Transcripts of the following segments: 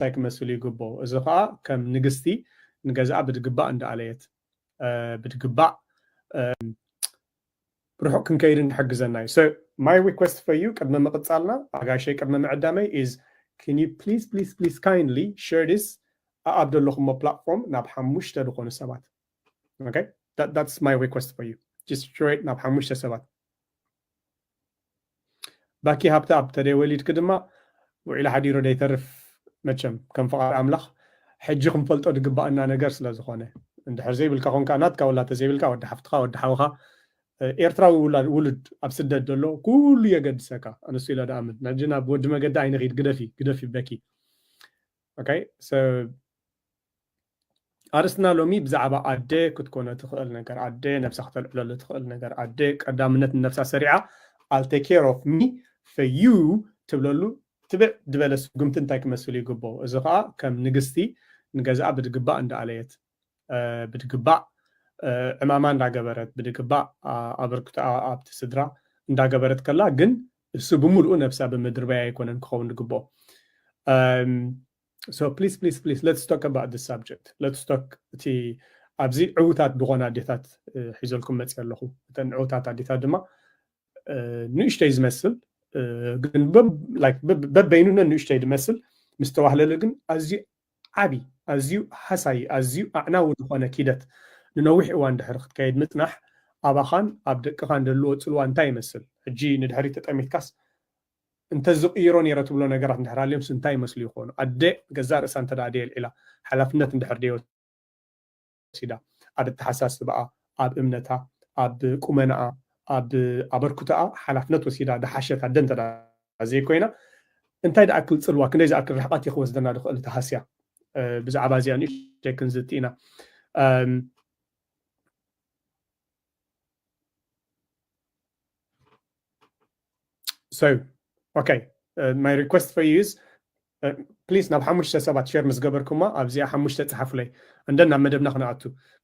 እንታይ ክመስል ይግብኦ። እዚ ከዓ ከም ንግስቲ ንገዛኣ ብድግባእ እንዳኣለየት ብድግባእ ርሑቕ ክንከይድ እንድሕግዘና እዩ። So my request for you ቅድሚ ምቕጻልና ኣጋሸይ ቅድሚ ምዕዳመይ is can you please please please kindly share this ኣብ ዘለኹሞ platform ናብ ሓሙሽተ ዝኾኑ ሰባት okay that, that's my request for you just share it ናብ ሓሙሽተ ሰባት ባኪ ሃብተኣብ ተደይወሊድኪ ድማ ውዒሉ ሓዲሩ ደይተርፍ መቸም ከም ፍቓድ ኣምላኽ ሕጂ ክንፈልጦ ዝግባኣና ነገር ስለ ዝኾነ እንድሕር ዘይብልካ ኮንካ ናትካ ወላ ተዘይብልካ ወዲ ሓፍትኻ ወዲ ሓውኻ ኤርትራዊ ውሉድ ኣብ ስደት ዘሎ ኩሉ የገድሰካ ኣነሱ ኢለ ደኣምን ሕጂ ናብ ወዲ መገዲ ኣይንኺድ ግደፊ ግደፊ በኪ okay so ኣርእስትና ሎሚ ብዛዕባ ኣደ ክትኮኖ ትኽእል ነገር ኣደ ነብሳ ክተልዕለሉ ትኽእል ነገር ኣደ ቀዳምነት ንነብሳ ሰሪዓ I'll take care of me for you ትብለሉ ትብዕ ዝበለ ስጉምቲ እንታይ ክመስል ይግብኦ እዚ ከዓ ከም ንግስቲ ንገዛኣ ብድግባእ እንዳኣለየት ብድግባእ ዕማማ እንዳገበረት ብድግባእ ኣበርክቶኣ ኣብቲ ስድራ እንዳገበረት ከላ ግን እሱ ብምሉኡ ነብሳ ብምድርባይ ኣይኮነን ክኸውን ዝግብኦ so please please please let's talk about this subject let's talk እቲ ኣብዚ ዕውታት ዝኾነ ኣዴታት ሒዘልኩም መፅእ ኣለኹ እተን ዕውታት ኣዴታት ድማ ንእሽተይ ዝመስል ግን በበይኑ ንእሽተይ ዝመስል ምስ ተዋህለለ ግን ኣዝዩ ዓቢ ኣዝዩ ሃሳዪ ኣዝዩ ኣዕናዊ ዝኾነ ኪደት ንነዊሕ እዋን ድሕሪ ክትከይድ ምጽናሕ ኣባኻን ኣብ ደቅኻን ደልዎ ጽልዋ እንታይ ይመስል? ሕጂ ንድሕሪት ተጠሚትካስ እንተዝቕይሮ ነይረ ትብሎ ነገራት እንድሕር ሃልዮምስ እንታይ ይመስሉ ይኾኑ? ኣደ ገዛእ ርእሳ እንተ ደኣ ደየልዒላ ሓላፍነት እንድሕር ደይወሲዳ ኣብ ኣተሓሳስባኣ ኣብ እምነታ ኣብ ቁመናኣ ኣብ ኣበርክቶኣ ሓላፍነት ወሲዳ ደሓሸት ኣደ እንተ ዘይኮይና እንታይ ዝኣክል ፅልዋ ክንደይ ዝኣክል ርሕቐት እዩ ክወስደና ዝኽእል እቲ ሃስያ ብዛዕባ እዚኣ ንእሽተይ ክንዝቲ ኢና so okay uh, my request for you is uh, please ናብ ሓሙሽተ ሰባት ሸር ምስ ገበርኩማ ኣብዚኣ ሓሙሽተ ፀሓፉለይ እንደ ናብ መደብና ክነኣቱ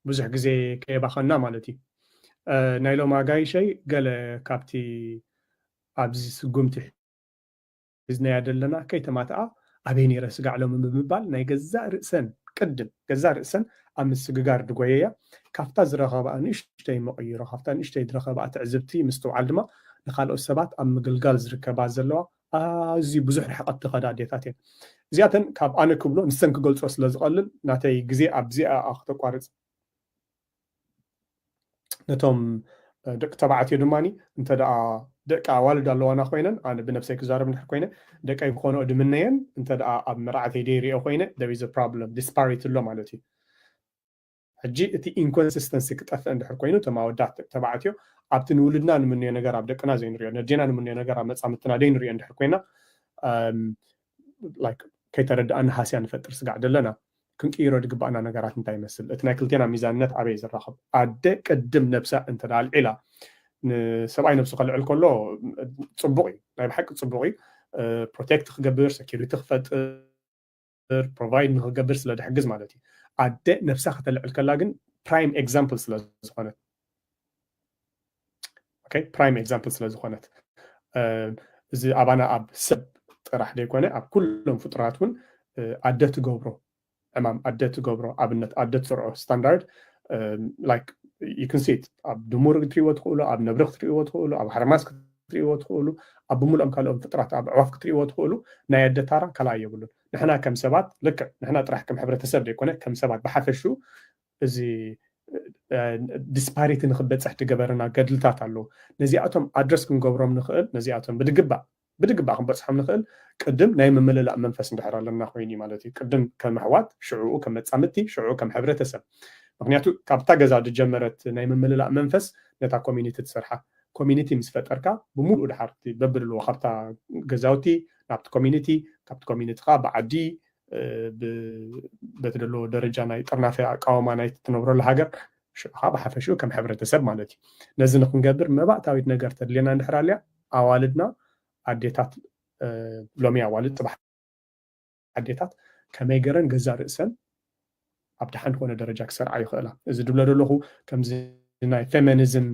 ብዙሕ ግዜ ከየባኸና ማለት እዩ ናይ ሎም ኣጋይሸይ ገለ ካብቲ ኣብዚ ስጉምቲ ሒዝናያ ዘለና ከይተማትኣ ኣበይ ነይረ ስጋዕ ሎሚ ብምባል ናይ ገዛእ ርእሰን ቅድም ገዛእ ርእሰን ኣብ ምስግጋር ድጎየያ ካብታ ዝረኸባኣ ንእሽተይ መቐይሮ ካብታ ንእሽተይ ዝረኸባኣ ትዕዝብቲ ምስትውዓል ድማ ንካልኦት ሰባት ኣብ ምግልጋል ዝርከባ ዘለዋ ኣዝዩ ብዙሕ ርሕቐት ዝኸዳ ኣዴታት እየን እዚኣተን ካብ ኣነ ክብሎ ንሰን ክገልጾ ስለ ዝቐልል ናተይ ግዜ ኣብዚኣ ክተቋርጽ ነቶም ደቂ ተባዕትዮ ድማ እንተ ደኣ ደቂ ኣዋልድ ኣለዋና ኮይነን ኣነ ብነብሰይ ክዛረብ እንድሕር ኮይነ ደቀይ ክኾኖ ድምነየን እንተ ደኣ ኣብ መርዓተይ ደይሪኦ ኮይነ there is a problem disparity ኣሎ ማለት እዩ ሕጂ እቲ ኢንኮንሲስተንሲ ክጠፍእ እንድሕር ኮይኑ እቶም ኣወዳት ደቂ ተባዕትዮ ኣብቲ ንውልድና ንምንዮ ነገር ኣብ ደቅና ዘይንሪኦ ነዴና ንምንዮ ነገር ኣብ መጻምትና ዘይንሪኦ እንድሕር ኮይና ከይተረድኣና ሃስያ ንፈጥር ስጋዕ ደለና ክንቅይሮ ዝግባኣና ነገራት እንታይ ይመስል እቲ ናይ ክልቴና ሚዛንነት ኣበይ ዝራኸብ ኣደ ቅድም ነብሳ እንተዳ ኣልዒላ ንሰብኣይ ነብሱ ከልዕል ከሎ ፅቡቅ እዩ ናይ ብሓቂ ፅቡቅ እዩ ፕሮቴክት ክገብር ሰኪሪቲ ክፈጥር ፕሮቫይድ ንክገብር ስለ ድሕግዝ ማለት እዩ ኣደ ነብሳ ከተልዕል ከላ ግን ፕራይም ኤግዛምፕል ስለ ዝኾነት ፕራይም ኤግዛምፕል ስለ ዝኾነት እዚ ኣባና ኣብ ሰብ ጥራሕ ዘይኮነ ኣብ ኩሎም ፍጡራት እውን ኣደ ትገብሮ ዕማም ኣደ ትገብሮ ኣብነት ኣደ ትሰርዖ ስታንዳርድ like you can see it ኣብ ድሙር ክትሪእዎ ትኽእሉ ኣብ ነብሪ ክትሪእዎ ትኽእሉ ኣብ ሓርማዝ ክትሪእዎ ትኽእሉ ኣብ ብምልኦም ካልኦም ፍጥራት ኣብ ኣዕዋፍ ክትሪእዎ ትኽእሉ ናይ ኣደ ታራ ካልኣይ የብሉን ንሕና ከም ሰባት ልክዕ ንሕና ጥራሕ ከም ሕብረተሰብ ዘይኮነ ከም ሰባት ብሓፈሹ እዚ ዲስፓሪቲ ንክበፅሕ ዝገበረና ገድልታት ኣለዉ ነዚኣቶም ኣድረስ ክንገብሮም ንኽእል ነዚኣቶም ብድግባእ ብድግባእ ክንበፅሖም ንኽእል ቅድም ናይ ምምልላእ መንፈስ እንድሕር ኣለና ኮይኑ እዩ ማለት እዩ ቅድም ከም ኣሕዋት ሽዕኡ ከም መፃምድቲ ሽዕኡ ከም ሕብረተሰብ ምክንያቱ ካብታ ገዛ ዝጀመረት ናይ ምምልላእ መንፈስ ነታ ኮሚኒቲ ትሰርሓ ኮሚኒቲ ምስ ፈጠርካ ብምሉእ ድሓርቲ በብልዎ ካብታ ገዛውቲ ናብቲ ኮሚኒቲ ካብቲ ኮሚኒቲ ከዓ ብዓዲ በቲ ዘለዎ ደረጃ ናይ ጥርናፈ ኣቃወማ ናይ ትነብረሉ ሃገር ሽዑ ከዓ ብሓፈሽኡ ከም ሕብረተሰብ ማለት እዩ ነዚ ንክንገብር መባእታዊት ነገር ተድልየና እንድሕር ኣልያ ኣዋልድና ኣዴታት ሎሚ ኣዋልድ ፅባሕ ኣዴታት ከመይ ገረን ገዛ ርእሰን ኣብ ደሓን ዝኾነ ደረጃ ክሰርዓ ይኽእላ እዚ ድብሎ ዘለኹ ከምዚ ናይ ፌሚኒዝም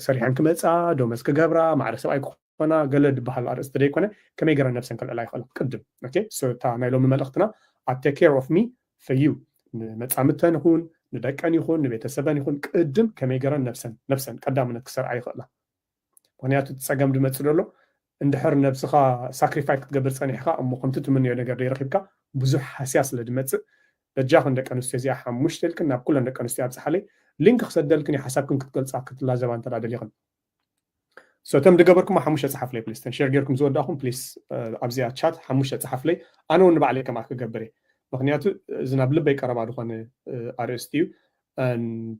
ሰሪሐን ክመፃ ደመዝ ክገብራ ማዕረ ሰብኣይ ዘይኮና፣ ገለ ዝበሃል ኣርእስቲ ዘይኮነ፣ ከመይ ገይረን ነብሰን ከልዕላ ይኽእላ? ቅድም። ኦኬ፣ so እታ ናይ ሎሚ መልእኽትና ኣብ take care of me for you፣ ንመጻምድተን ይኹን ንደቀን ይኹን ንቤተሰበን ይኹን ቅድም ከመይ ገይረን ነብሰን ነብሰን ቀዳምነት ክሰርዓ ይኽእላ? ምክንያቱ እቲ ጸገም ዝመጽእ ዘሎ እንድሕር ነብስኻ ሳክሪፋይስ ክትገብር ጸኒሕካ እሞ ከምቲ ትምንዮ ነገር ዘይረኺብካ ብዙሕ ሃስያ ስለ ዝመጽእ በጃኽን ደቂ ኣንስትዮ እዚኣ ሓሙሽተ ኢልክን ናብ ኩለን ደቂ ኣንስትዮ ኣብጽሓለይ። ሊንክ ክሰደልክን እዩ ሓሳብክን ክትገልጻ ክትላዘባ እንተ ደሊኽን። So እቶም ዝገበርኩሞ ሓሙሽተ ጸሓፍለይ ፕሊስ። ተን ሼር ጌርኩም ዝወዳእኹም ፕሊስ ኣብዚኣ ቻት ሓሙሽተ ጸሓፍለይ። ኣነ እውን ንባዕለይ ከምኣ ክገብር እየ። ምክንያቱ እዚ ናብ ልበይ ቀረባ ዝኾነ ኣርእስቲ እዩ። And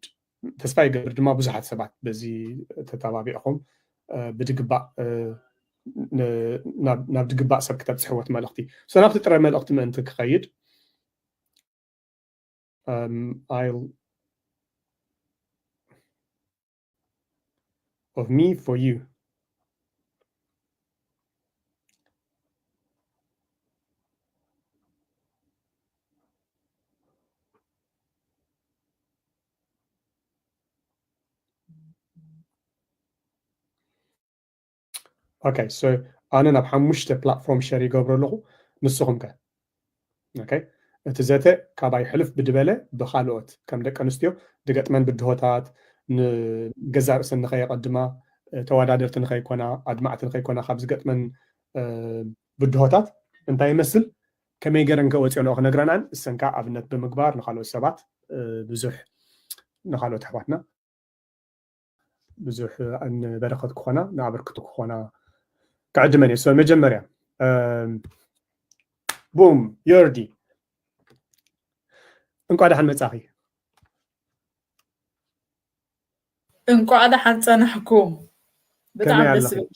ተስፋ ይገብር ድማ ብዙሓት ሰባት በዚ ተተባቢዕኹም ብድግባእ ናብ ድግባእ ሰብ ክተብፅሕዎ እቲ መልእኽቲ። So ናብቲ ጥረ መልእኽቲ ምእንቲ ክኸይድ um, I'll of me for you. Okay, so ኣነ ናብ ሓሙሽተ ፕላትፎርም ሸር ይገብሮ ኣለኹ። ንስኹም ከ? Okay፣ እቲ ዘተ ካባይ ሕልፍ ብድበለ ብካልኦት ከም ደቂ ኣንስትዮ ድገጥመን ብድሆታት ንገዛ ርእሰን ንኸየቐድማ፣ ተወዳደርቲ ንኸይኮና፣ ኣድማዕቲ ንኸይኮና ካብ ዝገጥመን ብድሆታት እንታይ ይመስል፣ ከመይ ገረን ከወፅኦ ክነግረናን እሰንካ ኣብነት ብምግባር ንካልኦት ሰባት ብዙሕ ንካልኦት ኣሕዋትና ብዙሕ ንበረኸት ክኾና ንኣበርክቶ ክኾና ክዕድመን እየ። So መጀመርያ ቡም ዮርዲ እንኳ ደሓን መጻኺ። እንኳዕ ደሓን ጸናሕኩም። ብጣዕሚ ደስ ዝብል።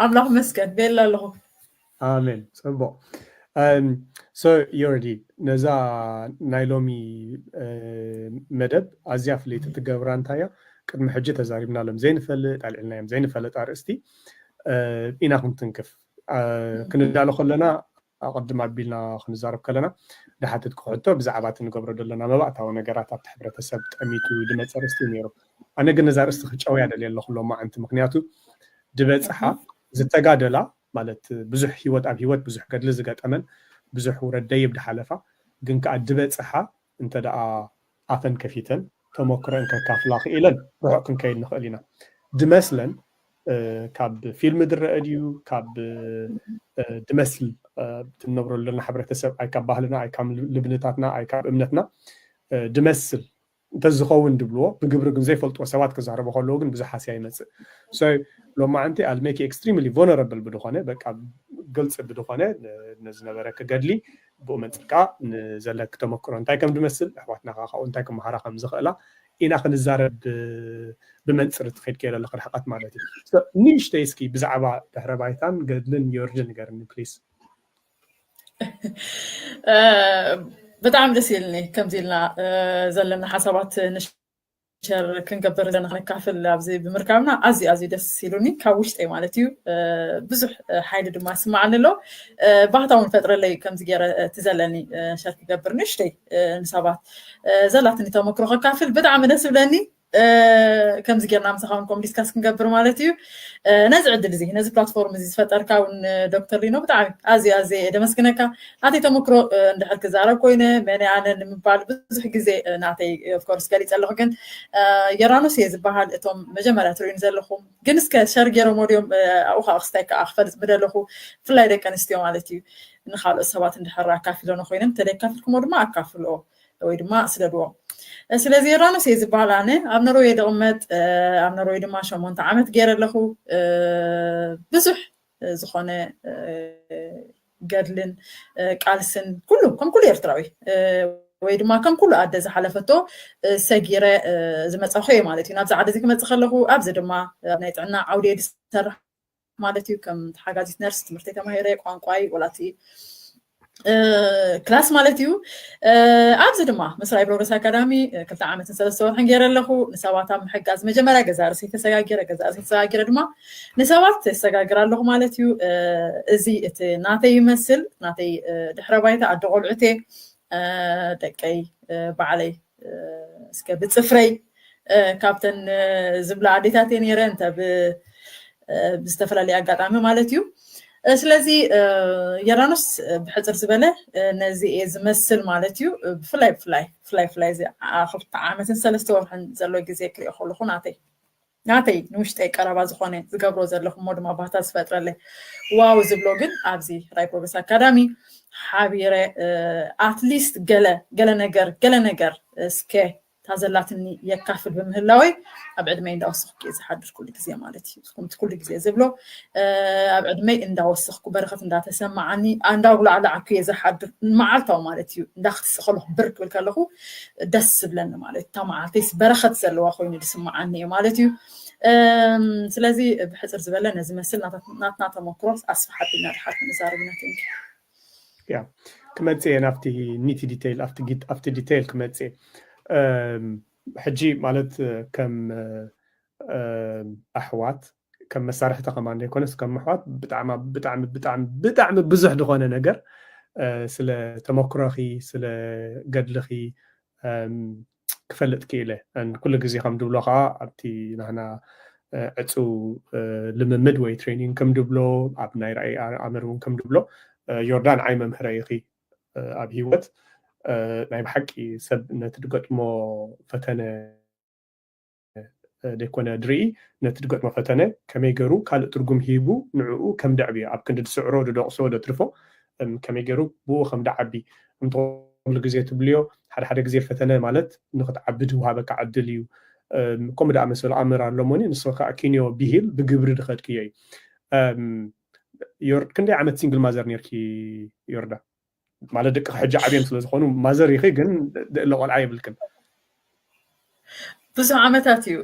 ኣምላኽ መስገን ቤላ ኣለኹ። ኣሜን። ጽቡቕ። So ዮርዲ ነዛ ናይ ሎሚ መደብ ኣዝያ ፍልይቲ ትገብራ እንታይ እያ? ቅድሚ ሕጂ ተዛሪብናሎም ዘይንፈልጥ ኣልዕልናዮም ዘይንፈልጥ ኣርእስቲ ኢና ክንትንክፍ ክንዳሎ ከለና ኣቐድም ኣቢልና ክንዛረብ ከለና ድሓትት ክሕቶ ብዛዕባ እቲ ንገብሮ ዘለና መባእታዊ ነገራት ኣብቲ ሕብረተሰብ ጠሚቱ ድመፀ ርእስቲ እዩ ነይሩ። ኣነ ግን ነዛ ርእስቲ ክጨውያ ደልየ ኣለኹ ሎማዓንቲ ምክንያቱ ድበፅሓ ዝተጋደላ ማለት ብዙሕ ሂወት ኣብ ሂወት ብዙሕ ገድሊ ዝገጠመን ብዙሕ ውረድ ደይብ ድሓለፋ ግን ከዓ ድበፅሓ እንተ ደኣ ኣፈን ከፊተን ተመክሮን ከካፍላ ክኢለን ርሑቕ ክንከይድ ንኽእል ኢና ድመስለን። ካብ ፊልም ድረአ ድዩ ካብ ድመስል ትነብረሉ ዘለና ሕብረተሰብ ኣይ ካብ ባህልና ኣይ ካብ ልብነታትና ኣይ ካብ እምነትና ድመስል እንተዝኸውን ድብልዎ ብግብሪ ግን ዘይፈልጥዎ ሰባት ክዛረቡ ከለዉ ግን ብዙሕ ሃስያ ይመፅእ። So ሎማዓንቲ I'll make you extremely vulnerable ብድኾነ በቃ ግልፂ ብድኾነ ነዝነበረ ክገድሊ ብኡ መንፅር ከዓ ንዘለክ ተመክሮ እንታይ ከም ድመስል ኣሕዋትና ከዓ ካብኡ እንታይ ክመሃራ ከም ዝኽእላ ኢና ክንዛረብ ብመንፅር ትኸይድ ከይለ ኣለክ ርሕቀት ማለት እዩ። ንእሽተይ እስኪ ብዛዕባ ድሕረ ባይታን ገድልን ዮርዲ ንገርኒ ፕሊስ። ብጣዕሚ ደስ ኢልኒ ከምዚ ኢልና ዘለና ሓሳባት ሸር ክንገብር ዘለና ክነካፍል ኣብዚ ብምርካብና ኣዝዩ ኣዝዩ ደስ ኢሉኒ ካብ ውሽጠይ ማለት እዩ። ብዙሕ ሓይሊ ድማ ስማዓኒ ኣሎ። ባህታ እውን ፈጥረለይ ከምዚ ገይረ እቲ ዘለኒ ሸር ክገብር ንእሽተይ ንሰባት ዘላትኒ ተመክሮ ከካፍል ብጣዕሚ ደስ ብለኒ። ከምዚ ጌርና ምሳኻ እውን ከም ዲስካስ ክንገብር ማለት እዩ። ነዚ ዕድል እዚ ነዚ ፕላትፎርም እዚ ዝፈጠርካ እውን ዶክተር ሊኖ ብጣዕሚ ኣዝየ ኣዝየ ደመስግነካ። ናተይ ተመክሮ እንድሕር ክዛረብ ኮይነ መን ኣነ ንምባል ብዙሕ ግዜ ናተይ ኦፍኮርስ ገሊፀ ኣለኹ፣ ግን የራኖስ እየ ዝበሃል እቶም መጀመርያ ትርእዩኒ ዘለኹም። ግን እስከ ሸር ገይሮም ወዲኦም ኣብኡ ከዓ ክስታይ ከዓ ክፈልጥ ምደለኹ ብፍላይ ደቂ ኣንስትዮ ማለት እዩ። ንካልኦት ሰባት እንድሕር ኣካፊሎኖ ኮይነን እንተደይካፍልኩሞ ድማ ኣካፍልኦ ወይ ድማ ስደድዎም። ስለዚ የራኖስ እየ ዝበሃል ኣነ ኣብ ኖርወይ ድቕመጥ ኣብ ኖርወይ ድማ ሸሞንተ ዓመት ገይረ ኣለኹ። ብዙሕ ዝኾነ ገድልን ቃልስን ኩሉ ከም ኩሉ ኤርትራዊ ወይ ድማ ከም ኩሉ ኣደ ዝሓለፈቶ ሰጊረ ዝመፃኹ እየ ማለት እዩ። ናብዚ ዓዲ እዚ ክመፅእ ከለኹ ኣብዚ ድማ ኣብ ናይ ጥዕና ዓውዲ እየ ዝሰርሕ ማለት እዩ። ከም ተሓጋዚት ነርስ ትምህርተይ ተማሂረ ቋንቋይ ወላቲ ክላስ ማለት እዩ። ኣብዚ ድማ ምስራይ ፕሮግረስ ኣካዳሚ ክልተ ዓመትን ሰለስተ ወርሕን ገይረ ኣለኹ። ንሰባት ኣብ ምሕጋዝ መጀመርያ ገዛ ርእሰይ ተሰጋጊረ፣ ገዛ ርእሰይ ተሰጋጊረ ድማ ንሰባት ተሰጋግር ኣለኹ ማለት እዩ። እዚ እቲ ናተይ ይመስል ናተይ ድሕረ ባይታ ኣደ ቆልዑቴ ደቀይ ባዕለይ እስከ ብፅፍረይ ካብተን ዝብላ ኣዴታተይ ነይረ እንተ ብዝተፈላለየ ኣጋጣሚ ማለት እዩ። ስለዚ ዮርዳኖስ ብሕፅር ዝበለ ነዚ እየ ዝመስል ማለት እዩ። ብፍላይ ብፍላይ ብፍላይ ብፍላይ እዚ ክልተ ዓመትን ሰለስተ ወርሕን ዘሎ ግዜ ክሪኦ ከለኹ ናተይ ናተይ ንውሽጠይ ቀረባ ዝኾነ ዝገብሮ ዘለኹ እሞ ድማ ባህታ ዝፈጥረለይ ዋው ዝብሎ ግን ኣብዚ ራይፕሮግረስ ኣካዳሚ ሓቢረ ኣትሊስት ገለ ገለ ነገር ገለ ነገር እስከ እታ ዘላትኒ የካፍል ብምህላወይ ኣብ ዕድመይ እንዳወሰኽኩ እየ ዝሓድር ኩሉ ግዜ ማለት እዩ። ከምቲ ኩሉ ግዜ ዝብሎ ኣብ ዕድመይ እንዳወሰኽኩ በረኸት እንዳተሰማዓኒ እንዳጉላዕላዕኩ እየ ዝሓድር መዓልታዊ ማለት እዩ። እንዳክትስእ ከለኹ ብር ክብል ከለኹ ደስ ዝብለኒ ማለት እታ መዓልተይስ በረኸት ዘለዋ ኮይኑ ዝስማዓኒ እዩ ማለት እዩ። ስለዚ ብሕፅር ዝበለ ነዚ መስል ናትና ተመክሮ ኣስፋሓ ቢልና ድሓር ክንዛረብ ኢና። ያ ክመፅእ እየ ናብቲ ኒቲ ዲቴይል ኣብቲ ዲቴይል ክመፅእ እየ። ሕጂ ማለት ከም ኣሕዋት ከም መሳርሕቲ ከማን ዘይኮነስ ከም ኣሕዋት ብጣዕሚ ብጣዕሚ ብጣዕሚ ብጣዕሚ ብዙሕ ዝኾነ ነገር ስለ ተመክሮኺ ስለ ገድልኺ ክፈልጥ ክኢለ። ኩሉ ግዜ ከም ድብሎ ከዓ ኣብቲ ናህና ዕፁ ልምምድ ወይ ትሬኒንግ ከም ድብሎ ኣብ ናይ ራእይ ኣመር እውን ከም ድብሎ ዮርዳን ዓይ መምህረ ኢኺ ኣብ ህይወት ናይ ብሓቂ ሰብ ነቲ ድገጥሞ ፈተነ ዘይኮነ ድርኢ ነቲ ድገጥሞ ፈተነ ከመይ ገይሩ ካልእ ትርጉም ሂቡ ንዕኡ ከም ደዕብዮ ኣብ ክንዲ ድስዕሮ ድደቕሶ ደትርፎ ከመይ ገይሩ ብኡ ከም ደዓቢ ከምቲ ኩሉ ግዜ ትብልዮ ሓደ ሓደ ግዜ ፈተነ ማለት ንክትዓቢ ድውሃበካ ዕድል እዩ። ከምኡ ደኣ መሰሉ ኣምር ኣለሞኒ ንስኻ ከዓ ኪንዮ ብሂል ብግብሪ ድኸድክዮ እዩ። ክንደይ ዓመት ሲንግል ማዘር ነርኪ ዮርዳ? ማለት ደቂ ሕጂ ዓብዮም ስለ ዝኾኑ ማዘር ኢኺ ግን ደእለ ቆልዓ የብልክን። ብዙሕ ዓመታት እዩ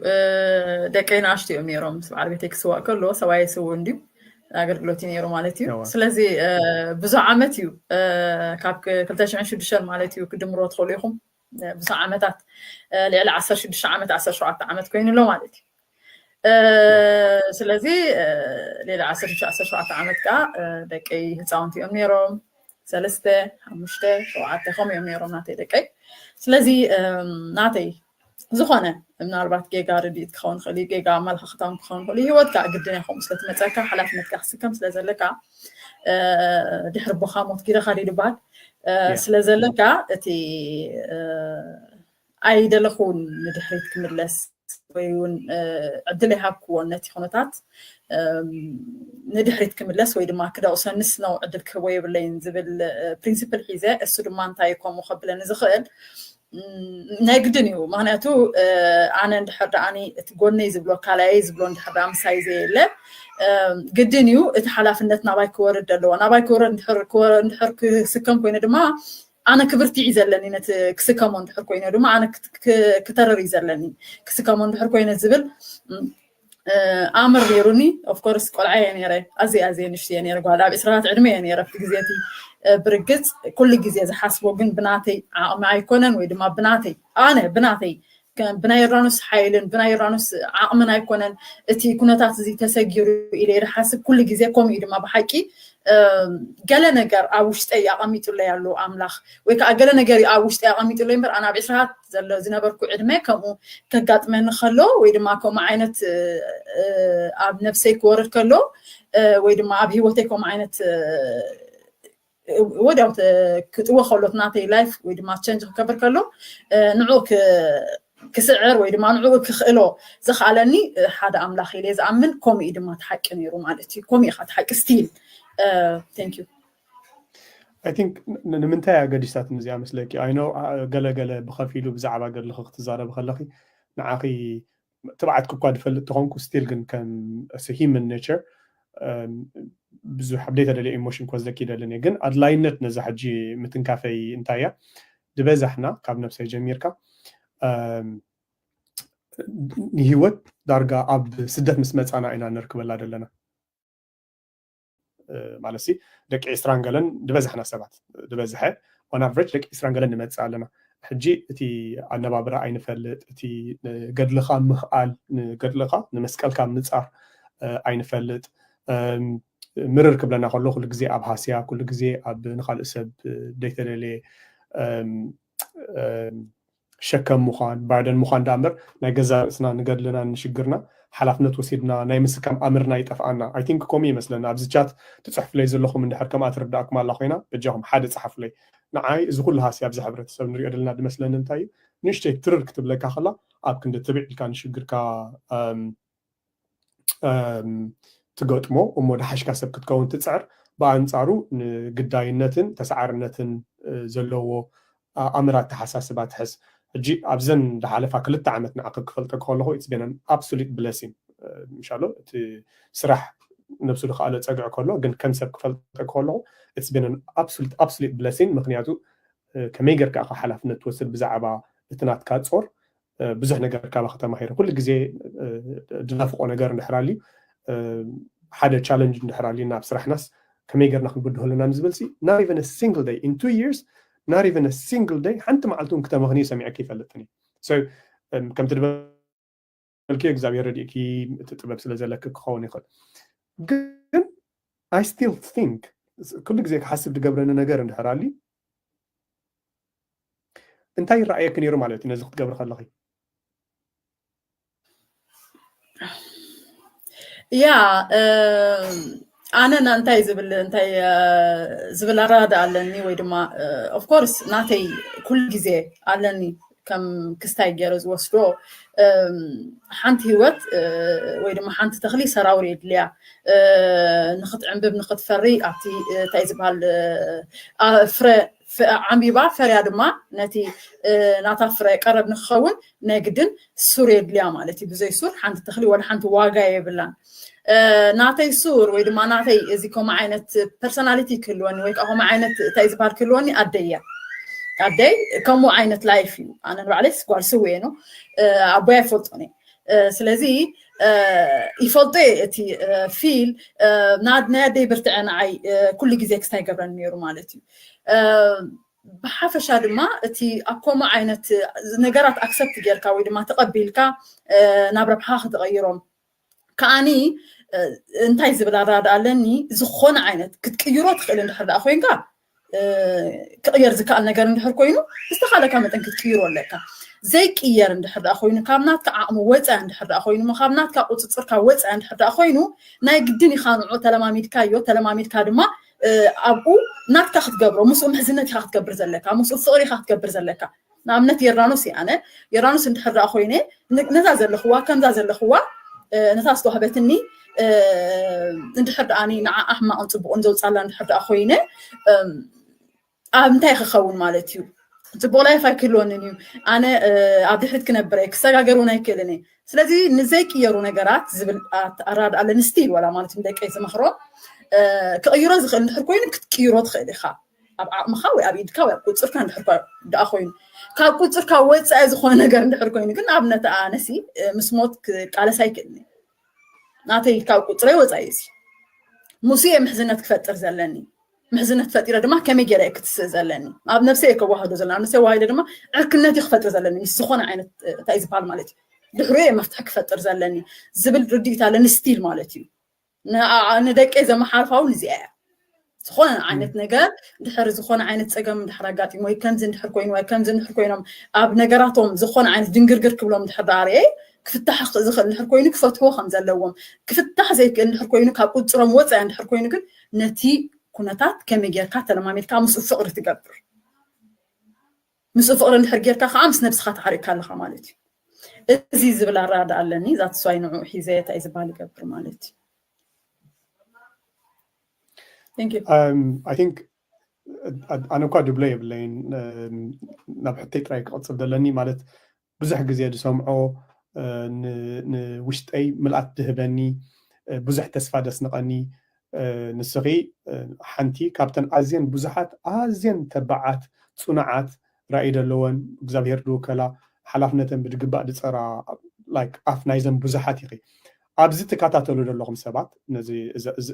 ደቀይ ንኣሽቱ እዮም ነይሮም ምስ በዓል ቤተይ ክስዋእ ከሎ ሰብኣየ ስው እንድዩ ኣገልግሎት እዩ ነይሩ ማለት እዩ። ስለዚ ብዙሕ ዓመት እዩ ካብ ክልተ ሽሕን ሽዱሽተን ማለት እዩ ክድምሮ ትኽእሉ ኢኹም። ብዙሕ ዓመታት ልዕሊ ዓሰርተ ሽዱሽተ ዓመት ዓሰርተ ሸውዓተ ዓመት ኮይኑ ኣሎ ማለት እዩ። ስለዚ ሌላ ዓሰርተ ዓሰርተ ሸውዓተ ዓመት ከዓ ደቀይ ህፃውንቲ እዮም ነይሮም። ሰለስተ ሓሙሽተ ሸውዓተ ከምኡ እዮም ነይሮም ናተይ ደቀይ። ስለዚ ናተይ ዝኾነ ምናልባት ጌጋ ርድኢት ክኸውን ይኽእል እዩ፣ ጌጋ ኣመለኻኽታውን ክኸውን ይኽእል እዩ። ህይወት ከዓ ግድን ኢኹም ስለ ትመፀካ ሓላፍነትካ ክስከም ስለ ዘለካ ድሕሪ ቦኻ ሞት ጊረኻ ድዩ ዝበሃል ስለ ዘለካ እቲ ኣይደለኹን ንድሕሪት ክምለስ ወይ እውን ዕድል ኣይሃብክዎን ነቲ ኩነታት ንድሕሪት ክምለስ ወይ ድማ ክደቕሶ ንስነው ዕድል ክህቦ የብለይን ዝብል ፕሪንሲፕል ሒዘ እሱ ድማ እንታይ ከምኡ ከብለኒ ዝኽእል ናይ ግድን እዩ። ምክንያቱ ኣነ እንድሕር ደኣኒ እቲ ጎነይ ዝብሎ ካላየይ ዝብሎ እንድሕር ደኣ ምሳይ ዘየለ ግድን እዩ እቲ ሓላፍነት ናባይ ክወርድ ኣለዎ። ናባይ ክወርድ እንድሕር ክስከም ኮይነ ድማ ኣነ ክብርትዒ ዘለኒ ነቲ ክስከሞ እንድሕር ኮይነ ድማ ኣነ ክተረር እዩ ዘለኒ ክስከሞ እንድሕር ኮይነ ዝብል ኣምር ነይሩኒ። ኦፍኮርስ ቆልዓ እየ ነይረ፣ ኣዝየ ኣዝየ ንእሽቶ እየ ነይረ፣ ጓል ኣብ ዕስራታት ዕድመ እየ ነይረ ኣብቲ ግዜ እቲ። ብርግፅ ኩሉ ግዜ ዝሓስቦ ግን ብናተይ ዓቕሚ ኣይኮነን ወይ ድማ ብናተይ ኣነ ብናተይ ብናይ ዮርዳኖስ ሓይልን ብናይ ዮርዳኖስ ዓቕምን ኣይኮነን እቲ ኩነታት እዚ ተሰጊሩ ኢለ ዝሓስብ ኩሉ ግዜ። ከምኡ እዩ ድማ ብሓቂ ገለ ነገር ኣብ ውሽጠይ ኣቐሚጡለይ ኣሎ ኣምላኽ ወይ ከዓ ገለ ነገር ኣብ ውሽጠይ ኣቐሚጡለይ እምበር ኣነ ኣብ ዕስራታት ዘሎ ዝነበርኩ ዕድመ ከምኡ ከጋጥመኒ ከሎ ወይ ድማ ከምኡ ዓይነት ኣብ ነብሰይ ክወርድ ከሎ ወይ ድማ ኣብ ህይወተይ ከምኡ ዓይነት ወዲያው ክጥወ ከሎ ናተይ ላይፍ ወይ ድማ ቸንጅ ክከብር ከሎ ንዑ ክስዕር ወይ ድማ ንዕኡ ክኽእሎ ዝኽኣለኒ ሓደ ኣምላኽ ኢለ ዝኣምን። ከምኡ እዩ ድማ ተሓቂ ነይሩ ማለት እዩ። ከምኡ ኢኻ ተሓቂ ስቲል። Thank you። I think ንምንታይ ኣገዲሳት እዚኣ መስለኪ? I know ገለ ገለ ብኸፊሉ ብዛዕባ ገድልኺ ክትዛረቢ ከለኺ ንዓኺ ትብዓት ክኳ ዝፈልጥ ተኾንኩ ስቲል ግን ከም human nature ብዙሕ ኣብ ዘይተደልየ ኢሞሽን ክወስደኪ ይደልን እየ። ግን ኣድላይነት ነዛ ሕጂ ምትንካፈይ እንታይ እያ? ዝበዛሕና ካብ ነብሰይ ጀሚርካ ንህይወት ዳርጋ ኣብ ስደት ምስ መፃና ኢና ነርክበላ ዘለና። ማለት ሲ ደቂ ዕስራን ገለን ዝበዛሕና ሰባት ዝበዝሐ on average ደቂ ዕስራን ገለን ንመፅእ ኣለና። ሕጂ እቲ ኣነባብራ ኣይንፈልጥ፣ እቲ ንገድልኻ ምኽኣል፣ ንገድልኻ ንመስቀልካ ምፃር ኣይንፈልጥ። ምርር ክብለና ከሎ ኩሉ ግዜ ኣብ ሃስያ፣ ኩሉ ግዜ ኣብ ንኻልእ ሰብ ዘይተደለየ ሸከም ምዃን ባርደን ምዃን ደኣ እምበር ናይ ገዛ ርእስና ንገድልና ንሽግርና ሓላፍነት ወሲድና ናይ ምስካም ኣምርና ይጠፍኣና። I think ከምኡ ይመስለና። ኣብዚ ቻት ትፅሕፉለይ ዘለኹም እንድሕር ከምኣ ትርዳእኩም ኣላ ኮይና በጃኹም ሓደ ፀሓፉለይ። ንዓይ እዚ ኩሉ ሃስያ ኣብዚ ሕብረተሰብ ንሪኦ ዘለና ዝመስለኒ እንታይ እዩ? ንእሽተይ ትርር ክትብለካ ከላ ኣብ ክንዲ ትብዕ ኢልካ ንሽግርካ ትገጥሞ እሞ ደሓሽካ ሰብ ክትከውን ትፅዕር። ብኣንፃሩ ንግዳይነትን ተሰዓርነትን ዘለዎ ኣምር ኣተሓሳስባ ትሕዝ። ሕጂ ኣብዘን ዝሓለፋ ክልተ ዓመት ንዓኺ ክፈልጠኪ ከለኹ it's been an absolute blessing። ምሻሎ እቲ ስራሕ ነብሱ ዝኸኣሎ ፀግዒ ከሎ ግን ከም ሰብ ክፈልጠኪ ከለኹ it's been an absolute blessing። ምክንያቱ ከመይ ጌርካ ኢኻ ሓላፍነት ትወስድ ብዛዕባ እቲ ናትካ ጾር ብዙሕ ነገር ካባኺ ተማሂረ። ኩሉ ግዜ ድናፍቆ ነገር እንድሕር ኣልዩ ሓደ ቻለንጅ እንድሕር ኣልዩና ኣብ ስራሕናስ ከመይ ጌርና ክንብድሆ ኣለና ንዝብል ሲ not even a single day in two years, not even a single day ሓንቲ መዓልቲ እውን ክተመኽንዩ ሰሚዐኪ ይፈልጥን እዩ። ከምቲ ድበልክዮ እግዚኣብሔር ረድእኪ እቲ ጥበብ ስለ ዘለኪ ክኸውን ይኽእል። ግን I still think ኩሉ ግዜ ክሓስብ ዝገብረኒ ነገር እንድሕር ኣልዩ እንታይ ይረኣየኪ ነይሩ ማለት እዩ ነዚ ክትገብሪ ከለኺ? ያ ኣነ እንታይ ዝብል እንታይ ዝብል ኣረዳድኣ ኣለኒ ወይ ድማ of course ናተይ ኩሉ ግዜ ኣለኒ ከም ክስታይ ገይረ ዝወስዶ ሓንቲ ህይወት ወይ ድማ ሓንቲ ተኽሊ ሰራውር የድልያ ንክትዕንብብ ንክትፈሪ ኣብቲ እንታይ ዝበሃል ፍረ ዓንቢባ ፈርያ ድማ ነቲ ናታ ፍረ ቀረብ ንክኸውን ናይ ግድን ሱር የድልያ ማለት እዩ። ብዘይ ሱር ሓንቲ ተኽሊ ወላ ሓንቲ ዋጋ የብላን። ናተይ ሱር ወይ ድማ ናተይ እዚ ከምኡ ዓይነት ፐርሶናሊቲ ክህልወኒ ወይ ከዓ ከምኡ ዓይነት እንታይ ዝበሃል ክህልወኒ ኣደይ እያ። ኣደይ ከምኡ ዓይነት ላይፍ እዩ። ኣነ ንባዕለይ ጓል ስውእ እየ ነው ኣቦይ ኣይፈልጦን እየ። ስለዚ ይፈልጦ እየ እቲ ፊል ናይ ኣደይ ብርትዐ ንዓይ ኩሉ ግዜ ክስታይ ገብረኒ ነይሩ ማለት እዩ። ብሓፈሻ ድማ እቲ ኣብ ከምኡ ዓይነት ነገራት ኣክሰፕት ጌርካ ወይ ድማ ተቐቢልካ ናብ ረብሓ ክትቐይሮም ከዓኒ እንታይ ዝብል ኣረዳድኣ ኣለኒ፣ ዝኾነ ዓይነት ክትቅይሮ ትኽእል እንድሕር ደኣ ኮይንካ ክቕየር ዝከኣል ነገር እንድሕር ኮይኑ ዝተኻለካ መጠን ክትቅይሮ ኣለካ። ዘይቅየር እንድሕር ደኣ ኮይኑ ካብ ናትካ ዓቕሚ ወፃኢ እንድሕር ደኣ ኮይኑ ካብ ናትካ ቁፅፅርካ ወፃኢ እንድሕር ደኣ ኮይኑ ናይ ግድን ኢኻ ንዑ ተለማሚድካዮ ተለማሚድካ ድማ ኣብኡ ናትካ ክትገብሮ ምስኡ ምሕዝነት ኢኻ ክትገብር ዘለካ ምስኡ ፍቕሪ ኢኻ ክትገብር ዘለካ። ንኣብነት የራኑስ እየ ኣነ የራኑስ እንድሕር ደኣ ኮይነ ነዛ ዘለኽዋ ከምዛ ዘለኽዋ ነታ ዝተዋህበትኒ እንድሕር ደኣ ንዓኣ ሕማቕን ፅቡቕን ዘውፃላ እንድሕር ደኣ ኮይነ ኣብ እንታይ ክኸውን ማለት እዩ? ፅቡቕ ላይፍ ኣይክህልወንን እዩ። ኣነ ኣብ ድሕሪት ክነብር እየ ክሰጋገር እውን ኣይክእልን እየ። ስለዚ ንዘይቅየሩ ነገራት ዝብል ኣረዳድኣ ኣለኒ ስቲል ዋላ ማለት ንደቀይ ዝመኽሮ ክቕይሮ ዝኽእል እንድሕር ኮይኑ ክትቅይሮ ትኽእል ኢኻ ኣብ ዓቕምኻ ወይ ኣብ ኢድካ ወይ ኣብ ቁፅርካ እንድሕር ደኣ ኮይኑ ካብ ቁፅርካ ወፃኢ ዝኾነ ነገር እንድሕር ኮይኑ ግን ኣብነት ኣነሲ ምስ ሞት ክቃለስ ኣይክእልን ናተይ ካብ ቁፅረይ ወፃኢ እዚ ሙስየ ምሕዝነት ክፈጥር ዘለኒ ምሕዝነት ፈጢረ ድማ ከመይ ገይረ ክትስእ ዘለኒ ኣብ ነብሰይ ከዋህዶ ዘለና ኣብ ነብሰይ ዋሂደ ድማ ዕርክነት ክፈጥር ዘለኒ ምስ ዝኾነ ዓይነት እንታይ ዝበሃል ማለት እዩ ድሕሩ እየ መፍትሒ ክፈጥር ዘለኒ ዝብል ርድኢት ኣለኒ ስቲል ማለት እዩ ንደቀይ ዘመሓርፋ እውን እዚኣ እያ ዝኾነ ዓይነት ነገር ድሕር ዝኾነ ዓይነት ፀገም ድሕር ኣጋጢሞ ወይ ከምዚ እንድሕር ኮይኑ ወይ ከምዚ እንድሕር ኮይኖም ኣብ ነገራቶም ዝኾነ ዓይነት ድንግርግር ክብሎም ድሕር ዳርኤ ክፍታሕ ዝኽእል እንድሕር ኮይኑ ክፈትዎ ከም ዘለዎም ክፍታሕ ዘይክእል እንድሕር ኮይኑ ካብ ቁፅሮም ወፃኢ እንድሕር ኮይኑ ግን ነቲ ኩነታት ከመይ ጌርካ ተለማሚድካ ምስኡ ፍቕሪ ትገብር ምስኡ ፍቕሪ እንድሕር ጌርካ ከዓ ምስ ነብስኻ ተዓሪቅካ ኣለኻ ማለት እዩ እዚ ዝብል ኣረዳድኣ ኣለኒ ዛትስዋይ ንዑ ሒዘ እንታይ ዝበሃል ይገብር ማለት እዩ I think ኣነ እኳ ድብሎ የብለይን ናብ ሕተይ ጥራይ ክቐፅል ዘለኒ ማለት ብዙሕ ግዜ ዝሰምዖ ንውሽጠይ ምልኣት ድህበኒ ብዙሕ ተስፋ ደስንቐኒ ንስኺ ሓንቲ ካብተን ኣዝየን ብዙሓት ኣዝየን ተባዓት ፅኑዓት ራእይ ዘለወን እግዚኣብሄር ዝውከላ ሓላፍነተን ብድግባእ ዝፀራ ኣፍ ናይዘን ብዙሓት ኢኺ ኣብዚ ትከታተሉ ዘለኹም ሰባት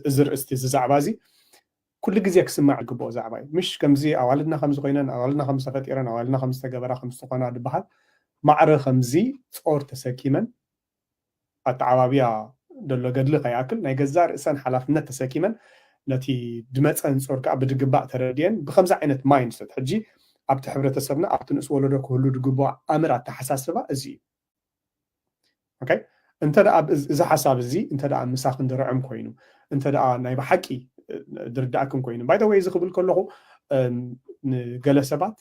እዚ ርእስቲ እዚ ዛዕባ እዚ ኩሉ ግዜ ክስማዕ ዝግብኦ ዛዕባ እዩ ምሽ ከምዚ ኣዋልድና ከምዚ ኮይነን ኣዋልድና ከምዚ ተፈጢረን ኣዋልድና ከምዚ ተገበራ ከምዚ ዝኾና ዝበሃል ማዕረ ከምዚ ፆር ተሰኪመን ኣተዓባብያ ዘሎ ገድሊ ከይኣክል ናይ ገዛ ርእሰን ሓላፍነት ተሰኪመን ነቲ ድመፀን ፆር ከዓ ብድግባእ ተረድየን ብከምዚ ዓይነት ማይንድሰት ሕጂ ኣብቲ ሕብረተሰብና ኣብቲ ንእስ ወለዶ ክህሉ ዝግብኦ ኣምር ኣተሓሳስባ እዚ እዩ እንተ ደኣ እዚ ሓሳብ እዚ እንተ ደኣ ምሳኽን ድርዕም ኮይኑ፣ እንተ ደኣ ናይ ብሓቂ ድርዳእክን ኮይኑ፣ ባይ ወይ እዚ ክብል ከለኹ፣ ንገለ ሰባት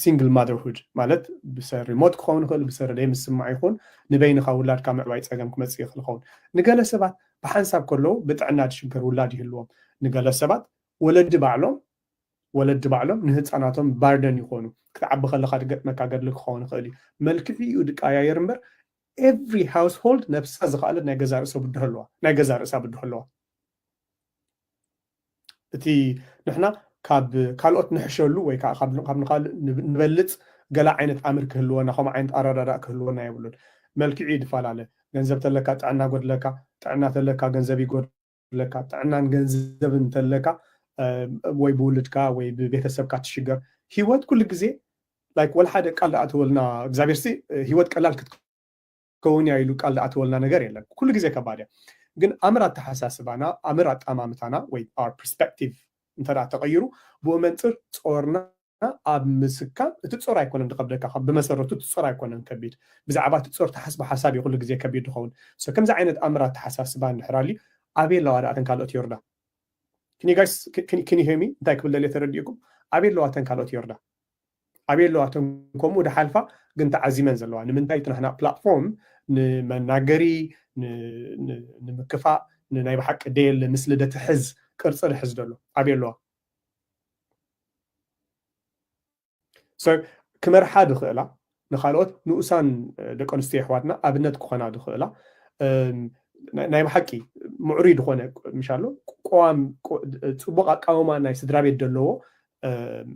ሲንግል ማደርሁድ ማለት ብሰሪ ሞት ክኸውን ይኽእል፣ ብሰሪ ደይ ምስማዕ ይኹን፣ ንበይንኻ ውላድካ ምዕባይ ጸገም ክመጽእ ይኽእል ይኸውን። ንገለ ሰባት ብሓንሳብ ከለዉ ብጥዕና ድሽገር ውላድ ይህልዎም። ንገለ ሰባት ወለዲ ባዕሎም ወለዲ ባዕሎም ንህፃናቶም ባርደን ይኾኑ። ክትዓቢ ከለካ ድገጥመካ ገድሊ ክኸውን ይኽእል እዩ። መልክዕኡ ድቀያየር እምበር every household ነብሳ ዝኸኣለት ናይ ገዛ ርእሰ ብድሆ ኣለዋ፣ ናይ ገዛ ርእሳ ብድሆ ኣለዋ። እቲ ንሕና ካብ ካልኦት ንሕሸሉ ወይ ከዓ ካብ ንካልእ ንበልፅ ገላ ዓይነት ኣምር ክህልወና፣ ከምኡ ዓይነት ኣረዳዳእ ክህልወና የብሉን። መልክዑ ይፈላለ። ገንዘብ ተለካ ጥዕና ጎድለካ፣ ጥዕና ተለካ ገንዘብ ይጎድለካ። ጥዕናን ገንዘብን እንተለካ ወይ ብውልድካ ወይ ብቤተሰብካ ትሽገር፣ ህይወት ኩሉ ግዜ ላይክ ወላ ሓደ ቃል ደኣ ትወልና እግዚኣብሔር ሲ ህይወት ቀላል ክትከውን እያ ኢሉ ቃል ደኣ ትወልና ነገር የለን። ኩሉ ግዜ ከባድ እያ። ግን ኣምር ኣተሓሳስባና ኣምር ኣጣማምታና ወይ our perspective እንተ ተቐይሩ ብኡ መንፅር ፆርና ኣብ ምስካም እቲ ጾር ኣይኮነን ዝከብደካ፣ ብመሰረቱ እቲ ጾር ኣይኮነን ከቢድ። ብዛዕባ እቲ ጾር ተሓስቦ ሓሳብ እዩ ኩሉ ግዜ ከቢድ ዝኸውን። ከምዚ ዓይነት ኣምር ኣተሓሳስባ እንድሕር ኣልዩ ኣበይ ኣለዋ ደኣ እተን ካልኦት ዮርዳ? ክኒጋይስ ክኒሄሚ እንታይ ክብል ደልየ ተረዲእኩም? ኣበይ ኣለዋ እተን ካልኦት ዮርዳ? ኣበይ ኣለዋ እተን ከምኡ ድሓልፋ ግን ተዓዚመን ዘለዋ? ንምንታይ እቲ ናሕና ፕላትፎርም ንመናገሪ ንምክፋእ ንናይ ብሓቂ ደየለ ምስሊ ደትሕዝ ቅርፂ ድሕዝ ደሎ ኣበይ ኣለዋ? ክመርሓ ድኽእላ ንካልኦት ንኡሳን ደቂ ኣንስትዮ ኣሕዋትና ኣብነት ክኾና ድኽእላ ናይ ብሓቂ ምዕሩይ ዝኾነ ምሻሎ ቆዋም ፅቡቅ ኣቃውማ ናይ ስድራ ቤት ዘለዎ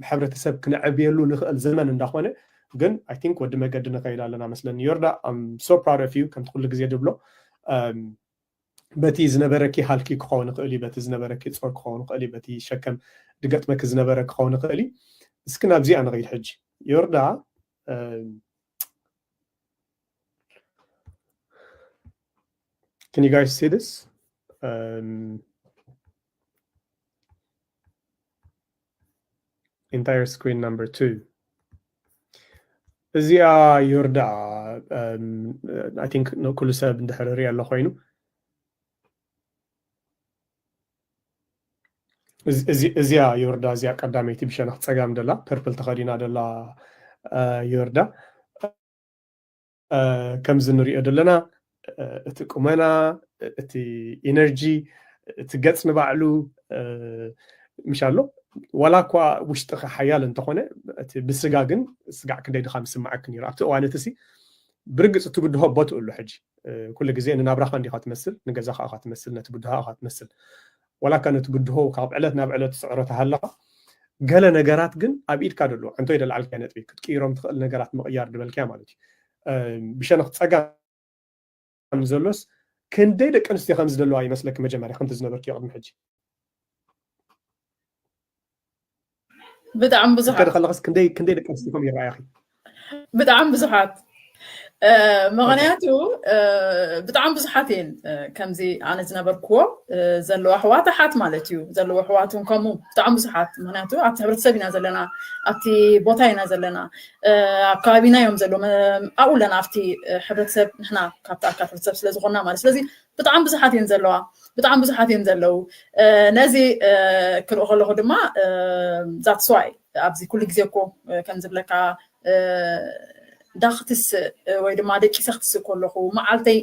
ሕብረተሰብ ክነዕብየሉ ንኽእል ዘመን እንዳኾነ ግን I think ወዲ መገዲ ንኸይድ ኣለና መስለኒ። ዮርዳ I'm so proud of you ከምቲ ኩሉ ግዜ ድብሎ በቲ ዝነበረኪ ሃልኪ ክኸውን ይኽእል እዩ፣ በቲ ዝነበረኪ ጾር ክኸውን ይኽእል እዩ፣ በቲ ሸከም ድገጥመኪ ዝነበረ ክኸውን ይኽእል እዩ። እስኪ ናብዚኣ ንኸይድ ሕጂ። ዮርዳ Can you guys see this? Um, entire screen number two. እዚኣ ዮርዳ I think ኩሉ ሰብ እንድሕር ሪኦ ኣሎ ኮይኑ እዚኣ ዮርዳ እዚኣ ቀዳመይቲ ብሸነኽ ፀጋም ደላ ፐርፕል ተኸዲና ደላ ዮርዳ ከምዚ ንሪኦ ዘለና እቲ ቁመና እቲ ኢነርጂ እቲ ገፅ ንባዕሉ ምሻሎ ዋላ እኳ ውሽጥኻ ሓያል እንተኾነ እቲ ብስጋ ግን ስጋዕ ክንደይ ድኻ ምስማዓክ ነይሩ ኣብቲ እዋን እቲ ሲ ብርግፅ እቲ ብድሆ ቦትኡ ኣሎ ሕጂ ኩሉ ግዜ ንናብራኻ እንዲኻ ትመስል ንገዛኻ ኢኻ ትመስል ነቲ ብድሆ ኢኻ ትመስል ዋላ እካ ነቲ ብድሆ ካብ ዕለት ናብ ዕለት ትስዕሮ ተሃለኻ ገለ ነገራት ግን ኣብ ኢድካ ደሎ ዕንቶ ይደልዓልካ ነጥቢ ክትቅይሮም ትኽእል ነገራት ምቕያር ድበልክያ ማለት እዩ ብሸነኽ ፀጋም ዘሎስ ክንደይ ደቂ ኣንስትዮ ከም ዝደለዋ ይመስለኪ መጀመርያ ከምቲ ዝነበርኪ ቅድሚ ሕጂ ብጣዕሚ ብዙሓት ከለኸስ ክንደይ ክንደይ ደቂ ኣንስትዮ ከም ይረኣያኺ ብጣዕሚ ብዙሓት ምክንያቱ ብጣዕሚ ብዙሓት እየን ከምዚ ኣነ ዝነበርክዎ ዘለዋ ኣሕዋት ኣሓት ማለት እዩ ዘለዎ ኣሕዋት እውን ከምኡ ብጣዕሚ ብዙሓት ምክንያቱ ኣብቲ ሕብረተሰብ ኢና ዘለና ኣብቲ ቦታ ኢና ዘለና ኣብ ከባቢና እዮም ዘለዉ ኣብኡ ኣለና ኣብቲ ሕብረተሰብ ንሕና ካብቲ ኣካል ሕብረተሰብ ስለዝኮና ማለት ስለዚ ብጣዕሚ ብዙሓት እየን ዘለዋ ብጣዕሚ ብዙሓት እዮም ዘለዉ ነዚ ክርኢ ከለኩ ድማ that's why ኣብዚ ኩሉ ግዜ እኮ ከም ዝብለካ ዳክትስእ ወይ ድማ ደቂሰ ክትስእ ከለኹ መዓልተይ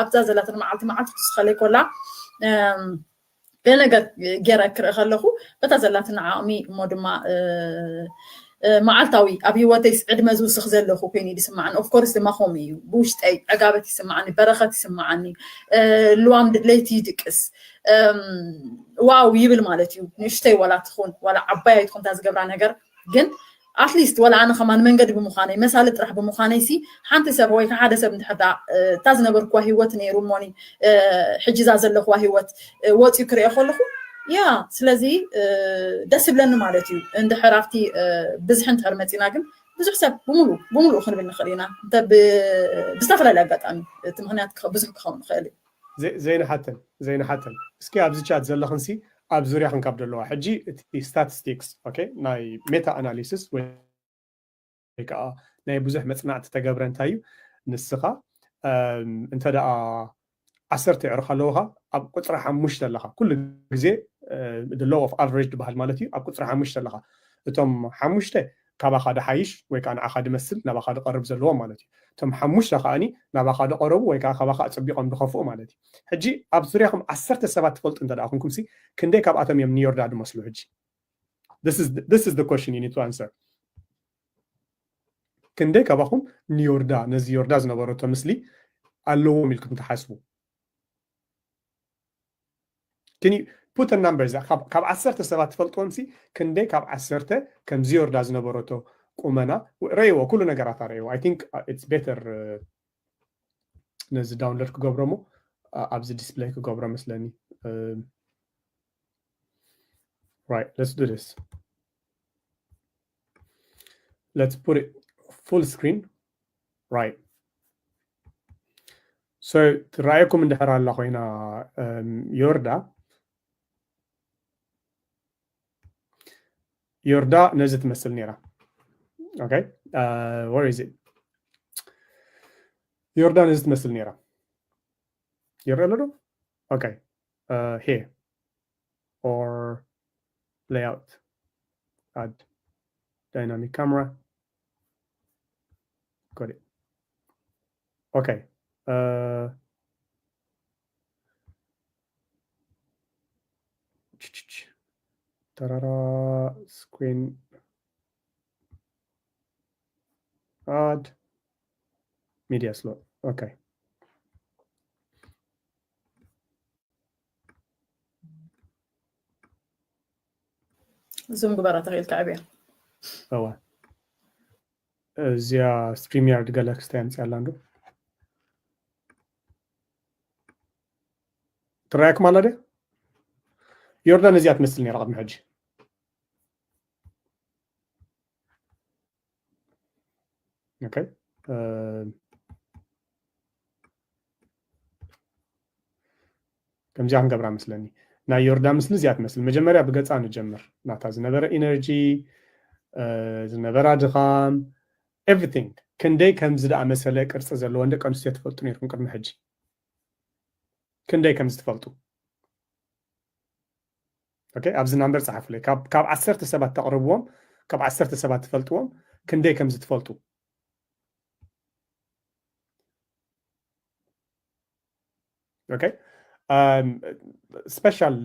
ኣብዛ ዘላትን መዓልቲ መዓልቲ ክትስኸለይ ኮላ ገለ ነገር ገይረ ክርኢ ከለኹ በታ ዘላትን ዓቕሚ እሞ ድማ መዓልታዊ ኣብ ሂወተይስ ዕድመ ዝውስኽ ዘለኹ ኮይኑ እዩ ዝስማዓኒ ኦፍኮርስ ድማ ከምኡ እዩ ብውሽጠይ ዕጋበት ይስማዓኒ በረኸት ይስማዓኒ ልዋም ድለይቲ ይድቅስ ዋው ይብል ማለት እዩ ንእሽተይ ዋላ ትኹን ዋላ ዓባይ ኣይትኹን እታ ዝገብራ ነገር ግን ኣትሊስት ዋላ ኣነ ከማን መንገዲ ብምዃነይ መሳሊ ጥራሕ ብምዃነይ ሲ ሓንቲ ሰብ ወይ ሓደ ሰብ እንድሕር እታ ዝነበርኩዋ ሂወት ነይሩ እሞኒ ሕጂ እዛ ዘለኹዋ ሂወት ወፂኡ ክሪኦ ከለኹ ያ ስለዚ ደስ ይብለኒ ማለት እዩ እንድሕር ኣብቲ ብዝሒ እንድሕር መፂና ግን ብዙሕ ሰብ ብምሉእ ብምሉእ ክንብል ንኽእል ኢና እንተ ብዝተፈላለየ ኣጋጣሚ እቲ ምክንያት ብዙሕ ክኸውን ይኽእል እዩ ዘይንሓተን ዘይንሓተን እስኪ ኣብዚ ቻት ዘለኽንሲ ኣብ ዙርያኽን ካብ ደለዋ ሕጂ እቲ ስታቲስቲክስ ናይ ሜታ ኣናሊሲስ ወይ ከዓ ናይ ብዙሕ መፅናዕቲ ተገብረ እንታይ እዩ ንስኻ እንተ ደኣ ዓሰርተ የዕሩኽ ኣለውኻ፣ ኣብ ቁፅሪ ሓሙሽተ ኣለኻ። ኩሉ ግዜ the law of average ዝበሃል ማለት እዩ። ኣብ ቁፅሪ ሓሙሽተ ኣለኻ። እቶም ሓሙሽተ ካባኻ ድሓይሽ ወይ ከዓ ንዓኻ ድመስል ናባኻ ድቐርብ ዘለዎም ማለት እዩ። እቶም ሓሙሽተ ከዓኒ ናባኻ ድቐረቡ ወይ ከዓ ካባኻ ኣፀቢቖም ድኸፍኡ ማለት እዩ። ሕጂ ኣብ ዙርያኹም ዓሰርተ ሰባት ትፈልጡ እንተ ደኣ ኮንኩም ሲ ክንደይ ካብኣቶም እዮም ንዮርዳ ድመስሉ? ሕጂ this is the question you need to answer። ክንደይ ካባኹም ንዮርዳ ነዚ ዮርዳ ዝነበረቶ ምስሊ ኣለዎም ኢልኩም ትሓስቡ? Can you put a number? ካብ ዓሰርተ ሰባት ትፈልጥዎም ሲ ክንደይ ካብ ዓሰርተ ከምዚ ዮርዳ ዝነበረቶ ቁመና ረእይዎ፣ ኩሉ ነገራት ረእይዎ። I think it's better ነዚ download ክገብሮ ሞ ኣብዚ display ክገብሮ መስለኒ። Right, let's do this. Let's put it full screen. Right. So ትረኣየኩም እንድሕር ኣላ ኮይና ዮርዳ ዮርዳ ነዚ ትመስል ነይራ። Okay, where is it? ዮርዳ ነዚ ትመስል ነይራ። ይረአ ኣሎ ዶ? Okay, here or layout, add dynamic camera. Got it. Okay. ተራራ screen, add media slot. Okay. ዙም ግበራ ተኽኢልካ ዕብያ። እዋ እዚኣ StreamYard ገለ ክስታይ ኣምፅኣላ እንዶ ትረኣየኩም ኣላ ድያ? ዮርዳን እዚኣ ትመስል ነይራ ቅድሚ ሕጂ። Okay. ከምዚኣ ክንገብራ መስለኒ። ናይ ዮርዳ ምስሊ እዚኣ ትመስል። መጀመርያ ብገፃ ንጀምር። ናታ ዝነበረ ኢነርጂ፣ ዝነበራ ድኻም፣ everything። ክንደይ ከምዚ ደኣመሰለ ቅርፂ ዘለወን ደቂ ኣንስትዮ ትፈልጡ ነይርኩም ቅድሚ ሕጂ? ክንደይ ከምዚ ትፈልጡ? Okay፣ ኣብዚ ናምበር ፀሓፉለይ። ካብ ዓሰርተ ሰባት ተቕርብዎም፣ ካብ ዓሰርተ ሰባት ትፈልጥዎም ክንደይ ከምዚ ትፈልጡ? Okay፣ special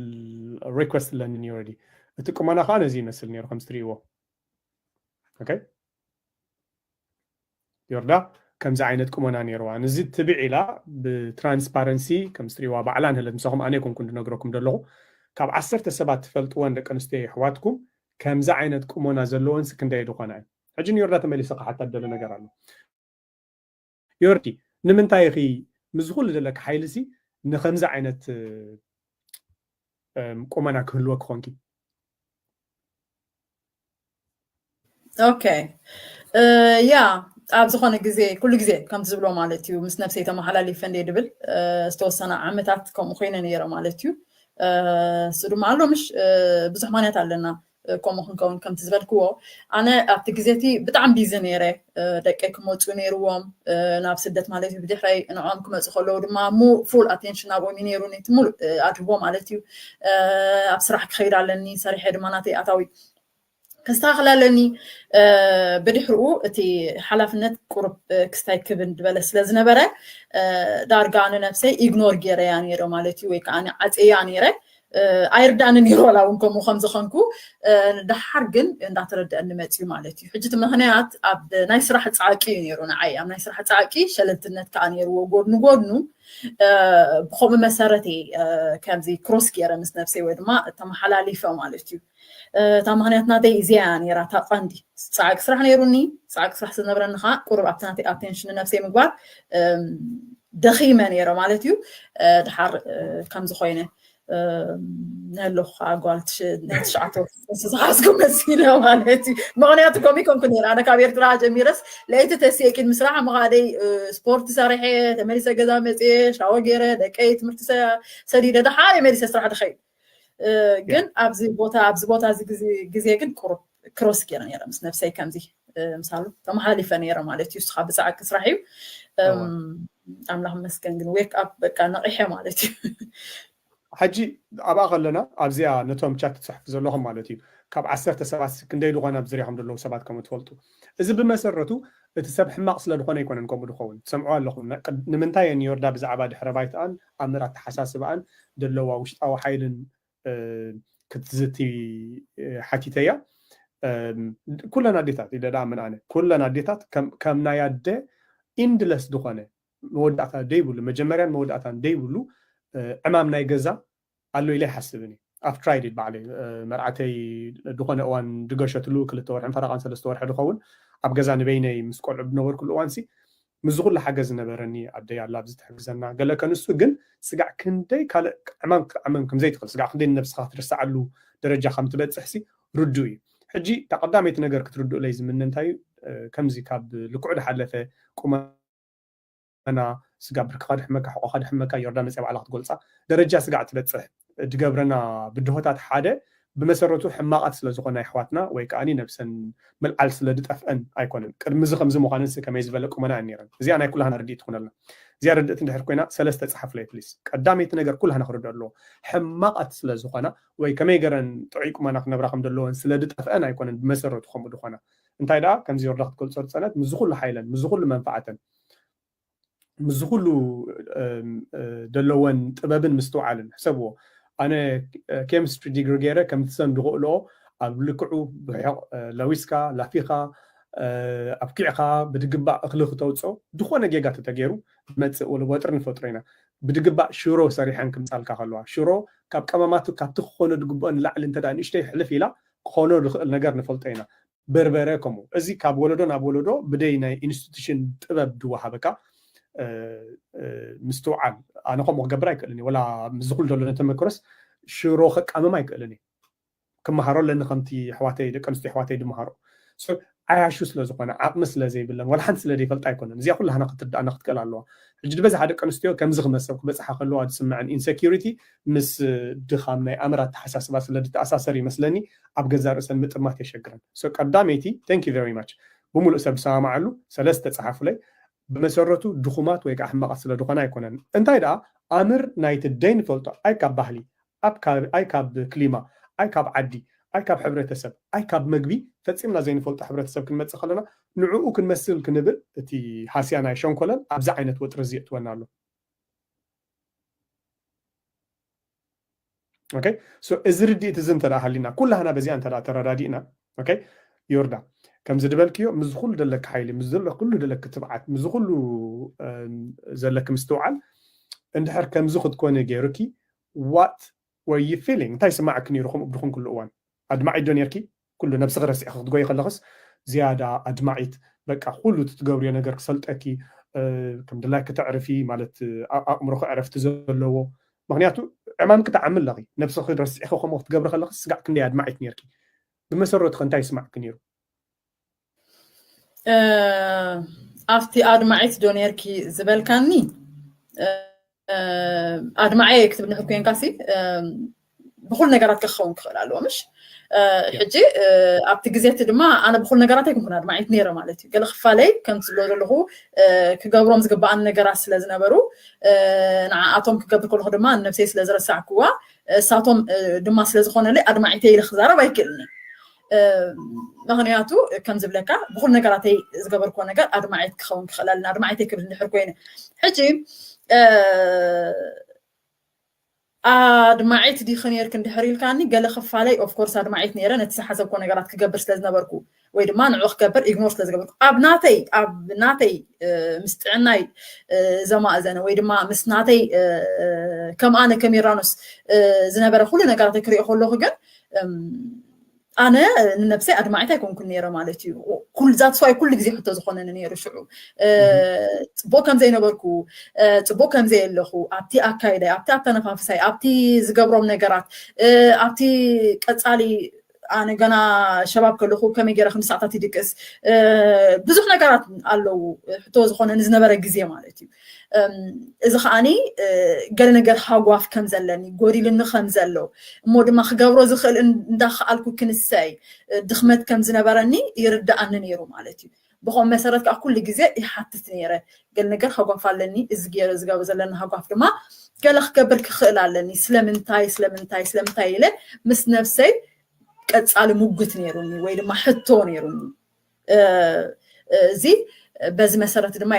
request ኣለኒ already። እቲ ቁመና ከዓ ነዚ ይመስል ነይሩ ከምዚ ትርእይዎ። Okay፣ ዮርዳ ከምዚ ዓይነት ቁመና ነይርዋ። ንዚ ትብዕ ኢላ ብትራንስፓረንሲ ከም ስትሪዋ ባዕላ ንህለት ምሳኹም ኣነ ኮንኩ እንድነግረኩም ዘለኹ ካብ ዓሰርተ ሰባት ትፈልጥወን ደቂ ኣንስትዮ የሕዋትኩም ከምዚ ዓይነት ቁመና ዘለወን ሲ ክንደይ ዝኾና እዩ። ሕጂ ንዮርዳ ተመሊሰ ክሓታ ደለ ነገር ኣሎ። ዮርዲ ንምንታይ ኢኺ ምስ ኩሉ ዘለካ ሓይሊ ሲ ንከምዚ ዓይነት ቁመና ክህልወ ክኾንኪ? ኦኬ፣ ያ ኣብ ዝኾነ ግዜ ኩሉ ግዜ ከምቲ ዝብሎ ማለት እዩ ምስ ነብሰይ ተመሓላሊፈ እንደ ድብል ዝተወሰነ ዓመታት ከምኡ ኮይነ ነይረ ማለት እዩ። እሱ ድማ ኣሎ ምሽ ብዙሕ ምክንያት ኣለና ከምኡ ክንከውን ከምቲ ዝበልክዎ ኣነ ኣብቲ ግዜ እቲ ብጣዕሚ ቢዚ ነይረ። ደቀይ ክመፁ ነይርዎም ናብ ስደት ማለት እዩ። ብድሕረይ ንዕኦም ክመፁ ከለዉ ድማ ሙ ፉል ኣቴንሽን ኣብኦም እዩ ነይሩ ነቲ ሙሉእ ኣድህቦ ማለት እዩ። ኣብ ስራሕ ክኸይድ ኣለኒ ሰሪሐ ድማ ናተይ ኣታዊ ከስተኻኽል ኣለኒ። ብድሕርኡ እቲ ሓላፍነት ቁሩብ ክስታይ ክብን ዝበለ ስለ ዝነበረ ዳርጋ ንነብሰይ ኢግኖር ገይረያ ነይረ ማለት እዩ ወይ ከዓ ዓፀያ ነይረ። ኣይርዳእኒ ነይሩ ዋላ እውን ከምኡ ከም ዝኾንኩ። ደሓር ግን እንዳተረደአኒ መፅዩ ማለት እዩ። ሕጂ እቲ ምክንያት ኣብ ናይ ስራሕ ፃዕቂ እዩ ነይሩ ንዓይ ኣብ ናይ ስራሕ ፃዕቂ ሸለልትነት ከዓ ነይርዎ ጎድኑ ጎድኑ ብከምኡ መሰረት እየ ከምዚ ክሮስ ገይረ ምስ ነብሰይ ወይ ድማ ተመሓላሊፈ ማለት እዩ። እታ ምክንያት ናተይ እዚኣ ነይራ እታ ቀንዲ ፃዕቂ ስራሕ ነይሩኒ። ፃዕቂ ስራሕ ዝነበረኒ ከዓ ቁሩብ ኣብቲ ናተይ ኣቴንሽን ንነብሰይ ምግባር ደኺመ ነይረ ማለት እዩ። ድሓር ከም ዝኾይነ ንህልኹ ከዓ ጓል ናይ ትሽዓተ ወርሒ ዝሓዝኩ መሲለ ማለት እዩ። ምክንያቱ ከምኡ ኮንኩ ነይረ ኣነ ካብ ኤርትራ ጀሚረስ ለይቲ ተሲኤ ቂድ ምስራሕ ምኻደይ ስፖርት ሰሪሐ ተመሊሰ ገዛ መፅየ ሻወ ገይረ ደቀይ ትምህርቲ ሰዲደ ደሓር መሊሰ ስራሕ ድኸይድ። ግን ኣብዚ ቦታ ኣብዚ ቦታ እዚ ግዜ ግን ቁሩብ ክሮስ ገይረ ነይረ ምስ ነብሰይ ከምዚ ምሳሉ ተመሓላሊፈ ነይረ ማለት እዩ። ንስኻ ብፃዕቂ ስራሕ እዩ። ኣምላኽ መስገን ግን ዌክ ኣፕ በቃ ነቒሐ ማለት እዩ። ሕጂ ኣብኣ ከለና ኣብዚኣ ነቶም ቻት ትፅሕፉ ዘለኹም ማለት እዩ ካብ ዓሰርተ ሰባት ክንደይ ዝኾነ ኣብ ዝርያኹም ዘለዉ ሰባት ከም ትፈልጡ። እዚ ብመሰረቱ እቲ ሰብ ሕማቕ ስለ ዝኾነ ኣይኮነን ከምኡ ዝኸውን። ትሰምዑ ኣለኹም። ንምንታይ እየን ዮርዳ ብዛዕባ ድሕረ ባይትኣን ኣምር ኣተሓሳስባኣን ዘለዋ ውሽጣዊ ሓይልን ክትዝቲ ሓቲተያ። ኩለን ኣዴታት ኢለ ደኣ ምን ኣነ ኩለን ኣዴታት ከም ናይ ኣደ ኢንድለስ ዝኾነ መወዳእታ ደይብሉ መጀመርያን መወዳእታን ደይብሉ ዕማም ናይ ገዛ ኣሎ ኢለ ይሓስብን እዩ። ኣብ ትራይድ ባዕለይ መርዓተይ ዝኾነ እዋን ድገሸትሉ ክልተ ወርሕን ፈረቓን ሰለስተ ወርሒ ድኸውን ኣብ ገዛ ንበይነይ ምስ ቆልዑ ብነበርኩሉ እዋንሲ ምዚ ኩሉ ሓገዝ ዝነበረኒ ኣደይ ኣላ ኣብዚ ትሕግዘና ገለ ከንሱ ግን ስጋዕ ክንደይ ካልእ ዕማም ክትዓመም ከምዘይትኽእል ስጋዕ ክንደይ ንነብስኻ ክትርስዓሉ ደረጃ ከም ትበፅሕሲ ርዱ እዩ። ሕጂ እታ ቀዳመይቲ ነገር ክትርድኡለይ ዝምነ እንታይ እዩ ከምዚ ካብ ልክዑ ድሓለፈ ቁመና ስጋ ብርክኻ ድሕመካ ሕቆኻ ድሕመካ ዮርዳ መፅያ ባዕላ ክትጎልፃ ደረጃ ስጋዕ ትበፅሕ ድገብረና ብድሆታት ሓደ ብመሰረቱ ሕማቓት ስለ ዝኾና ኣሕዋትና ወይ ከዓ ነብሰን ምልዓል ስለ ድጠፍአን ኣይኮነን። ቅድሚ እዚ ከምዚ ምዃነን ሲ ከመይ ዝበለ ቁመና እየን ነይረን። እዚኣ ናይ ኩላህና ርድኢት ትኹነልና። እዚኣ ርድእቲ እንድሕር ኮይና ሰለስተ ፀሓፉለይ ፕሊስ። ቀዳመይቲ ነገር ኩላህና ክርድኦ ኣለዎ። ሕማቓት ስለ ዝኾና ወይ ከመይ ገረን ጥዑይ ቁመና ክነብራ ከም ዘለወን ስለ ድጠፍአን ኣይኮነን ብመሰረቱ ከምኡ ዝኾና። እንታይ ደኣ ከምዚ ዮርዳ ክትገልፆ ዝፀነት ምዚ ኩሉ ሓይለን ምዚ ኩሉ መንፋዓተን ምዚ ኩሉ ዘለወን ጥበብን ምስትውዓልን ሕሰብዎ። ኣነ ኬሚስትሪ ዲግሪ ገይረ ከምቲ ሰን ዝኽእልኦ ኣብ ልክዑ ብሕቕ ለዊስካ ላፊኻ ኣብኪዕኻ ብድግባእ እኽሊ ክተውፅኦ ዝኾነ ጌጋ ተተገይሩ ዝመፅእ ወጥሪ ንፈጥሮ ኢና። ብድግባእ ሽሮ ሰሪሐን ክምፃልካ ከለዋ ሽሮ ካብ ቀመማቱ ካብቲ ክኾኖ ዝግብኦ ንላዕሊ እንተ ንእሽተይ ሕልፍ ኢላ ክኾኖ ዝኽእል ነገር ንፈልጦ ኢና። በርበረ ከምኡ እዚ ካብ ወለዶ ናብ ወለዶ ብደይ ናይ ኢንስቲቱሽን ጥበብ ድወሃበካ ምስትውዓል ኣነ ከምኡ ክገብር ኣይክእልን ወላ ዝኹል ዘሎ ተመክሮስ ሽሮ ከቃምም ኣይክእልን ክመሃሮ ኣለኒ ከምቲ ኣሕዋተይ ደቂ ኣንስትዮ ኣሕዋተይ ድመሃሮ ዓያሹ ስለ ዝኾነ ዓቕሚ ስለ ዘይብለን ዋላ ሓንቲ ስለ ዘይፈልጣ ኣይኮነን። እዚኣ ኩላህና ክትርዳእና ክትክእል ኣለዋ። ሕጂ ዝበዝሓ ደቂ ኣንስትዮ ከምዚ ክመሰብ ክበፅሓ ከለዋ ዝስምዐን ኢንሰኪሪቲ ምስ ድኻም ናይ ኣምር ኣተሓሳስባ ስለ ዝተኣሳሰር ይመስለኒ ኣብ ገዛ ርእሰን ምጥማት የሸግረን። ቀዳመይቲ thank you very much ብምሉእ ሰብ ዝሰማማዓሉ ሰለስተ ፀሓፉለይ ብመሰረቱ ድኹማት ወይ ከዓ ሕማቓት ስለ ዝኾነ ኣይኮነን። እንታይ ደኣ ኣምር ናይቲ ደይ ንፈልጦ ኣይ ካብ ባህሊ ኣይ ካብ ክሊማ ኣይ ካብ ዓዲ ኣይ ካብ ሕብረተሰብ ኣይ ካብ መግቢ ፈፂምና ዘይንፈልጦ ሕብረተሰብ ክንመፅእ ከለና ንዕኡ ክንመስል ክንብል እቲ ሃስያ ናይ ሸንኮለል ኣብዚ ዓይነት ወጥሪ እዚ የእትወና ኣሎ። እዚ ርድኢት እዚ እንተ ሃሊና ኩላህና በዚኣ እንተ ተረዳዲእና ዮርዳ ከምዚ ድበልክዮ ምስ ኩሉ ደለኪ ሓይሊ ምስ ዘሎ ኩሉ ደለኪ ትብዓት ምስ ኩሉ ዘለኪ ምስትውዓል እንድሕር ከምዚ ክትኮኒ ገይሩኪ what were you feeling እንታይ ይስማዓኪ ነይሩ ከምኡ ብድኹም ኩሉ እዋን ኣድማዒት ዶ ነርኪ ኩሉ ነብስኺ ረሲዕኺ ክትጎይ ከለኽስ ዝያዳ ኣድማዒት በቃ ኩሉ እቲ ትገብርዮ ነገር ክሰልጠኪ ከም ድላይኪ ተዕርፊ ማለት ኣእምሮኺ ዕረፍቲ ዘለዎ ምክንያቱ ዕማምኪ ትዓሚ ኣለኺ ነብስኺ ረሲዕኺ ከምኡ ክትገብሪ ከለኽስ ስጋዕ ክንደይ ኣድማዒት ነርኪ ብመሰረቱ ከ እንታይ ይስማዕኪ ነይሩ ኣብቲ ኣድማዒት ዶ ነርኪ ዝበልካኒ ኣድማዐየ ክትብል ንሕር ኮንካሲ ብኩሉ ነገራት ክኸውን ክኽእል ኣለዎ ምሽ ሕጂ ኣብቲ ግዜቲ ድማ ኣነ ብኩሉ ነገራት ኣይኩንኩን ኣድማዒት ነይረ ማለት እዩ ገለ ክፋለይ ከምቲ ዝብሎ ዘለኹ ክገብሮም ዝግባኣን ነገራት ስለ ዝነበሩ ንዓኣቶም ክገብር ከለኹ ድማ ነብሰይ ስለ ዝረሳዕክዋ እሳቶም ድማ ስለ ዝኾነለይ ኣድማዒተይ ኢለ ክዛረብ ኣይክእልኒ ምክንያቱ ከም ዝብለካ ብኩሉ ነገራተይ ዝገበርክዎ ነገር ኣድማዒት ክኸውን ክኽእል ኣለና ኣድማዒተይ ክብል እንድሕር ኮይነ ሕጂ ኣድማዒት ዲኺ ነርኪ እንድሕር ኢልካኒ ገለ ክፋለይ ኦፍኮርስ ኣድማዒት ነይረ ነቲ ዝሓሰብኮ ነገራት ክገብር ስለ ዝነበርኩ ወይ ድማ ንዑ ክገብር ኢግኖር ስለ ዝገበርኩ ኣብ ናተይ ኣብ ናተይ ምስ ጥዕናይ ዘማእዘነ ወይ ድማ ምስ ናተይ ከም ኣነ ከሚራኖስ ዝነበረ ኩሉ ነገራተይ ክሪኦ ከለኹ ግን ኣነ ንነብሰይ ኣድማዒት ኣይኮንኩን ነይረ ማለት እዩ ኩል ዛትስዋይ ኩሉ ግዜ ሕቶ ዝኾነኒ ነይሩ ሽዑ ፅቡቅ ከም ዘይነበርኩ ፅቡቅ ከም ዘየለኹ ኣብቲ ኣካይዳይ ኣብቲ ኣተነፋፍሳይ ኣብቲ ዝገብሮም ነገራት ኣብቲ ቀፃሊ ኣነ ገና ሸባብ ከለኹ ከመይ ገይረ ክንዲ ሰዓታት ይድቅስ ብዙሕ ነገራት ኣለዉ። ሕቶ ዝኾነ ንዝነበረ ግዜ ማለት እዩ። እዚ ከዓኒ ገለ ነገር ሃጓፍ ከም ዘለኒ፣ ጎዲልኒ ከም ዘሎ፣ እሞ ድማ ክገብሮ ዝኽእል እንዳኸኣልኩ ክንሰይ ድኽመት ከም ዝነበረኒ ይርድኣኒ ነይሩ ማለት እዩ። ብኸም መሰረት ከዓ ኩሉ ግዜ ይሓትት ነይረ። ገለ ነገር ሃጓፍ ኣለኒ፣ እዚ ገይረ ዝገብሮ ዘለና ሃጓፍ ድማ ገለ ክገብር ክኽእል ኣለኒ። ስለምንታይ ስለምንታይ ስለምንታይ ኢለ ምስ ነብሰይ ቀጻሊ ሙግት ነይሩኒ ወይ ድማ ሕቶ ነይሩኒ። እዚ በዚ መሰረት ድማ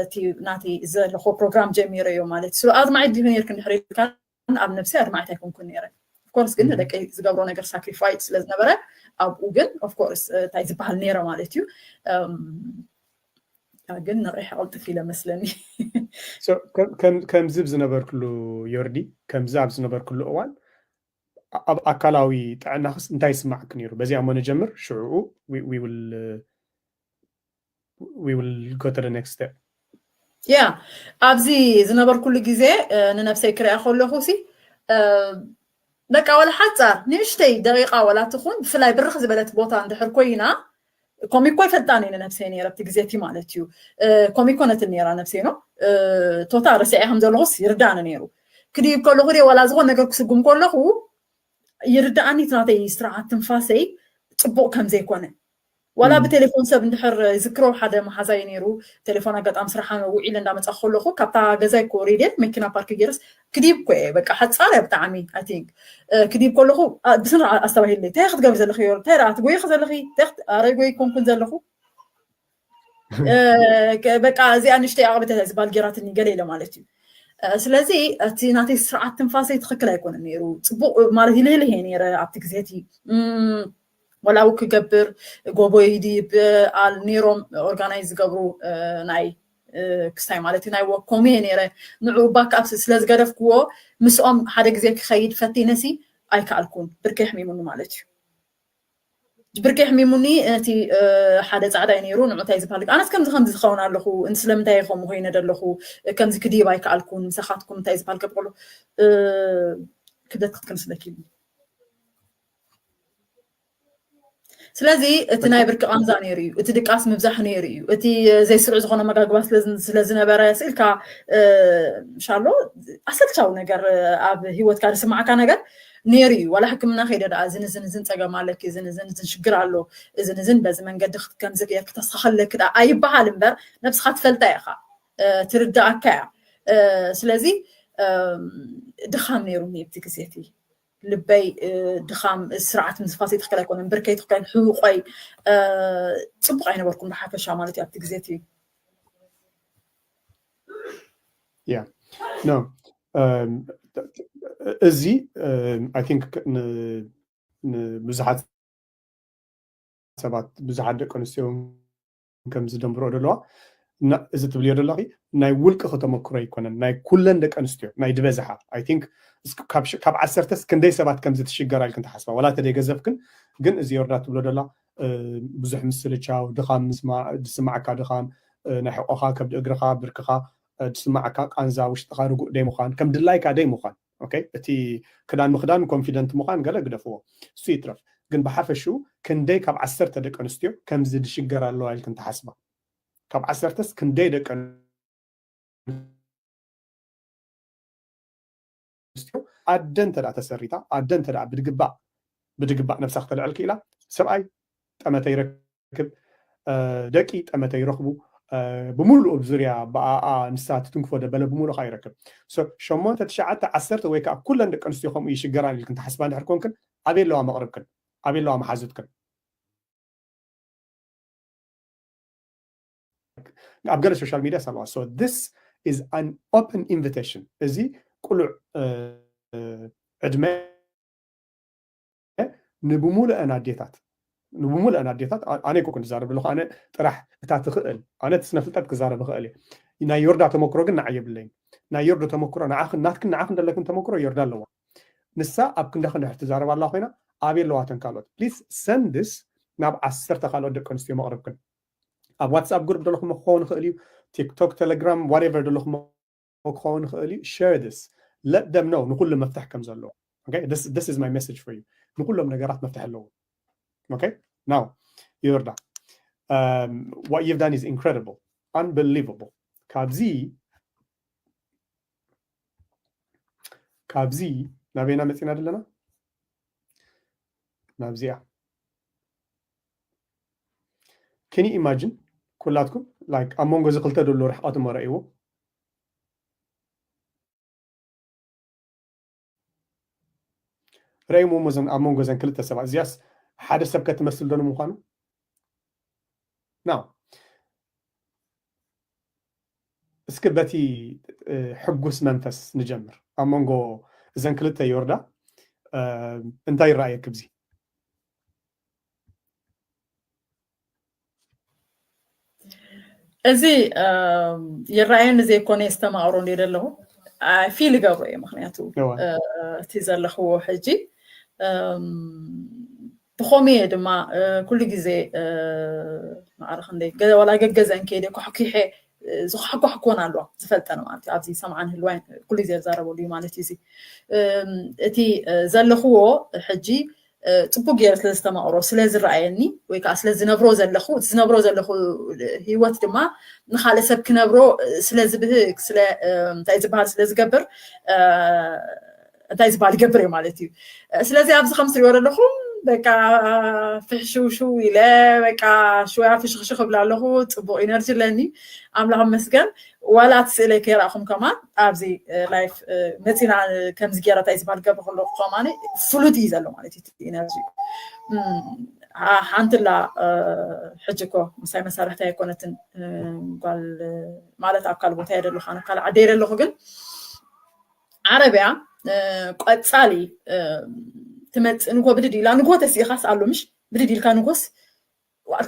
እቲ ናተይ ዘለኹ ፕሮግራም ጀሚረዮ ማለት እዩ። ኣድማዒ ድዩ ነርክ እንድሕር ኢልካ ኣብ ነብሰይ ኣድማዒት ኣይኮንኩን ነይረ። ኦፍኮርስ ግን ደቂ ዝገብሮ ነገር ሳክሪፋይስ ስለዝነበረ ኣብኡ ግን ኦፍኮርስ እንታይ ዝበሃል ነይረ ማለት እዩ። ግን ነቕሕ ቅልጥፍ ኢለ መስለኒ። ከምዚ ዝነበርክሉ ዮርዲ ከምዚ ኣብ ዝነበርክሉ እዋን ኣብ ኣካላዊ ጥዕናክስ እንታይ ይስማዕክ ነይሩ? በዚኣ እሞ ንጀምር። ሽዕኡ we will go to the next step። ያ ኣብዚ ዝነበርኩሉ ግዜ ንነብሰይ ክሪኣ ከለኹ ሲ በቃ ዋላ ሓፃር ንእሽተይ ደቂቃ ዋላ ትኹን ብፍላይ ብርኽ ዝበለት ቦታ እንድሕር ኮይና ኮሚኮ ይፈልጣን እየ ንነብሰይ ነይረ ኣብቲ ግዜ እቲ ማለት እዩ። ኮሚኮ ነትን ነይራ ነብሰይ ነው ቶታ ረሲዐ ከም ዘለኹስ ይርዳኒ ነይሩ። ክድይብ ከለኹ ደ ዋላ ዝኾን ነገር ክስጉም ከለኹ ይርዳኣኒ እቲ ናተይ ስርዓት ትንፋሰይ ፅቡቕ ከም ዘይኮነ ዋላ ብቴሌፎን ሰብ እንድሕር ዝክሮ ሓደ መሓዛይ ነይሩ። ቴሌፎን ኣጋጣሚ ስራሓ ውዒለ እንዳመፃ ከለኹ ካብታ ገዛይ ኮሪደ መኪና ፓርክ ገይርስ ክዲብ ኮ እየ በቃ ሓፃር እያ ብጣዕሚ ኣይ ቲንክ ክዲብ ከለኹ ብስን ኣስተባሂለይ እንታይ ክትገብሪ ዘለኺ እንታይ ኣ ትጎይኺ ዘለኺ ኣረ ጎይ ኮንኩን ዘለኹ በቃ እዚኣ ንሽተይ ኣቕብተ ዝበሃል ገይራትኒ ገለ ኢለ ማለት እዩ። ስለዚ እቲ ናተይ ስርዓት ትንፋሰይ ትኽክል ኣይኮነን ነይሩ። ፅቡቕ ማለት ይልህልህ እየ ነይረ ኣብቲ ግዜ እቲ ወላ እውን ክገብር ጎቦ ይድይብ ኣል ነይሮም ኦርጋናይዝ ዝገብሩ ናይ ክስታይ ማለት እዩ ናይ ወኮም እየ ነይረ። ንዑ ባክኣፕ ስለ ዝገደፍክዎ ምስኦም ሓደ ግዜ ክኸይድ ፈቲነሲ ኣይከኣልኩን ብርከይ ሕሚሙኒ ማለት እዩ። ብርከይ ሕሚሙኒ እቲ ሓደ ፃዕዳ እዩ ነይሩ ንዑ እንታይ ዝበሃል ኣነስ ከምዚ ከምዚ ዝኸውን ኣለኹ ስለምንታይ ከምኡ ኮይነ ዘለኹ ከምዚ ክድይብ ኣይከኣልኩን ምሳኻትኩም እንታይ ዝበሃል ከብቀሉ ክብደት ክትክንስለኪ ስለዚ እቲ ናይ ብርኪ ቃንዛ ነይሩ እዩ እቲ ድቃስ ምብዛሕ ነይሩ እዩ እቲ ዘይስሩዕ ዝኾነ መጋግባ ስለዝነበረ ስኢልካ ሻሎ ኣሰልቻዊ ነገር ኣብ ህይወትካ ዝስማዕካ ነገር ነይሩ እዩ ዋላ ሕክምና ከይደ ደኣ ዝንዝን ዝን ፀገም ኣለኪ ዝንዝን ዝን ሽግር ኣሎ እዝን እዝን በዚ መንገዲ ከምዚ ገይር ክተስተኻኸለኪ ደኣ ኣይበሃል እምበር ነብስኻ ትፈልጣ ኢኻ ትርዳኣካ እያ ስለዚ ድኻም ነይሩኒ ኣብቲ ግዜ እቲ ልበይ ድኻም ስርዓት ምዝፋስ ትኽክል ኣይኮነን ብርከይ ትኽክል ሕውቆይ ፅቡቅ ኣይነበርኩም ብሓፈሻ ማለት እዩ ኣብቲ ግዜ እቲ ያ ኖ እዚ ኣይ ቲንክ ንብዙሓት ሰባት ብዙሓት ደቂ ኣንስትዮ ከም ዝደንብሮ ዘለዋ እዚ ትብልዮ ዘለኺ ናይ ውልቂ ከተመክሮ ኣይኮነን ናይ ኩለን ደቂ ኣንስትዮ ናይ ድበዝሓ ኣይ ቲንክ ካብ ዓሰርተስ ክንደይ ሰባት ከምዚ ትሽገራ ኢልክን ትሓስባ ዋላ ተደይገዘፍክን ግን እዚ ዮርዳ ትብሎ ደላ ብዙሕ ምስልቻው ድኻም ዝስማዓካ ድኻም ናይ ሕቆኻ ከብዲ እግርኻ ብርክኻ ድስማዓካ ቃንዛ ውሽጥኻ ርጉእ ደይ ምዃን ከም ድላይካ ደይ ምዃን እቲ ክዳን ምክዳን ኮንፊደንት ምዃን ገለ ግደፍዎ እሱ ይትረፍ ግን ብሓፈሽኡ ክንደይ ካብ ዓሰርተ ደቂ ኣንስትዮ ከምዚ ድሽገር ኣለዋ ኢልክን ትሓስባ ካብ ዓሰርተስ ክንደይ ደቂ ኣንስትዮ ኣደ እንተ ተሰሪታ ኣደ እንተ ብድግባእ ብድግባእ ነብሳ ክተልዕል ክኢላ ሰብኣይ ጠመተ ይረክብ ደቂ ጠመተ ይረኽቡ ብምሉኡ ዙርያ ብኣኣ ንሳ ትትንክፎ ደበለ ብምሉእ ከዓ ይረክብ ሸሞንተ ትሽዓተ ዓሰርተ ወይ ከዓ ኩለን ደቂ ኣንስትዮ ከምኡ ይሽገራን ኢልክን ትሓስባ እንድሕር ኮንክን ኣበይ ኣለዋ መቕርብክን ኣበይ ኣለዋ መሓዙትክን ኣብ ገለ social media ኣለዋ so this is an open invitation እዚ ቁሉዕ ዕድመ ንብሙሉአን ኣዴታት ንብሙሉአን ኣዴታት ኣነ ይኮኩን ዝዛረብ ኣለኹ ኣነ ጥራሕ እታ ትኽእል ኣነ ስነ ፍልጠት ክዛረብ እኽእል እየ ናይ ዮርዳ ተመክሮ ግን ንዓይ የብለይን ናይ ዮርዶ ተመክሮ ንዓኽን ናትክን ንዓኽን ዘለክን ተመክሮ ዮርዳ ኣለዋ ንሳ ኣብ ክንዳኽን ድሕር ትዛረብ ኣላ ኮይና ኣበይ ኣለዋ ተን ካልኦት please send this ናብ ዓሰርተ ካልኦት ደቂ ኣንስትዮ መቕርብክን ኣብ ዋትስኣፕ ግሩፕ ዘለኹም ክኸውን ይኽእል እዩ ቲክቶክ ቴሌግራም whatever ዘለኹም ክኸውን ይኽእል እዩ share this let them know ንኩሉ መፍትሕ ከም ዘለዎ okay this this is my message for you ንኩሎም ነገራት መፍትሕ ኣለዎ Okay? Now, Yorda, um, what you've done is incredible, unbelievable. ካብዚ ካብዚ ናበይና መፂና ዘለና? ናብዚኣ። Can you imagine? ኩላትኩም like ኣብ መንጎ እዚ ክልተ ዘሎ ርሕቀት እሞ ረእይዎ። ረእይሞ እሞ እዞም ኣብ መንጎ እዘን ክልተ ሰባት እዚኣስ ሓደ ሰብ ከትመስል ዶ ንምዃኑ? ናው እስኪ በቲ ሕጉስ መንፈስ ንጀምር። ኣብ መንጎ እዘን ክልተ ዮርዳ እንታይ ይረኣየክ? ብዚ እዚ ይረኣየኒ ዘይኮነ የስተማቕሮ እንደ ዘለኹ ፊል ይገብሮ እየ። ምክንያቱ እቲ ዘለኽዎ ሕጂ ብኸምኡ እየ ድማ ኩሉ ግዜ ማዕረ ክንደይ ዋላ ገገዘ እንከይደ ኳሕኪሐ ዝኳሕኳሕ ክኾን ኣለዋ ዝፈልጠን ማለት እዩ። ኣብዚ ሰምዓን ህልዋይ ኩሉ ግዜ ዝዛረበሉ እዩ ማለት እዩ። እዚ እቲ ዘለኽዎ ሕጂ ፅቡቅ ገይረ ስለ ዝተማቕሮ ስለ ዝረኣየኒ ወይ ከዓ ስለ ዝነብሮ ዘለኹ ዝነብሮ ዘለኹ ህይወት ድማ ንካልእ ሰብ ክነብሮ ስለ ዝብህግ ስለ እንታይ ዝበሃል ስለ ዝገብር እንታይ ዝበሃል ይገብር እዩ ማለት እዩ። ስለዚ ኣብዚ ከም ትሪኦ ዘለኹም በቃ ፍሕሽውሽው ኢለ በቃ ሽወያ ፍሽኽሽኽ እብላ ኣለኹ። ፅቡቅ ኢነርጂ ኣለኒ ኣምላኽ መስገን። ዋላ እቲ ስእለይ ከይረእኹም ከማን ኣብዚ ላይፍ መፂና ከምዚ ገይራ እንታይ ዝበሃል ገብር ከለኹ ከማን ፍሉጥ እዩ ዘሎ ማለት እዩ ኢነርጂ ሓንትላ ሕጂ እኮ ምሳይ መሳርሕቲ ኣይኮነትን ጓል ማለት ኣብ ካልእ ቦታ የደለኹ ኣነ ካልእ ዓደ የደለኹ ግን ዓረብያ ቆፃሊ ትመፅእ ንጎ ብድድ ኢላ ንጎ ተሲኢኻስ ኣሎ ምሽ ብድድ ኢልካ ንጎስ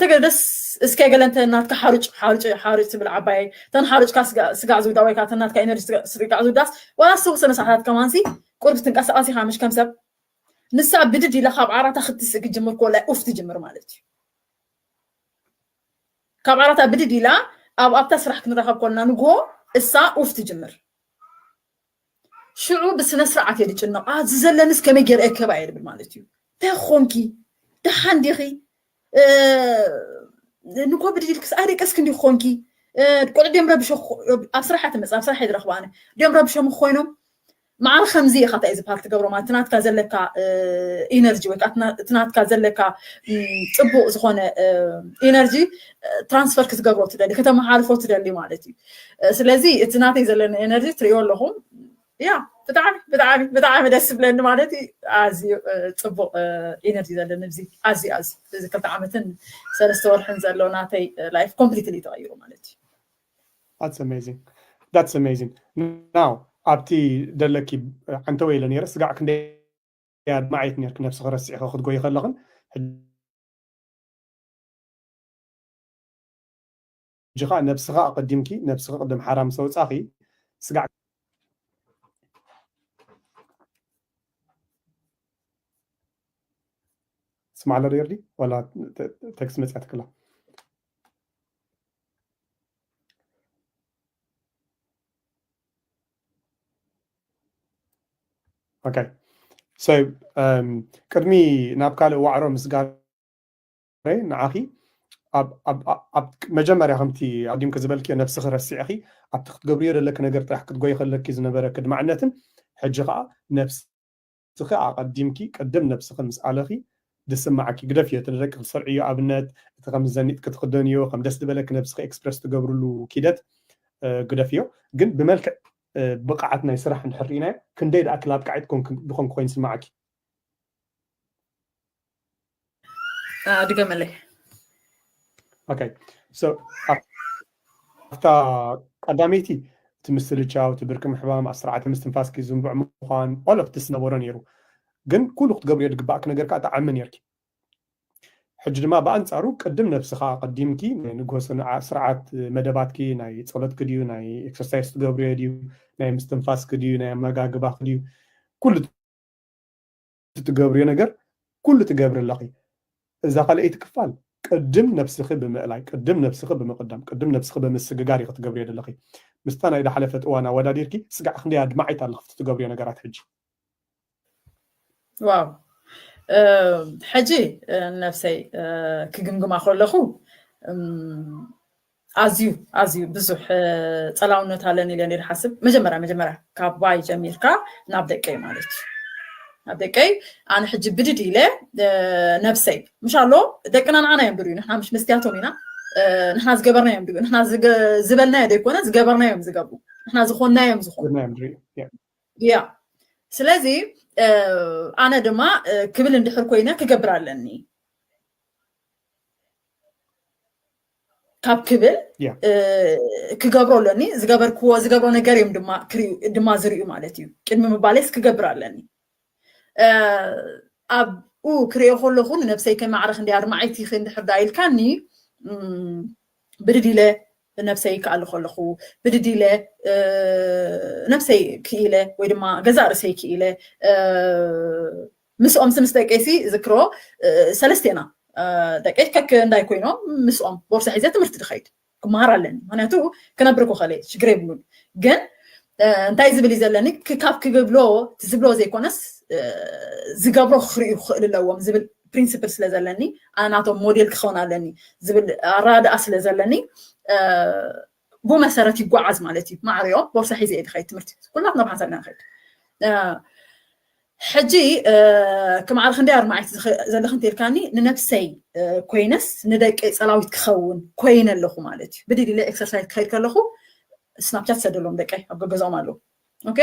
ተገደስ እስከ ገለ እንተ ናትካ ሓሩጭ ሓሩጭ ሓሩጭ ትብል ዓባይ ተን ሓሩጭካ ስጋዕ ዝውዳ ወይ ከዓ ተናትካ ኤነርጂ ስጋዕ ዝውዳስ ዋላ ዝተወሰነ ሰዓታት ከማንሲ ቁርብ ትንቀሳቐስ ኢኻ ምሽ ከም ሰብ ንሳ ብድድ ኢላ ካብ ዓራታ ክትስእ ክትጅምር ኮላይ ኡፍ ትጅምር ማለት እዩ። ካብ ዓራታ ብድድ ኢላ ኣብ ኣብታ ስራሕ ክንራኸብ ኮልና ንጎ እሳ ኡፍ ትጅምር። ሽዑ ብስነ ስርዓት እየ ዝጭነቕ። እዚ ዘለንስ ከመይ ገይረ እከባ እየ ዝብል ማለት እዩ። እንታይ ኾንኪ? ደሓን ዲኺ? ንኮ ብድድ ኢልክስ ኣይደቀስክ እንዲ ኾንኪ? ቆልዑ ድዮም ረብሾ ኣብ ስራሕ እያ ትመፅእ፣ ኣብ ስራሕ እየ ዝረኽባ ኣነ። ድዮም ረብሾም ኮይኖም ማዕረ ከምዚ ኢኻ እንታይ ዝበሃል ትገብሮ ማለት ናትካ ዘለካ ኢነርጂ ወይ እቲ ናትካ ዘለካ ፅቡቅ ዝኾነ ኢነርጂ ትራንስፈር ክትገብሮ ትደሊ ከተመሓልፎ ትደሊ ማለት እዩ። ስለዚ እቲ ናተይ ዘለኒ ኤነርጂ ትሪኦ ኣለኹም ያ ብጣዕሚ ብጣዕሚ ብጣዕሚ ደስ ዝብለኒ ማለት እዩ። ኣዝዩ ፅቡቅ ኢነርጂ ዘለኒ እዚ ኣዝዩ ኣዝዩ እዚ ክልተ ዓመትን ሰለስተ ወርሕን ዘሎ ናተይ ላይፍ ኮምፕሊትሊ ተቐይሩ ማለት እዩ። That's amazing. That's amazing. Now ኣብቲ ደለኪ ዓንተወ ኢለ ነይረ ስጋዕ ክንደይ ኣድማዒት ነርክ ነብስኺ ረሲዕኺ ክትጎይ ከለኽን ሕጂ ከዓ ነብስኺ ኣቐዲምኪ ነብስኺ ቅድም ሓራ ምስ ኣውፃኺ ስጋዕ ስማዕ ኣሎ ሪርዲ ዋላ ቴክስት መፅያ ትክላ ኦኬ so ቅድሚ ናብ ካልእ ዋዕሮ ምስጋር ንዓኺ ኣብ መጀመርያ ከምቲ ኣዲምኪ ዝበልክዮ ነብስኺ ረሲዕኺ ኣብቲ ክትገብርዮ ዘለኪ ነገር ጥራሕ ክትጎይ ከለኪ ዝነበረ ክድማዕነትን ሕጂ ከዓ ነብስኺ ኣቐዲምኪ ቅድም ነብስኺ ምስ ኣለኺ ዝስማዓኪ ግደፍዮ እቲ ንደቂ ክትሰርዕዮ ኣብነት እቲ ከም ዘኒጥኪ ትክደንዮ ከም ደስ ዝበለኪ ነብስኺ ኤክስፕረስ ትገብርሉ ኪደት ግደፍዮ ግን ብመልክዕ ብቕዓት ናይ ስራሕ እንድሕር ርኢናዮ ክንደይ ደኣ ክላብ ቃዒት ድኾንኪ ኮይኑ ይስማዓኪ ድገመለይ okay so ኣብታ ቀዳመይቲ እቲ ምስልቻው እቲ ብርቂ ምሕባም ኣብ ስርዓተ ምስትንፋስኪ ዝንቡዕ ምዃን all of this ነበሮ ነይሩ ግን ኩሉ ክትገብርዮ ዝግባእኪ ነገር ከዓ ተዓሚ ነርኪ ሕጂ ድማ ብኣንፃሩ ቅድም ነብስኻ ኣቐዲምኪ ናይ ንጎ ስርዓት መደባትኪ ናይ ፀሎትኪ ድዩ ናይ ኤክሰርሳይስ ትገብርዮ ድዩ ናይ ምስትንፋስኪ ድዩ ናይ ኣመጋግባኪ ድዩ ኩሉ ትገብርዮ ነገር ኩሉ ትገብሪ ኣለኺ። እዛ ካልኣይቲ ክፋል ቅድም ነብስኺ ብምእላይ፣ ቅድም ነብስኺ ብምቕዳም፣ ቅድም ነብስኺ ብምስግጋር ኢኺ ትገብርዮ ዘለኺ። ምስታ ናይ ዝሓለፈት እዋን ኣወዳዲርኪ ስጋዕ ክንደይ ኣድማዒት ኣለኺ ኣብቲ ትገብርዮ ነገራት ሕጂ። ዋው ሕጂ ነብሰይ ክግምግማ ከለኹ ኣዝዩ ኣዝዩ ብዙሕ ጸላውነት ኣለኒ ኢለ እየ ዝሓስብ። መጀመርያ መጀመርያ ካብ ባይ ጀሚርካ ናብ ደቀይ ማለት እዩ። ናብ ደቀይ ኣነ ሕጂ ብድድ ኢለ ነብሰይ ምሽ ኣሎ ደቅና ንዓና እዮም ድርዩ፣ ንሕና ምሽ መስትያቶም ኢና፣ ንሕና ዝገበርናዮም ድርዩ፣ ንሕና ዝበልናዮ ዘይኮነ ዝገበርናዮም ዝገብሩ፣ ንሕና ዝኾንናዮም ዝኾኑ። ያ ስለዚ ኣነ ድማ ክብል እንድሕር ኮይነ ክገብር ኣለኒ ካብ ክብል ክገብሮ ኣለኒ። ዝገበርክዎ ዝገብሮ ነገር እዮም ድማ ክሪኡ ድማ ዝሪኡ ማለት እዩ። ቅድሚ ምባሌስ ክገብር ኣለኒ። ኣብኡ ክሪኦ ከለኹ ንነብሰይ ከማዕረ ክንደይ ኣድማዒት ኢኺ እንድሕር ዳ ኢልካኒ ብድድ ኢለ ነብሰይ ክኣሉ ከለኹ ብድድ ኢለ ነብሰይ ክኢለ ወይ ድማ ገዛእ ርእሰይ ክኢለ ምስኦም ምስ ደቀይሲ ዝክሮ ሰለስቴና ደቀይ ከክ እንዳይ ኮይኖም ምስኦም ቦርሳ ሒዘ ትምህርቲ ድኸይድ ክመሃር ኣለኒ። ምክንያቱ ክነብር ኮኸለ ሽግር የብሉን። ግን እንታይ ዝብል እዩ ዘለኒ ካብ ክብሎ ዝብሎ ዘይኮነስ ዝገብሮ ክርእዩ ክኽእል ኣለዎም ዝብል ፕሪንስፕል ስለ ዘለኒ ኣነ ናቶም ሞዴል ክኸውን ኣለኒ ዝብል ኣረዳድኣ ስለ ዘለኒ ብኡ መሰረት ይጓዓዝ ማለት እዩ። ማዕሪኦም ቦርሳ ሒዘ እየ ድኸይድ ትምህርቲ ኩላትና ብሓንሳብ ኢና ንኸይድ። ሕጂ ክማዕረ ክንደይ ኣድማዒት ዘለኺ እንተልካኒ ንነብሰይ ኮይነስ ንደቀይ ጸላዊት ክኸውን ኮይነ ኣለኹ ማለት እዩ። ብድድ ኢለ ኤክሰርሳይዝ ክኸይድ ከለኹ ስናፕቻት ሰደሎም ደቀይ ኣብ ገገዝኦም ኣለዉ። ኦኬ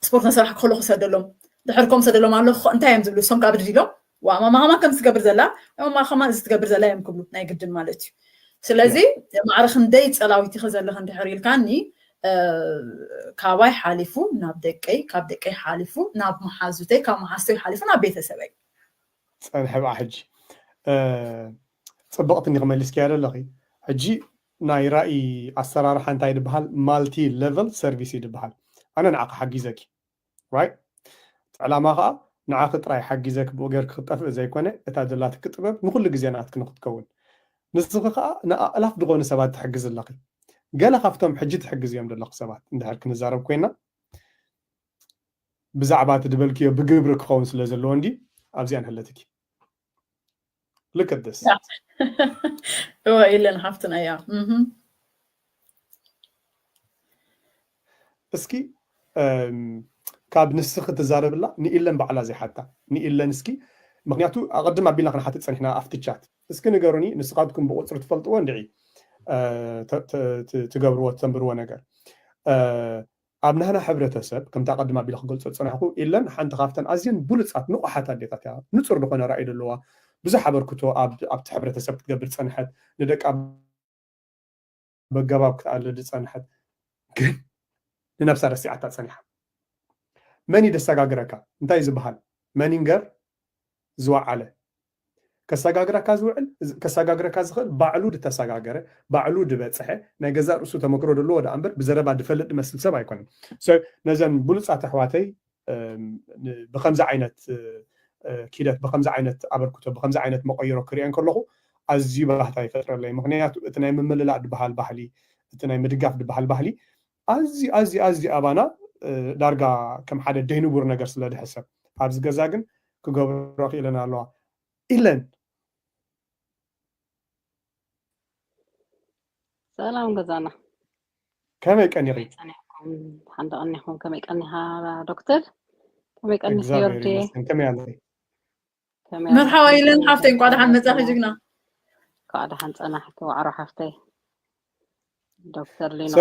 ስፖርት ነሰራሕ ከለኹ ሰደሎም ድሕርኮም ሰደሎም ኣለኹ እንታይ እዮም ዝብሉ እሶም ካብ ድድ ኢሎም ዋ ማማ ከማን ከም ትገብር ዘላ ማማ ከማን እዚ ትገብር ዘላ እዮም ክብሉ ናይ ግድን ማለት እዩ። ስለዚ ማዕረ ክንደይ ጸላዊት ኢኺ ዘለኺ እንድሕር ኢልካኒ ካባይ ሓሊፉ ናብ ደቀይ ካብ ደቀይ ሓሊፉ ናብ መሓዙተይ ካብ መሓዝተይ ሓሊፉ ናብ ቤተሰበይ። ጸንሐ ብኣ ሕጂ ጽብቕቲ እንዲኺ መሊስክያ ዘለኺ። ሕጂ ናይ ራእይ ኣሰራርሓ እንታይ ድበሃል? ማልቲ ሌቨል ሰርቪስ እዩ ድበሃል። ኣነ ንዓኺ ሓጊዘኪ ራይት ዕላማ ከዓ ንዓኺ ጥራይ ሓጊዘኪ ብኡ ጌርኪ ክትጠፍእ ዘይኮነ እታ ዘላትኪ ጥበብ ንኩሉ ግዜ ናትኪ ንክትከውን ንስኺ ከዓ ንኣእላፍ ዝኾኑ ሰባት ትሕግዝ ኣለኺ። ገለ ካብቶም ሕጂ ትሕግዝዮም ዘለኺ ሰባት እንድሕር ክንዛረብ ኮይና ብዛዕባ እቲ ድበልክዮ ብግብሪ ክኸውን ስለ ዘለዎ እንዲ ኣብዚኣ ንሕለትኪ። Look at this. እወ ኢለን ሓፍትና እያ። እስኪ ካብ ንስኺ ትዛረብላ ንኢለን ባዕላ ዘይሓታ ንኢለን እስኪ ምክንያቱ ኣቐድም ኣቢልና ክንሓትት ፀኒሕና ኣብቲ ቻት እስኪ ንገሩኒ ንስኻትኩም ብቁፅሪ ትፈልጥዎ እንድዒ ትገብርዎ ተንብርዎ ነገር ኣብ ናህና ሕብረተሰብ ከምታ ቀድም ኣቢለ ክገልፆ ዝፀናሕኩ ኢለን ሓንቲ ካብተን ኣዝየን ብሉፃት ንቑሓት ኣዴታት እያ ንፁር ዝኾነ ራእይ ዘለዋ ብዙሕ ኣበርክቶ ኣብቲ ሕብረተሰብ ክትገብር ዝፀንሐት ንደቃ በገባብ ክትኣለ ዝፀንሐት ግን ንነብሳ ረሲዓታ ፀኒሓ መን እዩ ደሰጋግረካ እንታይ ዝበሃል መኒንገር ዝወዓለ ከሰጋግረካ ዝውዕል ከሰጋግረካ ዝኽእል ባዕሉ ዝተሰጋገረ ባዕሉ ዝበፅሐ ናይ ገዛእ ርእሱ ተመክሮ ዘለዎ ደኣ እምበር ብዘረባ ዝፈልጥ ዝመስል ሰብ ኣይኮነን ነዘን ብሉፃት ኣሕዋተይ ብከምዚ ዓይነት ኪደት ብከምዚ ዓይነት ኣበርክቶ ብከምዚ ዓይነት መቀይሮ ክሪአን ከለኹ ኣዝዩ ባህታ ይፈጥረለይ ምክንያቱ እቲ ናይ ምምልላእ ዝበሃል ባህሊ እቲ ናይ ምድጋፍ ዝበሃል ባህሊ ኣዝዩ ኣዝዩ ኣዝዩ ኣባና ዳርጋ ከም ሓደ ደይንቡር ነገር ስለ ድሕሰብ ኣብዚ ገዛ ግን ክገብሮ ክኢለን ኣለዋ ኢለን ሰላም ገዛና ከመይ ቀኒኺ ሓንደ ቀኒኹም ከመይ ቀኒኻ ዶክተር ከመይ ቀኒኺ ዮርዴ ከመይ ኣለኺ መርሓባ ኢለን ሓፍተይ እንኳ ደሓን መጻኺ ጅግና እንኳ ደሓን ጸናሕኪ ዋዕሮ ሓፍተይ ዶክተር ሊኖ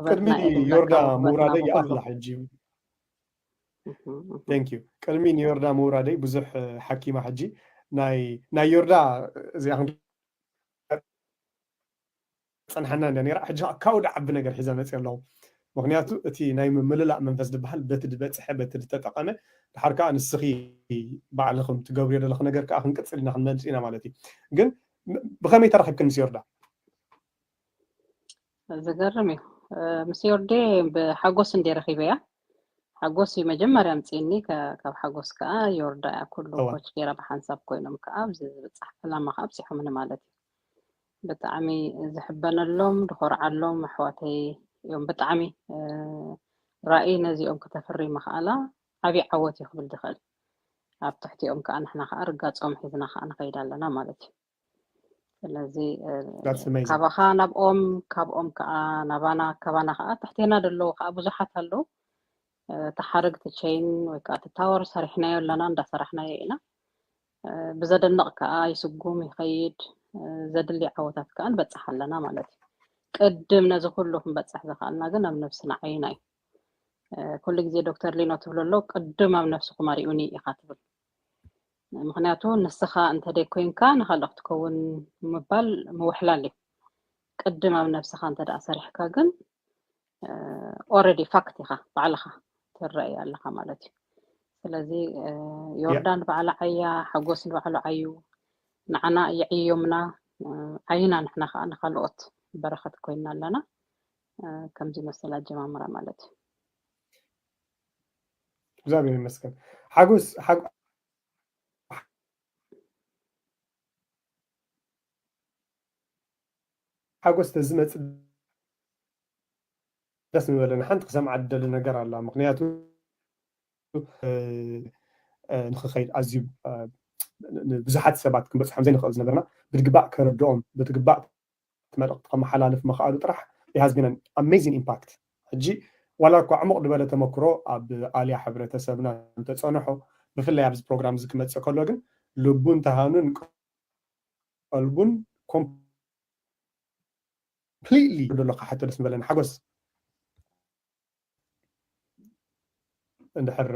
ቅድሚ ዮርዳ ምውራደይ ይኣኽላ ሕጂ ቴንክ ዩ ቅድሚ ንዮርዳ ምውራደይ ብዙሕ ሓኪማ ሕጂ ናይ ዮርዳ እዚኣ ጸንሓና እንዳ ነራ ሕጂ ካብኡ ዓቢ ነገር ሒዘ መጽእ ኣለኹ ምክንያቱ እቲ ናይ ምምልላእ መንፈስ ዝበሃል በቲ ዝበጽሐ በቲ ዝተጠቐመ ድሓር ከዓ ንስኺ ባዕልኽም ትገብርዮ ዘለኹ ነገር ከዓ ክንቅጽል ኢና ክንመልስ ኢና ማለት እዩ ግን ብኸመይ ተራኺብክን ምስ ዮርዳ ዝገርም እዩ ምስ ዮርዴ ብሓጎስ እንደ ረኺበያ ሓጎስ እዩ መጀመርያ ምፅእኒ ካብ ሓጎስ ከዓ ዮርዳ እያ ኩሉ ኮች ገይራ ብሓንሳብ ኮይኖም ከዓ ኣብዚ ዝብፃሕ ዕላማ ከዓ ኣብፂሖምኒ ማለት እዩ ብጣዕሚ ዝሕበነሎም ዝኮርዓሎም ኣሕዋተይ እዮም ብጣዕሚ ራእይ ነዚኦም ከተፍሪ ምክኣላ ዓብዪ ዓወት እዩ ክብል ዝኽእል ኣብ ትሕቲኦም ከዓ ንሕና ከዓ ርጋፆም ሒዝና ከዓ ንኸይድ ኣለና ማለት እዩ። ስለዚ That's amazing. ካባኻ ናብኦም፣ ካብኦም ከዓ ናባና፣ ካባና ከዓ ትሕቴና ዘለዉ ከዓ ብዙሓት ኣለዉ። እቲ ሓረግ፣ እቲ ቸይን ወይ ከዓ እቲ ታወር ሰሪሕናዮ ኣለና፣ እንዳሰራሕናዮ ኢና። ብዘደንቕ ከዓ ይስጉም ይኸይድ። ዘድሊ ዓወታት ከዓ ንበፅሕ ኣለና ማለት እዩ። ቅድም ነዚ ኩሉ ክንበፅሕ ዝኸኣልና ግን ኣብ ነብስና ዓይና እዩ። ኩሉ ግዜ ዶክተር ሊኖ ትብሎ ኣሎ፣ ቅድም ኣብ ነብስኹም ኣሪኡኒ ኢኻ ትብል። ምክንያቱ ንስኻ እንተደይ ኮይንካ ንኻልእ ክትከውን ምባል ምውሕላል እዩ። ቅድም ኣብ ነብስኻ እንተ ደኣ ሰሪሕካ ግን ኦረዲ ፋክት ኢኻ፣ ባዕልኻ ትረኣይ ኣለኻ ማለት እዩ። ስለዚ ዮርዳን ባዕላ ዓያ፣ ሓጎስ ንባዕሉ ዓዩ፣ ንዓና የዕዮምና፣ ዓይና ንሕና ከዓ ንኻልኦት በረኸት ኮይና ኣለና። ከምዚ መሰል ኣጀማምራ ማለት እዩ። እግዚኣብሔር ይመስገን። ሓጎስ ሓጎ- ሓጎስ ተዝመጽእ ደስ ምበለና። ሓንቲ ክሰምዓ ደሊ ነገር ኣላ። ምክንያቱ ንክኸይድ ኣዝዩ ብዙሓት ሰባት ክንበፅሖም ዘይንኽእል ዝነበርና ብትግባእ ከረድኦም፣ ብትግባእ መልእክቲ ከመሓላልፍ ምኽኣሉ ጥራሕ it has been an amazing impact። ሕጂ ዋላ እኳ ዕሙቕ ዝበለ ተመክሮ ኣብ ኣልያ ሕብረተሰብና እንተፀንሖ፣ ብፍላይ ኣብዚ ፕሮግራም እዚ ክመፅእ ከሎ ግን ልቡን ተሃኑን ቀልቡን completely ደሎ ክሓቶ ደስ ምበለኒ። ሓጎስ እንድሕር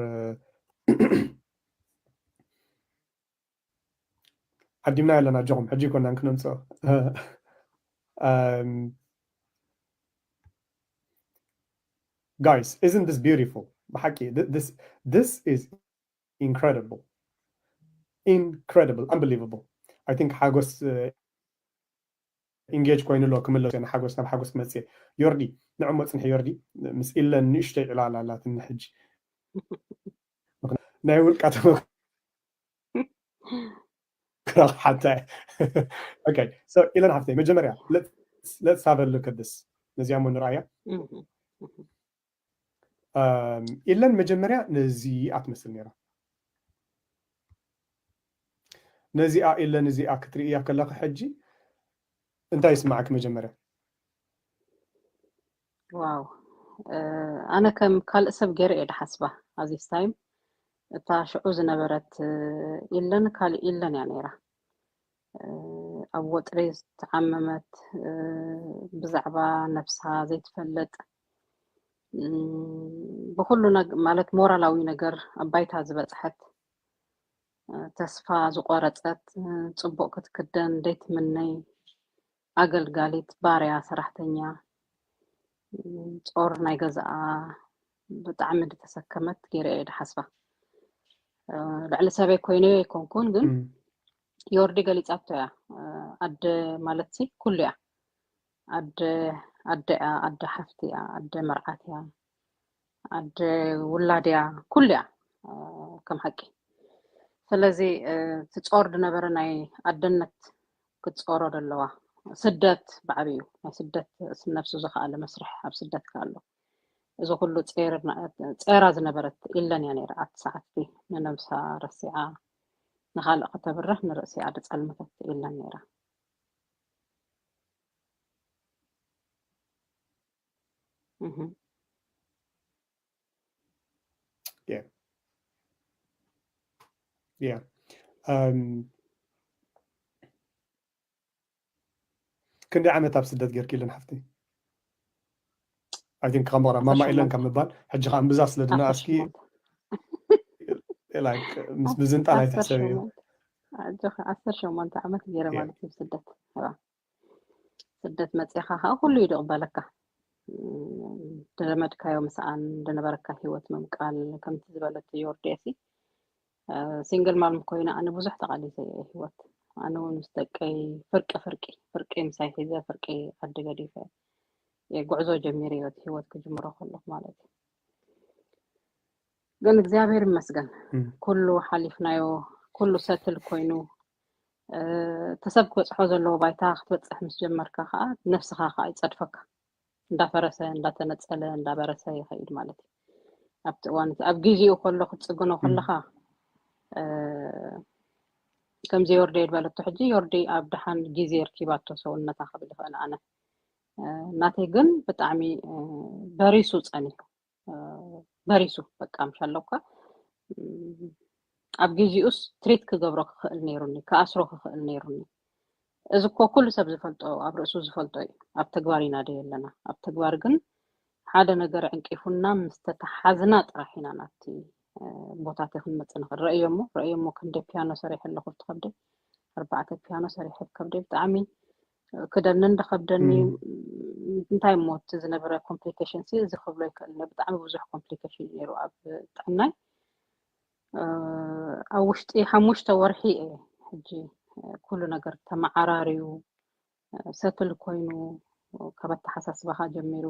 ዓዲምና ኣለና፣ ኣጆኹም፣ ሕጂ ይኮናን ክነምፅኦ። Um, guys, isn't this beautiful? ብሓቂ this is incredible, incredible, unbelievable. I think ሓጎስ ኢንጌጅ ኮይኑ ኣሎ ክምለስ እየ፣ ሓጎስ ናብ ሓጎስ ክመፅእ እየ። ዮርዲ ንዕሞ ፅንሒ። ዮርዲ ምስ ኢለን ንእሽተይ ዕላል ኣላትኒ ሕጂ ናይ ውልቃ ተመክሮ ሓታ። Okay, so ኢለን ሓፍተይ መጀመርያ let's have a look at this። ነዚኣ እሞ ንርኣያ። ኢለን መጀመርያ ነዚኣ ትመስል ነይራ። ነዚኣ ኢለን እዚኣ ክትርእያ ከለኺ ሕጂ እንታይ ይስማዓኪ መጀመርያ? ዋው፣ ኣነ ከም ካልእ ሰብ ገይረ እየ ድሓስባ። ኣዚስ ታይም እታ ሽዑ ዝነበረት ኢለን ካልእ ኢለን እያ ነይራ። ኣብ ወጥሪ ዝተዓመመት፣ ብዛዕባ ነብሳ ዘይትፈልጥ፣ ብኩሉ ማለት ሞራላዊ ነገር ኣብ ባይታ ዝበፅሐት፣ ተስፋ ዝቆረፀት፣ ፅቡቅ ክትክደን ዘይትምነይ፣ ኣገልጋሊት፣ ባርያ፣ ሰራሕተኛ፣ ጾር ናይ ገዛኣ ብጣዕሚ ዝተሰከመት ገይረ እየ ድሓስባ። ልዕሊ ሰበይ ኮይነ ኣይኮንኩን፣ ግን ዮርዲ ገሊፃቶ እያ። ኣደ ማለት ሲ ኩሉ እያ። ኣደ ኣደ እያ፣ ኣደ ሓፍቲ እያ፣ ኣደ መርዓት እያ፣ ኣደ ውላድ እያ፣ ኩሉ እያ ከም ሓቂ። ስለዚ እቲ ጾር ዝነበረ ናይ ኣደነት ክትጾሮ ዘለዋ። ስደት ብዓብዩ ናይ ስደት ነብሱ ዝኸኣለ መስርሕ ኣብ ስደት ከኣሎ። እዚ ኩሉ ጼራ ዝነበረት ኢለን እያ ነይራ። ኣብቲ ሰዓት እቲ ንነብሳ ረሲዓ ንኻልእ ከተብርህ ንርእሲኣ ዝጸልመተት ኢለን ነይራ። ክንደይ ዓመት ኣብ ስደት ጌርኪ ኢለን ሓፍተይ? I think ከም በቕራ ማማ ኢለን ካብ ምባል ሕጂ ከዓ እምብዛ ስለ ድነኣስኪ ምስ ምዝንጣል ኣይትሕሰብዮ። ዓሰርተ ሸሞንተ ዓመት ገይረ ማለት እዩ ስደት። ስደት መፂኻ ከዓ ኩሉ እዩ ዝቕበለካ። ዝለመድካዮ ምስኣን ዝነበረካ ሂወት ምምቃል። ከምቲ ዝበለት ዮርዴሲ ሲንግል ማልም ኮይነ ኣነ ብዙሕ ተቓሊሰ እየ ሂወት። ኣነ እውን ምስ ደቀይ ፍርቂ ፍርቂ ፍርቂ ምሳይ ሒዘ ፍርቂ ዓዲ ገዲፈ ጉዕዞ ጀሚረ እየ ሂወት ክጅምሮ ከለኩ ማለት እዩ። ግን እግዚኣብሔር ይመስገን ኩሉ ሓሊፍናዮ፣ ኩሉ ሰትል ኮይኑ። እቲ ሰብ ክበፅሖ ዘለዎ ባይታ ክትበፅሕ ምስ ጀመርካ ከዓ ነብስኻ ከዓ ይፀድፈካ። እንዳፈረሰ እንዳተነፀለ እንዳበረሰ ይኸይድ ማለት እዩ። ኣብቲ እዋን እቲ ኣብ ግዜኡ ከሎ ክትፅግኖ ከለኻ ከምዚ ዮርዲ የድበለቶ ሕጂ ዮርዲ ኣብ ደሓን ግዜ ርኪባቶ ሰውነታ ክብል ይኽእል ኣነ። ናተይ ግን ብጣዕሚ በሪሱ ጸኒሑ፣ በሪሱ በቃ ምሽ ኣለኳ። ኣብ ግዜኡስ ትሪት ክገብሮ ክኽእል ነይሩኒ፣ ክኣስሮ ክኽእል ነይሩኒ። እዚ እኮ ኩሉ ሰብ ዝፈልጦ፣ ኣብ ርእሱ ዝፈልጦ እዩ። ኣብ ተግባር ኢና ዶ ኣለና? ኣብ ተግባር ግን ሓደ ነገር ዕንቂፉና ምስ ተተሓዝና ጥራሕ ኢና ናብቲ ቦታቲ ክንመጽእ ንኽእል። ረእዮ እሞ ረእዮ እሞ ክንደይ ፒያኖ ሰሪሐ ኣለኹ ኣብቲ ከብደይ፣ ኣርባዕተ ፒያኖ ሰሪሐ ኣብ ከብደይ። ብጣዕሚ ክደንን ደኸብደኒ እንታይ እሞ እቲ ዝነበረ ኮምፕሊኬሽን ሲ እዚ ክብሎ ይክእል። ብጣዕሚ ብዙሕ ኮምፕሊኬሽን ነይሩ ኣብ ጥዕናይ። ኣብ ውሽጢ ሓሙሽተ ወርሒ እየ ሕጂ ኩሉ ነገር ተመዓራርዩ ሰትል ኮይኑ፣ ካብ ኣተሓሳስባኻ ጀሚሩ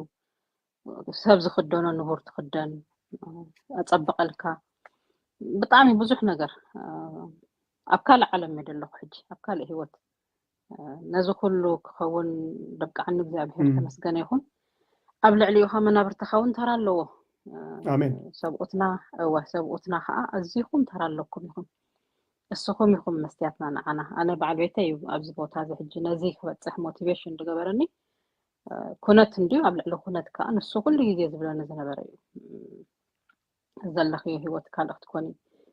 ሰብ ዝኽደኖ ንቡር ትኽደን፣ ኣጸብቐልካ። ብጣዕሚ ብዙሕ ነገር ኣብ ካልእ ዓለም እየ ዘለኹ ሕጂ፣ ኣብ ካልእ ህይወት። ነዚ ኩሉ ክኸውን ደብቅዓኒ እግዚኣብሔር ተመስገነ ይኹን። ኣብ ልዕሊኡ ኸ መናብርትኻ እውን ተራ ኣለዎ። ኣሜን። ሰብኡትና እወ ሰብኡትና ኸዓ ኣዚኹም ተራ ኣለኩም ኢኹም። እስኹም ኢኹም መስትያትና ንዓና። ኣነ በዓል ቤተይ እዩ ኣብዚ ቦታ እዚ ሕጂ ነዚ ክበፅሕ ሞቲቬሽን ዝገበረኒ። ኩነት እንድዩ ኣብ ልዕሊ ኩነት ከዓ ንሱ ኩሉ ግዜ ዝብለኒ ዝነበረ እዩ። ዘለኽዮ ህይወት ካልእ ክትኮኒ፣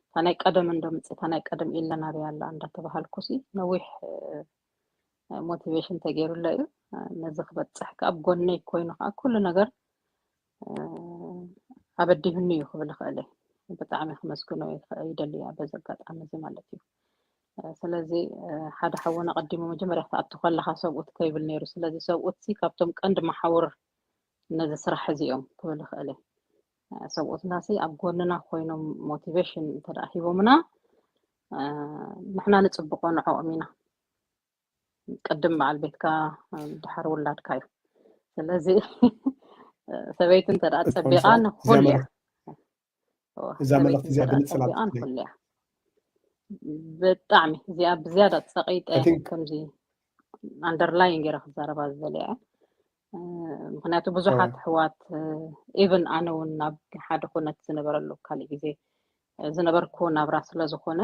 እታ ናይ ቀደም እንዶ ምፅእ፣ እታ ናይ ቀደም ኢለ ናበይ ኣላ እንዳተባሃልኩ ሲ ነዊሕ ሞቲቬሽን ተገይሩለ እዩ። ነዚ ክበፅሕ ከዓ ኣብ ጎነይ ኮይኑ ከዓ ኩሉ ነገር ኣበዲሁኒ እዩ ክብል ይኽእል እየ። ብጣዕሚ ክመስግኖ ይደሊ እያ በዚ ኣጋጣሚ እዚ ማለት እዩ። ስለዚ ሓደ ሓውና ቀዲሙ መጀመርያ ክትኣቱ ከለኻ ሰብኡት ከይብል ነይሩ። ስለዚ ሰብኡት ሲ ካብቶም ቀንዲ መሓውር ነዚ ስራሕ እዚ እዮም ክብል ይኽእል እየ። ሰብኡትና ሲ ኣብ ጎንና ኮይኖም ሞቲቬሽን እንተ ደኣ ሂቦምና ንሕና ንፅብቆ ንዕኦም ኢና። ቅድም በዓል ቤትካ ድሓር ውላድካ እዩ። ስለዚ ሰበይቲ እንተ ደኣ ፀቢቓ ንኩል እያ። እዛ መልእኽቲ እዚኣ ግልፅ ላብፅለይ ብጣዕሚ እዚኣ ብዝያዳ ፀቂጠ ከምዚ ኣንደርላይን ገይረ ክዛረባ ዝደልያ። ምክንያቱ ብዙሓት ኣሕዋት ኢቭን ኣነ እውን ናብ ሓደ ኩነት ዝነበረሉ ካልእ ግዜ ዝነበርኩ ናብራ ስለዝኮነ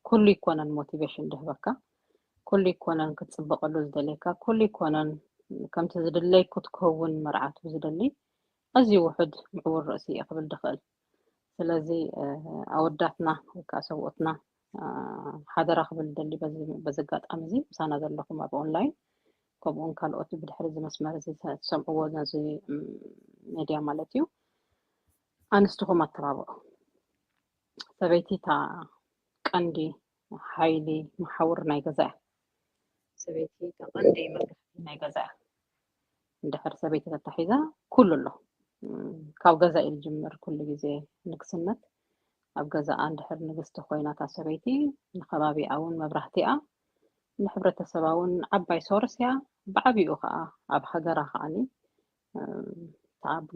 ኩሉ ይኮነን ሞቲቬሽን ድህበካ፣ ኩሉ ይኮነን ክትፅበቀሉ ዝደልየካ፣ ኩሉ ይኮነን ከምቲ ዝድለይ ክትከውን መርዓቱ ዝደሊ ኣዝዩ ውሑድ ምዕቡል ርእሲ እየ ክብል ድኽእል። ስለዚ ኣወዳትና ወይ ከዓ ሰብኡትና ሓደራ ክብል ደሊ በዚ ኣጋጣሚ እዚ ምሳና ዘለኹም ኣብ ኦንላይን ከምኡውን ካልኦት ብድሕሪ እዚ መስመር እዚ ትሰምዕዎ ነዚ ሜድያ ማለት እዩ ኣንስትኹም ኣተባብዑ። ሰበይቲ እታ ቀንዲ ሓይሊ መሓውር ናይ ገዛ እያ። ሰበይቲ እታ ቀንዲ መብራህቲ ናይ ገዛ እያ። እንድሕር ሰበይቲ ተታሒዛ ኩሉ ኣሎ። ካብ ገዛ እዩ ዝጅምር ኩሉ ግዜ ንግስነት። ኣብ ገዛኣ እንድሕር ንግስቲ ኮይና እታ ሰበይቲ ንከባቢኣ እውን መብራህቲ እያ። ንሕብረተሰባ እውን ዓባይ ሶርስ እያ። ብዓቢኡ ከዓ ኣብ ሃገራ ከዓኒ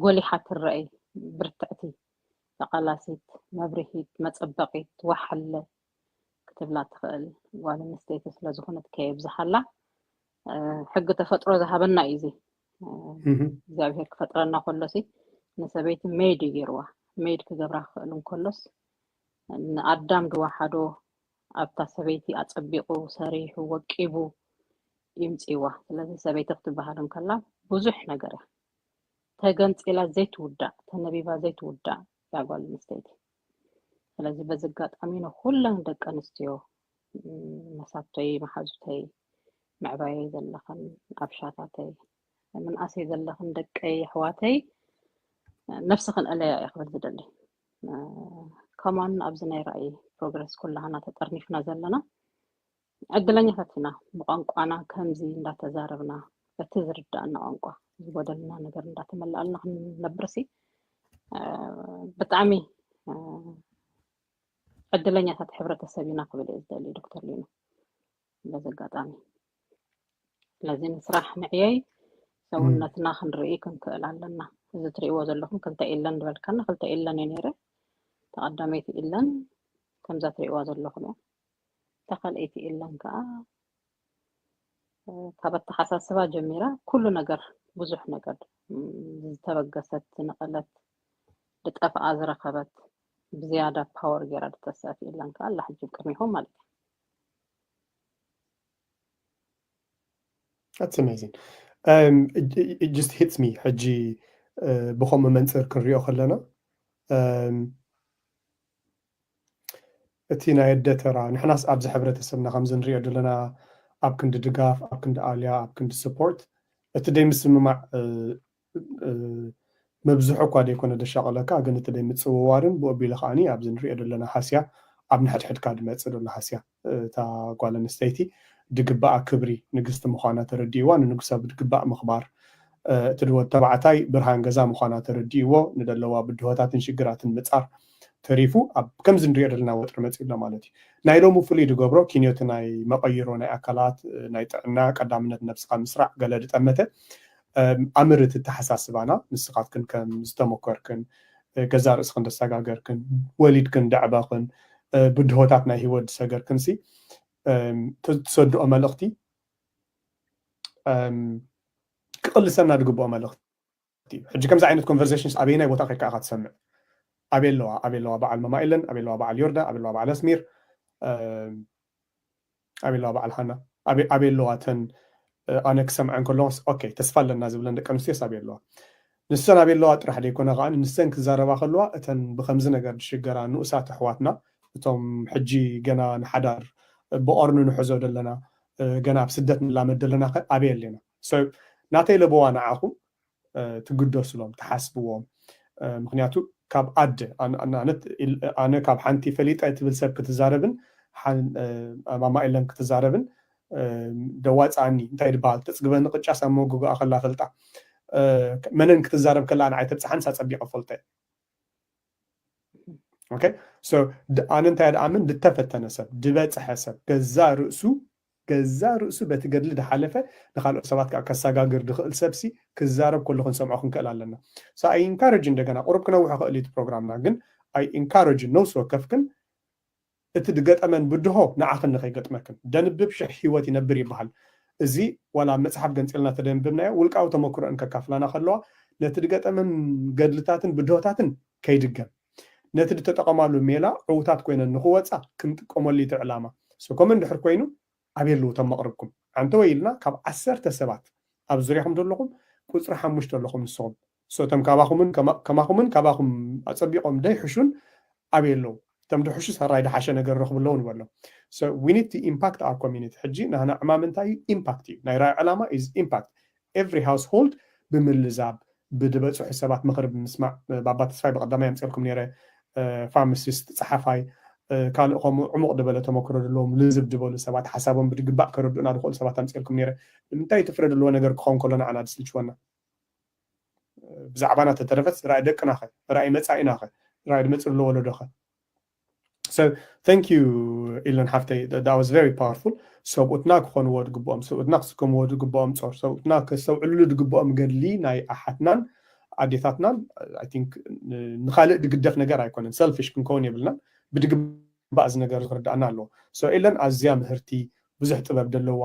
ጎሊሓ ትረአይ ብርትዕቲ ተቓላሲት፣ መብርሂት፣ መጸበቒት፣ ዋሓለ ክትብላ ትኽእል ጓል ኣንስተይቲ ስለ ዝኾነት ከየብዝሓላ ሕጊ ተፈጥሮ ዝሃበና እዩ። እዚ እግዚኣብሔር ክፈጥረና ከሎሲ ንሰበይቲ ሜድ እዩ ገይርዋ። ሜድ ክገብራ ክኽእል እንከሎስ ንኣዳም ዝወሓዶ ኣብታ ሰበይቲ ኣጸቢቑ ሰሪሑ ወቂቡ ይምፅዋ። ስለዚ ሰበይቲ ክትበሃል እንከላ ብዙሕ ነገር እያ። ተገንፂላ ዘይትውዳእ፣ ተነቢባ ዘይትውዳእ እያ ጓል ኣንስተይቲ። ስለዚ በዚ ኣጋጣሚ ንኩለን ደቂ ኣንስትዮ መሳቶይ፣ መሓዙተይ፣ ምዕባየይ ዘለኽን ኣብሻታተይ፣ ምንኣሰይ ዘለኽን ደቀይ ኣሕዋተይ ነብስኽን እለያ እየ ክብል ዝደሊ። ከማን ኣብዚ ናይ ራእይ ፕሮግረስ ኩላህና ተጠርኒፍና ዘለና ዕድለኛታት ኢና። ብቋንቋና ከምዚ እንዳተዛረብና በቲ ዝርዳእና ቋንቋ ዝጎደልና ነገር እንዳተመላኣልና ክንነብርሲ ብጣዕሚ ዕድለኛታት ሕብረተሰብ ኢና ክብል እየ ዝደሊ ዶክተር ሊኖ በዚ ኣጋጣሚ። ስለዚ ንስራሕ ንዕየይ ሰውነትና ክንርኢ ክንክእል ኣለና። እዚ ትሪእዎ ዘለኹም ክልተ ኢለን ዝበልካና ክልተ ኢለን እዩ ነይረ። ተቐዳመይቲ ኢለን ከምዛ ትሪእዋ ዘለኹም እያ። ተኻልኣይቲ ኢለን ከዓ ካብ ኣተሓሳስባ ጀሚራ ኩሉ ነገር ብዙሕ ነገር ዝተበገሰት ዝነቐለት ዝጠፍኣ ዝረኸበት ብዝያዳ ፓወር ገይራ ድተሳእቲ ኢለን ከዓ ኣላ ሕጂ ቅድሚኹም ማለት እዩ። That's amazing. Um, it, it just hits me. ሕጂ ብኸምኡ መንፅር ክንሪኦ ከለና እቲ ናይ ኣደ ተራ ንሕናስ ኣብዚ ሕብረተሰብና ከምዚ ንሪኦ ዘለና ኣብ ክንዲ ድጋፍ ኣብ ክንዲ ኣልያ ኣብ ክንዲ ስፖርት እቲ ደይ ምስምማዕ መብዝሑ እኳ ደይኮነ ደሻቐለካ ግን እቲ ደይ ምፅውዋርን ብኦቢሉ ከዓኒ ኣብዚ ንሪኦ ዘለና ሃስያ ኣብ ንሕድሕድካ ድመፅእ ዘሎ ሃስያ እታ ጓል ኣንስተይቲ ድግባኣ ክብሪ ንግስቲ ምዃና ተረዲእዋ ንንጉሳ ብድግባእ ምኽባር እቲ ድወት ተባዕታይ ብርሃን ገዛ ምዃና ተረዲእዎ ንደለዋ ብድሆታትን ሽግራትን ምፃር ተሪፉ ኣብ ከምዚ ንሪኦ ዘለና ወጥሪ መፂኡ ኣሎ ማለት እዩ ናይ ሎሚ ፍሉይ ድገብሮ ኪንዮቲ ናይ መቐይሮ ናይ ኣካላት ናይ ጥዕና ቀዳምነት ነብስኻ ምስራዕ ገለ ድጠመተ ኣምር እቲ ተሓሳስባና ንስኻትክን ከም ዝተመኮርክን ገዛ ርእስኽን ደሰጋገርክን ወሊድክን ደዕበኽን ብድሆታት ናይ ህይወት ዝሰገርክን ሲ ትሰድኦ መልእኽቲ ክቕልሰና ድግብኦ መልእኽቲ እዩ ሕጂ ከምዚ ዓይነት conversations ኣበየናይ ቦታ ከይካ ኢኻ ትሰምዕ ኣበይ ኣለዋ ኣበይ ኣለዋ በዓል መማኢለን ኣበይ ኣለዋ በዓል ዮርዳ ኣበይ ኣለዋ በዓል ኣስሚር ኣበይ ኣለዋ በዓል ሃና ኣበይ ኣለዋ ተን ኣነ ክሰምዐን ከለኹስ ኦኬ ተስፋ ኣለና ዝብለን ደቂ ኣንስትዮስ ኣበይ ኣለዋ ንሰን ኣበይ ኣለዋ ጥራሕ ደይኮነ ከዓ ንሰን ክዛረባ ከለዋ እተን ብከምዚ ነገር ዝሽገራ ንኡሳት ኣሕዋትና እቶም ሕጂ ገና ንሓዳር ብቐርኑ ንሕዞ ዘለና ገና ኣብ ስደት ንላመድ ዘለና ኣበይ ኣለና ናተይ ለበዋ ንዓኹም ትግደስሎም ትሓስብዎም ምክንያቱ ካብ ኣደ ኣነ ካብ ሓንቲ ፈሊጠ ትብል ሰብ ክትዛረብን ማማ ኢለን ክትዛረብን ደዋፃኒ እንታይ ድበሃል ተፅግበኒ ቅጫ ሳብ መጎጎኣ ከላ ፈልጣ መነን ክትዛረብ ከላ ንዓይ ተብፅሓን ሳፀቢቀ ፈልጠ ኣነ እንታይ ድኣምን ድተፈተነ ሰብ ድበፅሐ ሰብ ገዛ ርእሱ ገዛ ርእሱ በቲ ገድሊ ድሓለፈ ንካልኦት ሰባት ከዓ ከሰጋግር ድኽእል ሰብሲ ክዛረብ ከሎ ክንሰምዖ ክንክእል ኣለና። So I encourage እንደገና ቁሩብ ክነውሖ ክእል እዩ እቲ ፕሮግራምና ግን I encourage ነብሲ ወከፍክን እቲ ድገጠመን ብድሆ ንዓኽን ንኸይገጥመክን ደንብብ ሽሕ ህይወት ይነብር ይበሃል። እዚ ዋላ ኣብ መፅሓፍ ገንፂልና ተደንብብናዮ ውልቃዊ ተመክሮአን ከካፍላና ከለዋ ነቲ ድገጠመን ገድልታትን ብድሆታትን ከይድገም ነቲ ድተጠቐማሉ ሜላ ዕዉታት ኮይነን ንኽወፃ ክንጥቀመሉ እቲ ዕላማ። So ከምኡ እንድሕር ኮይኑ ኣበይ ኣለዉ እቶም መቕርብኩም? ኣንተ ወይ ኢልና ካብ ዓሰርተ ሰባት ኣብ ዙርያኹም ዘለኹም ቁፅሪ ሓሙሽተ ኣለኹም ንስኹም። So እቶም ካባኹምን ከማኹምን ካባኹም ኣፀቢቖም ደይሕሹን ኣበይ ኣለዉ? እቶም ድሕሹ ሰራይ ድሓሸ ነገር ረኽቡ ኣለዉ ንበሎም። So we need to impact our community። ሕጂ ናህና ዕማም እንታይ እዩ? Impact እዩ። ናይ ራይ ዕላማ is impact። Every household ብምልዛብ ብድበፅሑ ሰባት ምኽሪ ብምስማዕ ባባ ተስፋይ ብቐዳማይ ኣምፅልኩም ነይረ ፋርማሲስት ፀሓፋይ ካልእ ከምኡ ዕሙቕ ድበለ ተመክሮ ዘለዎም ልዝብ ድበሉ ሰባት ሓሳቦም ብድግባእ ከረድኡና ዝኽእሉ ሰባት ኣምፅልኩም ነይረ ንምንታይ እቲ ፍረ ዘለዎ ነገር ክኸውን ከሎ ንዓና ድስልችወና ብዛዕባና ተተረፈስ ራእይ ደቅናኸ ራእይ መፃኢናኸ ራእይ ድመፅእ ኣሎ ወለዶኸ So thank you ኢለን ሓፍተይ that was very powerful ሰብኡትና ክኾንዎ ድግብኦም ሰብኡትና ክስከምዎ ድግብኦም ፆር ሰብኡትና ከስተውዕልሉ ድግብኦም ገድሊ ናይ ኣሓትናን ኣዴታትናን I think ንካልእ ድግደፍ ነገር ኣይኮነን selfish ክንከውን የብልናን ብድግባእ እዚ ነገር ክርዳእና ኣለዎ So ኢለን ኣዝያ ምህርቲ ብዙሕ ጥበብ ደለዋ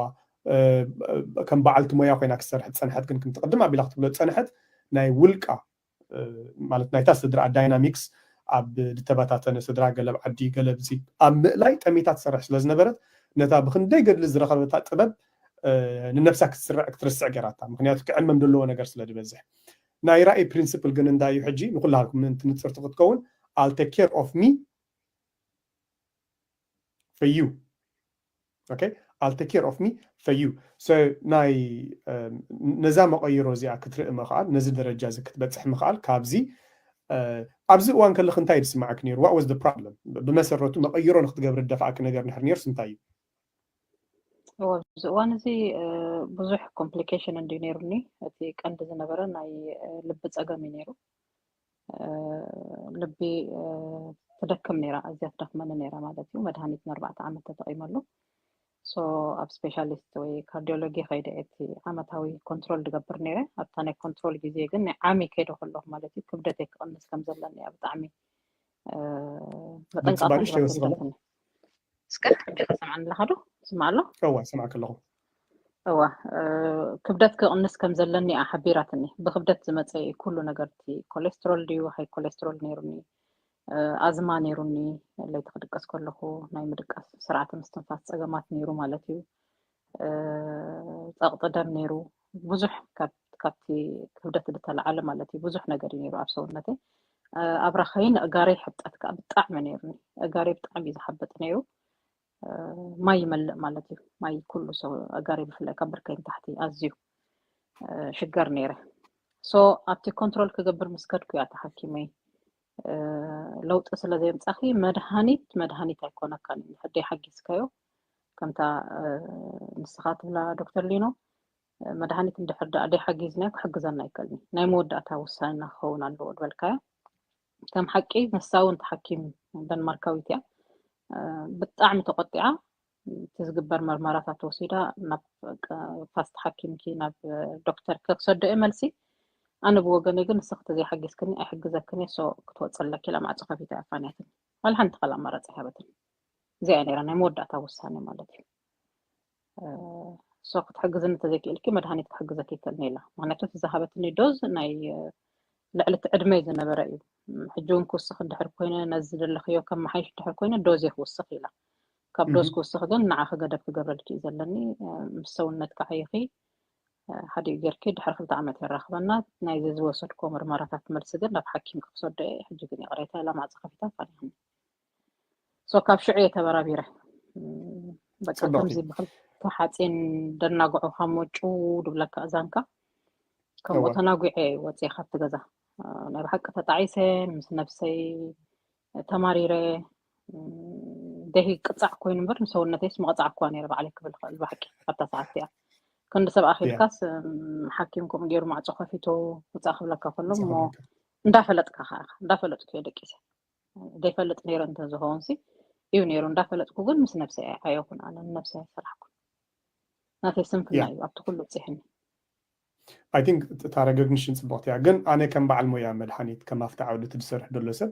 ከም በዓልቲ ሞያ ኮይና ክሰርሕ ዝፀንሐት ግን ክምቲ ቅድም ኣቢላ ክትብሎ ዝፀንሐት ናይ ውልቃ ማለት ናይታ ስድራ dynamics ኣብ ዝተበታተነ ስድራ ገለብ ዓዲ ገለብ እዚ ኣብ ምእላይ ጠሚታ ትሰርሕ ስለ ዝነበረት ነታ ብክንደይ ገድሊ ዝረኸበታ ጥበብ ንነብሳ ክትስርዕ ክትርስዕ ገይራታ ምክንያቱ ክዕመም ዘለዎ ነገር ስለ ዝበዝሕ ናይ ራእይ principle ግን እንታይ እዩ ሕጂ ንኩላልኩም ምእንቲ ንፅርቲ ክትከውን I'll take care of me for you okay I'll take care of me for you so ናይ ነዛ መቐይሮ እዚኣ ክትርኢ ምኽኣል ነዚ ደረጃ እዚ ክትበፅሕ ምኽኣል ካብዚ ኣብዚ እዋን ከለክ እንታይ ዝስማዓክ ነይሩ what was the problem ብመሰረቱ መቐይሮ ንክትገብሪ ደፋኣክ ነገር ንሕር ነይርስ እንታይ እዩ ኣብዚ እዋን እዚ ብዙሕ complication እንድዩ ነይሩኒ እቲ ቀንዲ ዝነበረ ናይ ልቢ ፀገም እዩ ነይሩ ልቢ ትደክም ነይራ ኣዝያ ትደክመኒ ነይራ ማለት እዩ መድሃኒት ንኣርባዕተ ዓመት ተጠቂመሉ so ኣብ specialist ወይ cardiology ከይደ እቲ ዓመታዊ control ድገብር ነይረ ኣብታ ናይ control ግዜ ግን ናይ ዓሚ ከይደ ከለኹ ማለት እዩ ክብደተይ ክቕንስ ከም ዘለኒ እያ ብጣዕሚ መጠንቀቕታ እስከ ሕጂ ተሰምዓኒ ኣለኻ ዶ ትስማዕ ኣሎ እዋ ይሰማዕክ ኣለኹ እዋ ክብደት ክቕንስ ከም ዘለኒ እያ ሓቢራትኒ ብክብደት ዝመፀ ኩሉ ነገር እቲ ኮሌስትሮል ድዩ ሃይ ኮሌስትሮል ነይሩኒ ኣዝማ ነይሩኒ። ለይቲ ክድቅስ ከለኹ ናይ ምድቃስ፣ ስርዓተ ምስትንፋስ ጸገማት ነይሩ ማለት እዩ። ጸቕጢ ደም ነይሩ። ብዙሕ ካብቲ ክብደት ዝተለዓለ ማለት እዩ፣ ብዙሕ ነገር እዩ ነይሩ ኣብ ሰውነተይ። ኣብ ራኸይን እጋረይ ሕብጠት ከዓ ብጣዕሚ ነይሩኒ። እጋረይ ብጣዕሚ እዩ ዝሓበጥ ነይሩ። ማይ ይመልእ ማለት እዩ። ማይ ኩሉ ሰው እጋረይ ብፍላይ ካብ ብርከይ ንታሕቲ ኣዝዩ ሽገር ነይረ። ሶ ኣብቲ ኮንትሮል ክገብር ምስ ከድኩ እያ እታ ሓኪመይ ለውጢ ስለ ዘየምጻኺ መድሃኒት መድሃኒት ኣይኮነካን እዩ፣ ደይ ሓጊዝካዮ ከምታ ንስኻ ትብላ ዶክተር ሊኖ፣ መድሃኒት እንድሕር ደኣ ደይ ሓጊዝናዮ ክሕግዘና ኣይክእልን እዩ። ናይ መወዳእታ ውሳኔና ክኸውን ኣለዎ ዝበልካዮ ከም ሓቂ። ንሳ እውን ተሓኪም ደንማርካዊት እያ። ብጣዕሚ ተቆጢዓ እቲ ዝግበር መርመራታት ወሲዳ ናብ ፋስት ሓኪምኪ ናብ ዶክተር ክሰዶ እየ መልሲ። ኣነ ብወገነይ ግን ንስኺ ተዘይሓጊዝክኒ ኣይሕግዘክን እየ፣ ሶ ክትወፂ ኣለኪ ኢላ ማዕፆ ከፊታ እያ ኣፋንያትኒ። ዋላ ሓንቲ ካልእ ኣማራፂ ኣይሃበትን። እዚኣ እያ ነይራ ናይ መወዳእታ ውሳኔ ማለት እዩ። ሶ ክትሕግዝኒ እንተዘይክእልኪ መድሃኒት ክሕግዘኪ ይክእልኒ ኢላ። ምክንያቱ እቲ ዝሃበትኒ ዶዝ ናይ ልዕሊ እቲ ዕድመይ ዝነበረ እዩ። ሕጂ እውን ክውስኽ እንድሕር ኮይነ ነዚ ዝደለኽዮ ከመሓይሽ እንድሕር ኮይነ ዶዝ እየ ክውስኽ ኢላ። ካብ ዶዝ ክውስኽ ግን ንዓኺ ገደብ ክገብረልኪ እዩ ዘለኒ። ምስ ሰውነትኪ ዓይኺ ሓዲኡ ጌርኪ ድሕሪ ክልተ ዓመት የራኽበና። ናይዚ ዝወሰድክዎ ምርመራታት መልሲ ግን ናብ ሓኪም ክክሰዶ እየ። ሕጂ ግን ይቕሬታ ኢላ ማዕፆ ከፊታ ኣፋኒኽኒ። ሶ ካብ ሽዑ እየ ተበራቢረ። በቃ ከምዚ ብክልተ ሓፂን ደናግዑኻ ሞጩ ድብለካ እዛንካ ከምኡ ተናጒዐ ወፅየ ካብቲ ገዛ። ናይ ብሓቂ ተጣዒሰ ምስ ነብሰይ ተማሪረ። ደሂ ቅፃዕ ኮይኑ እምበር ንሰውነተይስ ምቕፃዕ እኳ ነይረ ባዕለይ ክብል ክእል ብሓቂ ኣብታ ሰዓት እቲኣ። ክንዲ ሰብ ኣኺልካስ ሓኪም ከምኡ ገይሩ ማዕፆ ከፊቱ ውፃእ ክብለካ ከሎ እሞ እንዳፈለጥካ ከዓ እንዳፈለጥኩ እየ ደቂሰ። ዘይፈልጥ ነይረ እንተዝኸውን ሲ እዩ ነይሩ። እንዳፈለጥኩ ግን ምስ ነብሰይ ኣየኹን፣ ኣነ ንነብሰይ ኣይሰራሕኩን። ናተይ ስንፍና እዩ ኣብቲ ኩሉ ኣብፂሕኒ። I think እታ recognition ፅብቕቲ እያ፣ ግን ኣነ ከም በዓል ሞያ መድሓኒት ከም ኣብቲ ዓውዲ እቲ ዝሰርሕ ዘሎ ሰብ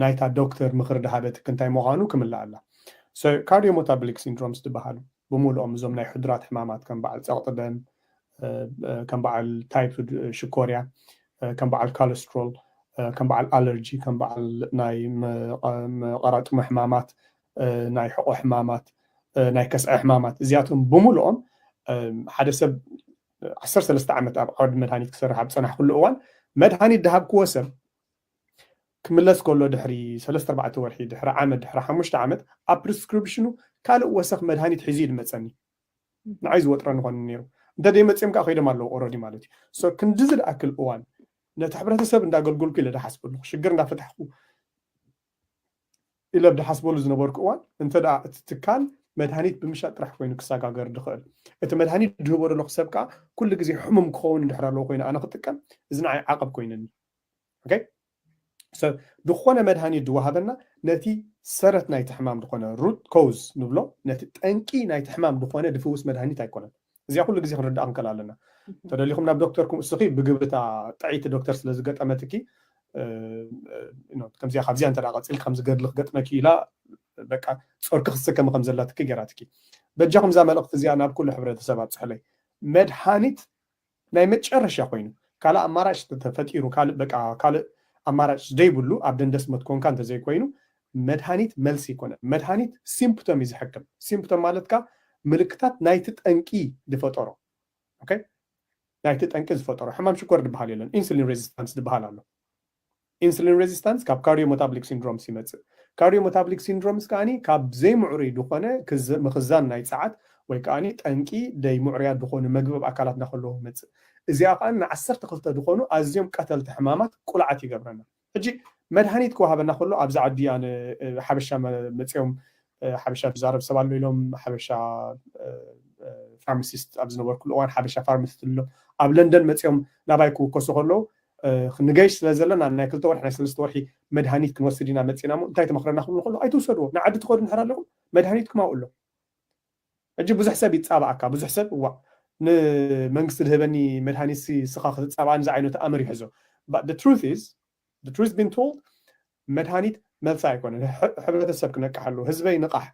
ናይታ ዶክተር ምኽሪ ድሃበትክ እንታይ ምዃኑ ክምልእ ኣላ። So cardio metabolic syndromes ዝበሃሉ ብምሉኦም እዞም ናይ ሕዱራት ሕማማት ከም በዓል ፀቕጢ ደም፣ ከም በዓል ታይፕ ሽኮርያ፣ ከም በዓል ካለስትሮል፣ ከም በዓል ኣለርጂ፣ ከም በዓል ናይ መቐራጥሞ ሕማማት፣ ናይ ሕቆ ሕማማት፣ ናይ ከስዐ ሕማማት፣ እዚኣቶም ብምሉኦም ሓደ ሰብ ዓሰርተ ሰለስተ ዓመት ኣብ ዓውዲ መድሃኒት ክሰርሕ ኣብ ዝፀናሕኩሉ እዋን መድሃኒት ድሃብክዎ ሰብ ክምለስ ከሎ ድሕሪ ሰለስተ ኣርባዕተ ወርሒ፣ ድሕሪ ዓመት፣ ድሕሪ ሓሙሽተ ዓመት ኣብ ፕሪስክሪፕሽኑ ካልእ ወሰኽ መድሃኒት ሒዙ እዩ ዝመፀኒ። ንዓይ ዝወጥረኒ ኾነ ነይሩ። እንተ ደይመፅኦም ከዓ ከይዶም ኣለዉ ኦረዲ ማለት እዩ። So ክንድዚ ዝኣክል እዋን ነቲ ሕብረተሰብ እንዳገልገልኩ ኢለ ዝሓስበሉ ሽግር እንዳፈታሕኩ ኢለ ብድሓስበሉ ዝነበርኩ እዋን እንተ ደኣ እቲ ትካል መድሃኒት ብምሻጥ ጥራሕ ኮይኑ ክሰጋገር ድኽእል፣ እቲ መድሃኒት ድህቦ ዘለኹ ሰብ ከዓ ኩሉ ግዜ ሕሙም ክኸውን እንድሕር ኣለዎ ኮይኑ ኣነ ክጥቀም እዚ ንዓይ ዓቐብ ኮይነኒ። Okay? So ዝኾነ መድሃኒት ዝወሃበና ነቲ ሰረት ናይቲ ሕማም ዝኾነ ሩት ኮዝ ንብሎ ነቲ ጠንቂ ናይቲ ሕማም ዝኾነ ድፍውስ መድሃኒት ኣይኮነን። እዚኣ ኩሉ ግዜ ክንርዳእ ክንከል ኣለና። ተደሊኹም ናብ ዶክተርኩም እስኺ ብግብርታ ጥዕይቲ ዶክተር ስለ ዝገጠመትኪ ከምዚኣ ካብዚኣ እንተ ቀፂል ከምዚ ገድሊ ክገጥመኪ ኢላ በቃ ጾርኪ ክትስከሚ ከም ዘላትኪ ገይራትኪ። በጃኹም እዛ መልእኽቲ እዚኣ ናብ ኩሉ ሕብረተሰብ ኣብፅሕለይ። መድሃኒት ናይ መጨረሻ ኮይኑ ካልእ ኣማራጭ ተፈጢሩ ካልእ በቃ ካልእ ኣማራጭ ዘይብሉ ኣብ ደንደስ ሞት ኮንካ እንተዘይኮይኑ መድሃኒት መልሲ ይኮነ። መድሃኒት ሲምፕቶም እዩ ዝሕክም። ሲምፕቶም ማለት ካ ምልክታት ናይቲ ጠንቂ ዝፈጠሮ። Okay? ናይቲ ጠንቂ ዝፈጠሮ ሕማም ሽኮር ዝበሃል የለን። ኢንሱሊን ሬዚስታንስ ዝበሃል ኣሎ። ኢንሱሊን ሬዚስታንስ ካብ ካርዲዮ ሞታብሊክ ሲንድሮምስ ይመፅእ። ካርዲዮ ሞታብሊክ ሲንድሮምስ ከዓኒ ካብ ዘይምዕሩይ ዝኾነ ምኽዛን ናይ ፀዓት ወይ ከዓኒ ጠንቂ ደይ ምዕሩያት ዝኾኑ መግቢ ኣብ ኣካላትና ከለዉ ይመፅእ። እዚኣ ከዓ ንዓሰርተ ክልተ ዝኾኑ ኣዝዮም ቀተልቲ ሕማማት ቁልዓት ይገብረና። ሕጂ መድሃኒት ክወሃበና ከሎ ኣብዚ ዓዲ ኣነ ሓበሻ መፅኦም ሓበሻ ዝዛረብ ሰብ ኣሎ ኢሎም ሓበሻ ፋርማሲስት ኣብ ዝነበርኩሉ እዋን ሓበሻ ፋርማሲስት ኣሎ ኣብ ለንደን መፅኦም ናባይ ክውከሱ ከለዉ ንገይሽ ስለ ዘለና ናይ ክልተ ወርሒ ናይ ሰለስተ ወርሒ መድሃኒት ክንወስድ ኢና መፂና ሞ እንታይ ትመኽረና ክብሉ ከሎ ኣይትውሰድዎ ንዓዲ ትኸዱ እንድሕር ኣለኹም መድሃኒትኩም ኣብኡ ኣሎ። ሕጂ ብዙሕ ሰብ ይፃባኣካ ብዙሕ ሰብ እዋ ንመንግስቲ ዝህበኒ መድሃኒት ስኻ ክትፃባኣኒ ዝዓይነቱ ኣምር ይሕዞ። But the truth is the truth been told መድሃኒት መልሲ ኣይኮነን። ሕብረተሰብ ክነቅሓሉ ህዝበይ ንቃሕ።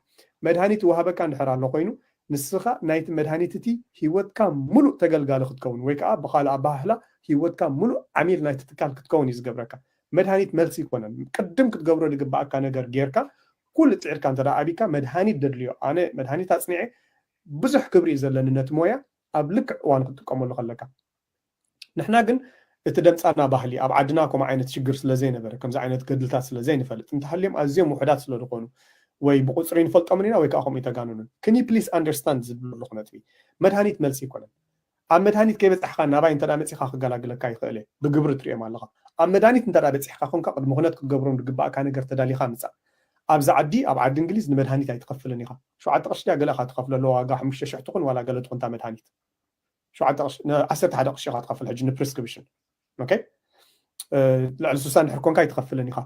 መድሃኒት ይወሃበካ እንድሕር ኣሎ ኮይኑ ንስኻ ናይቲ መድሃኒት እቲ ህይወትካ ሙሉእ ተገልጋሊ ክትከውን ወይ ከዓ ብካልእ ኣባህላ ህይወትካ ሙሉእ ዓሚል ናይቲ ትካል ክትከውን እዩ ዝገብረካ። መድሃኒት መልሲ ይኮነን። ቅድም ክትገብሮ ዝግባኣካ ነገር ጌርካ ኩሉ ፅዒርካ እንተ ኣቢካ መድሃኒት ደድልዮ። ኣነ መድሃኒት ኣፅኒዐ ብዙሕ ክብሪ እዩ ዘለኒ ነቲ ሞያ ኣብ ልክዕ እዋን ክትጥቀመሉ ከለካ። ንሕና ግን እቲ ደምፃና ባህሊ ኣብ ዓድና ከምኡ ዓይነት ሽግር ስለ ዘይነበረ ከምዚ ዓይነት ገድልታት ስለ ዘይንፈልጥ እንተሃልዮም ኣዝዮም ውሑዳት ስለ ዝኾኑ ወይ ብቁፅሪ ንፈልጦምን ኢና ወይ ከዓ ከምኡ ይተጋንኑን። ክኒ ፕሊስ ኣንደርስታንድ ዝብሉ ኣለኹ ነጥቢ። መድሃኒት መልሲ ይኮነን። ኣብ መድሃኒት ከይበፃሕካ ናባይ እንተ መፂኻ ክገላግለካ ይኽእል እየ። ብግብሪ ትሪኦም ኣለኻ። ኣብ መድሃኒት እንተ በፂሕካ ኮንካ ቅድሚ ኩነት ክትገብሮም ዝግባእካ ነገር ተዳሊኻ ምፃእ። ኣብዚ ዓዲ ኣብ ዓዲ እንግሊዝ ንመድሃኒት ኣይትኸፍልን ኢኻ። ሸውዓተ ቅርሺ ድያ ገለ ኢኻ ትኸፍለሉ ዋጋ ሓሙሽተ ሽሕ ትኹን ዋላ ገለ ትኹን እታ መድሃኒት። ሸውዓተ ቅርሺ ን ዓሰርተ ሓደ ቅርሺ ኢኻ ትኸፍል ሕጂ ንፕሪስክሪፕሽን። ኦኬ ልዕሊ ስሳ እንድሕር ኮንካ ኣይትኸፍልን ኢኻ።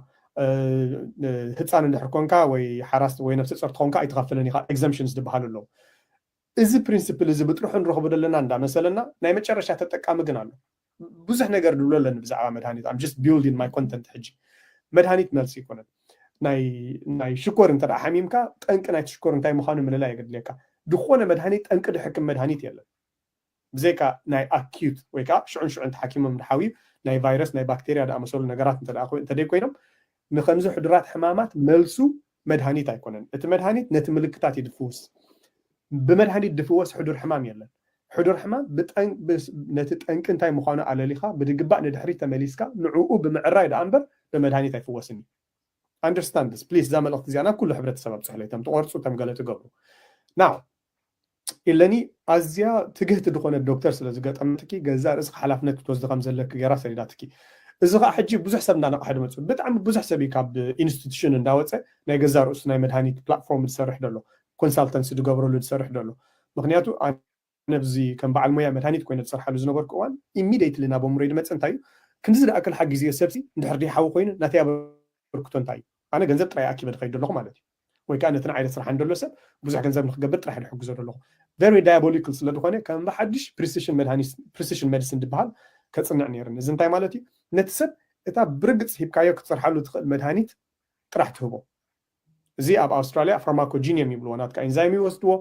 ህፃን እንድሕር ኮንካ ወይ ሓራስ ወይ ነብሰ ፆር ትኾንካ ኣይትኸፍልን ኢኻ። ኤግዘምፕሽንስ ዝበሃሉ ኣለዉ። እዚ ፕሪንስፕል እዚ ብጥርሑ ንረኽቦ ዘለና እንዳመሰለና ናይ መጨረሻ ተጠቃሚ ግን ኣሎ። ብዙሕ ነገር ድብሎ ኣለኒ ብዛዕባ መድሃኒት። I'm just building my content ሕጂ። መድሃኒት መልሲ ይኮነን። ናይ ናይ ሽኮር እንተ ደኣ ሓሚምካ ጠንቂ ናይቲ ሽኮር እንታይ ምዃኑ ምልላይ የገድልየካ። ዝኾነ መድሃኒት ጠንቂ ድሕክም መድሃኒት የለን። ብዘይካ ናይ ኣኪዩት ወይ ከዓ ሽዑን ሽዑን ተሓኪሞም ድሓውዩ ናይ ቫይረስ ናይ ባክቴርያ ዝኣመሰሉ ነገራት እንተ ደኣ ኮይ- እንተ ደይኮይኖም ንከምዚ ሕዱራት ሕማማት መልሱ መድሃኒት ኣይኮነን። እቲ መድሃኒት ነቲ ምልክታት እዩ ድፍውስ። ብመድሃኒት ድፍወስ ሕዱር ሕማም የለን። ሕዱር ሕማም ብጠን- ብስ- ነቲ ጠንቂ እንታይ ምዃኑ ኣለሊኻ ብድግባእ ንድሕሪት ተመሊስካ ንዕኡ ብምዕራይ ደኣ እምበር ብመድሃኒት ኣይፍወስን እዩ። ኣንደርስታንድ ፕሊስ። እዛ መልእኽቲ እዚኣ ናብ ኩሉ ሕብረተሰብ ኣብፅሕለይ፣ እቶም ትቆርፁ እቶም ገለ ትገብሩ። ናው ኢለኒ ኣዝያ ትግህቲ ዝኾነ ዶክተር ስለ ዝገጠመትኪ ገዛ ርእስኻ ሓላፍነት ክትወስዲ ከም ዘለኪ ገይራ ሰዲዳትኪ። እዚ ከዓ ሕጂ ብዙሕ ሰብ እንዳነቕሐ ድመፁ። ብጣዕሚ ብዙሕ ሰብ እዩ ካብ ኢንስቲቱሽን እንዳወፀ ናይ ገዛ ርእሱ ናይ መድሃኒት ፕላትፎርም ዝሰርሕ ደሎ፣ ኮንሳልተንሲ ዝገብረሉ ዝሰርሕ ደሎ። ምክንያቱ ኣነ ኣብዚ ከም በዓል ሞያ መድሃኒት ኮይነ ዝሰርሓሉ ዝነበርኩ እዋን ኢሚዲየትሊ ናብ ኣእምሮይ ድመፀ እንታይ እዩ ክንድዚ ዝኣክል ሓጊዝዮ ሰብሲ እንድሕር ደይሓዊ ኮይኑ ናተይ ኣበርክቶ እንታይ እዩ? ኣነ ገንዘብ ጥራይ ኣኪበ ድኸይድ ደለኹ ማለት እዩ። ወይ ከዓ ነቲ ንዓይ ዘስርሓኒ ደሎ ሰብ ብዙሕ ገንዘብ ንክገብር ጥራሕ ድሕግዞ ደለኹ። ቨሪ ዳያቦሊካል ስለ ዝኾነ ከም ብሓድሽ ፕሪሲሽን መድሃኒት ፕሪሲሽን ሜዲሲን ዝበሃል ከፅንዕ ነይርኒ። እዚ እንታይ ማለት እዩ? ነቲ ሰብ እታ ብርግፅ ሂብካዮ ክትሰርሓሉ ትኽእል መድሃኒት ጥራሕ ትህቦ። እዚ ኣብ ኣውስትራልያ ፋርማኮጂኒየም ይብልዎ፣ ናትካ ኢንዛይም ይወስድዎ።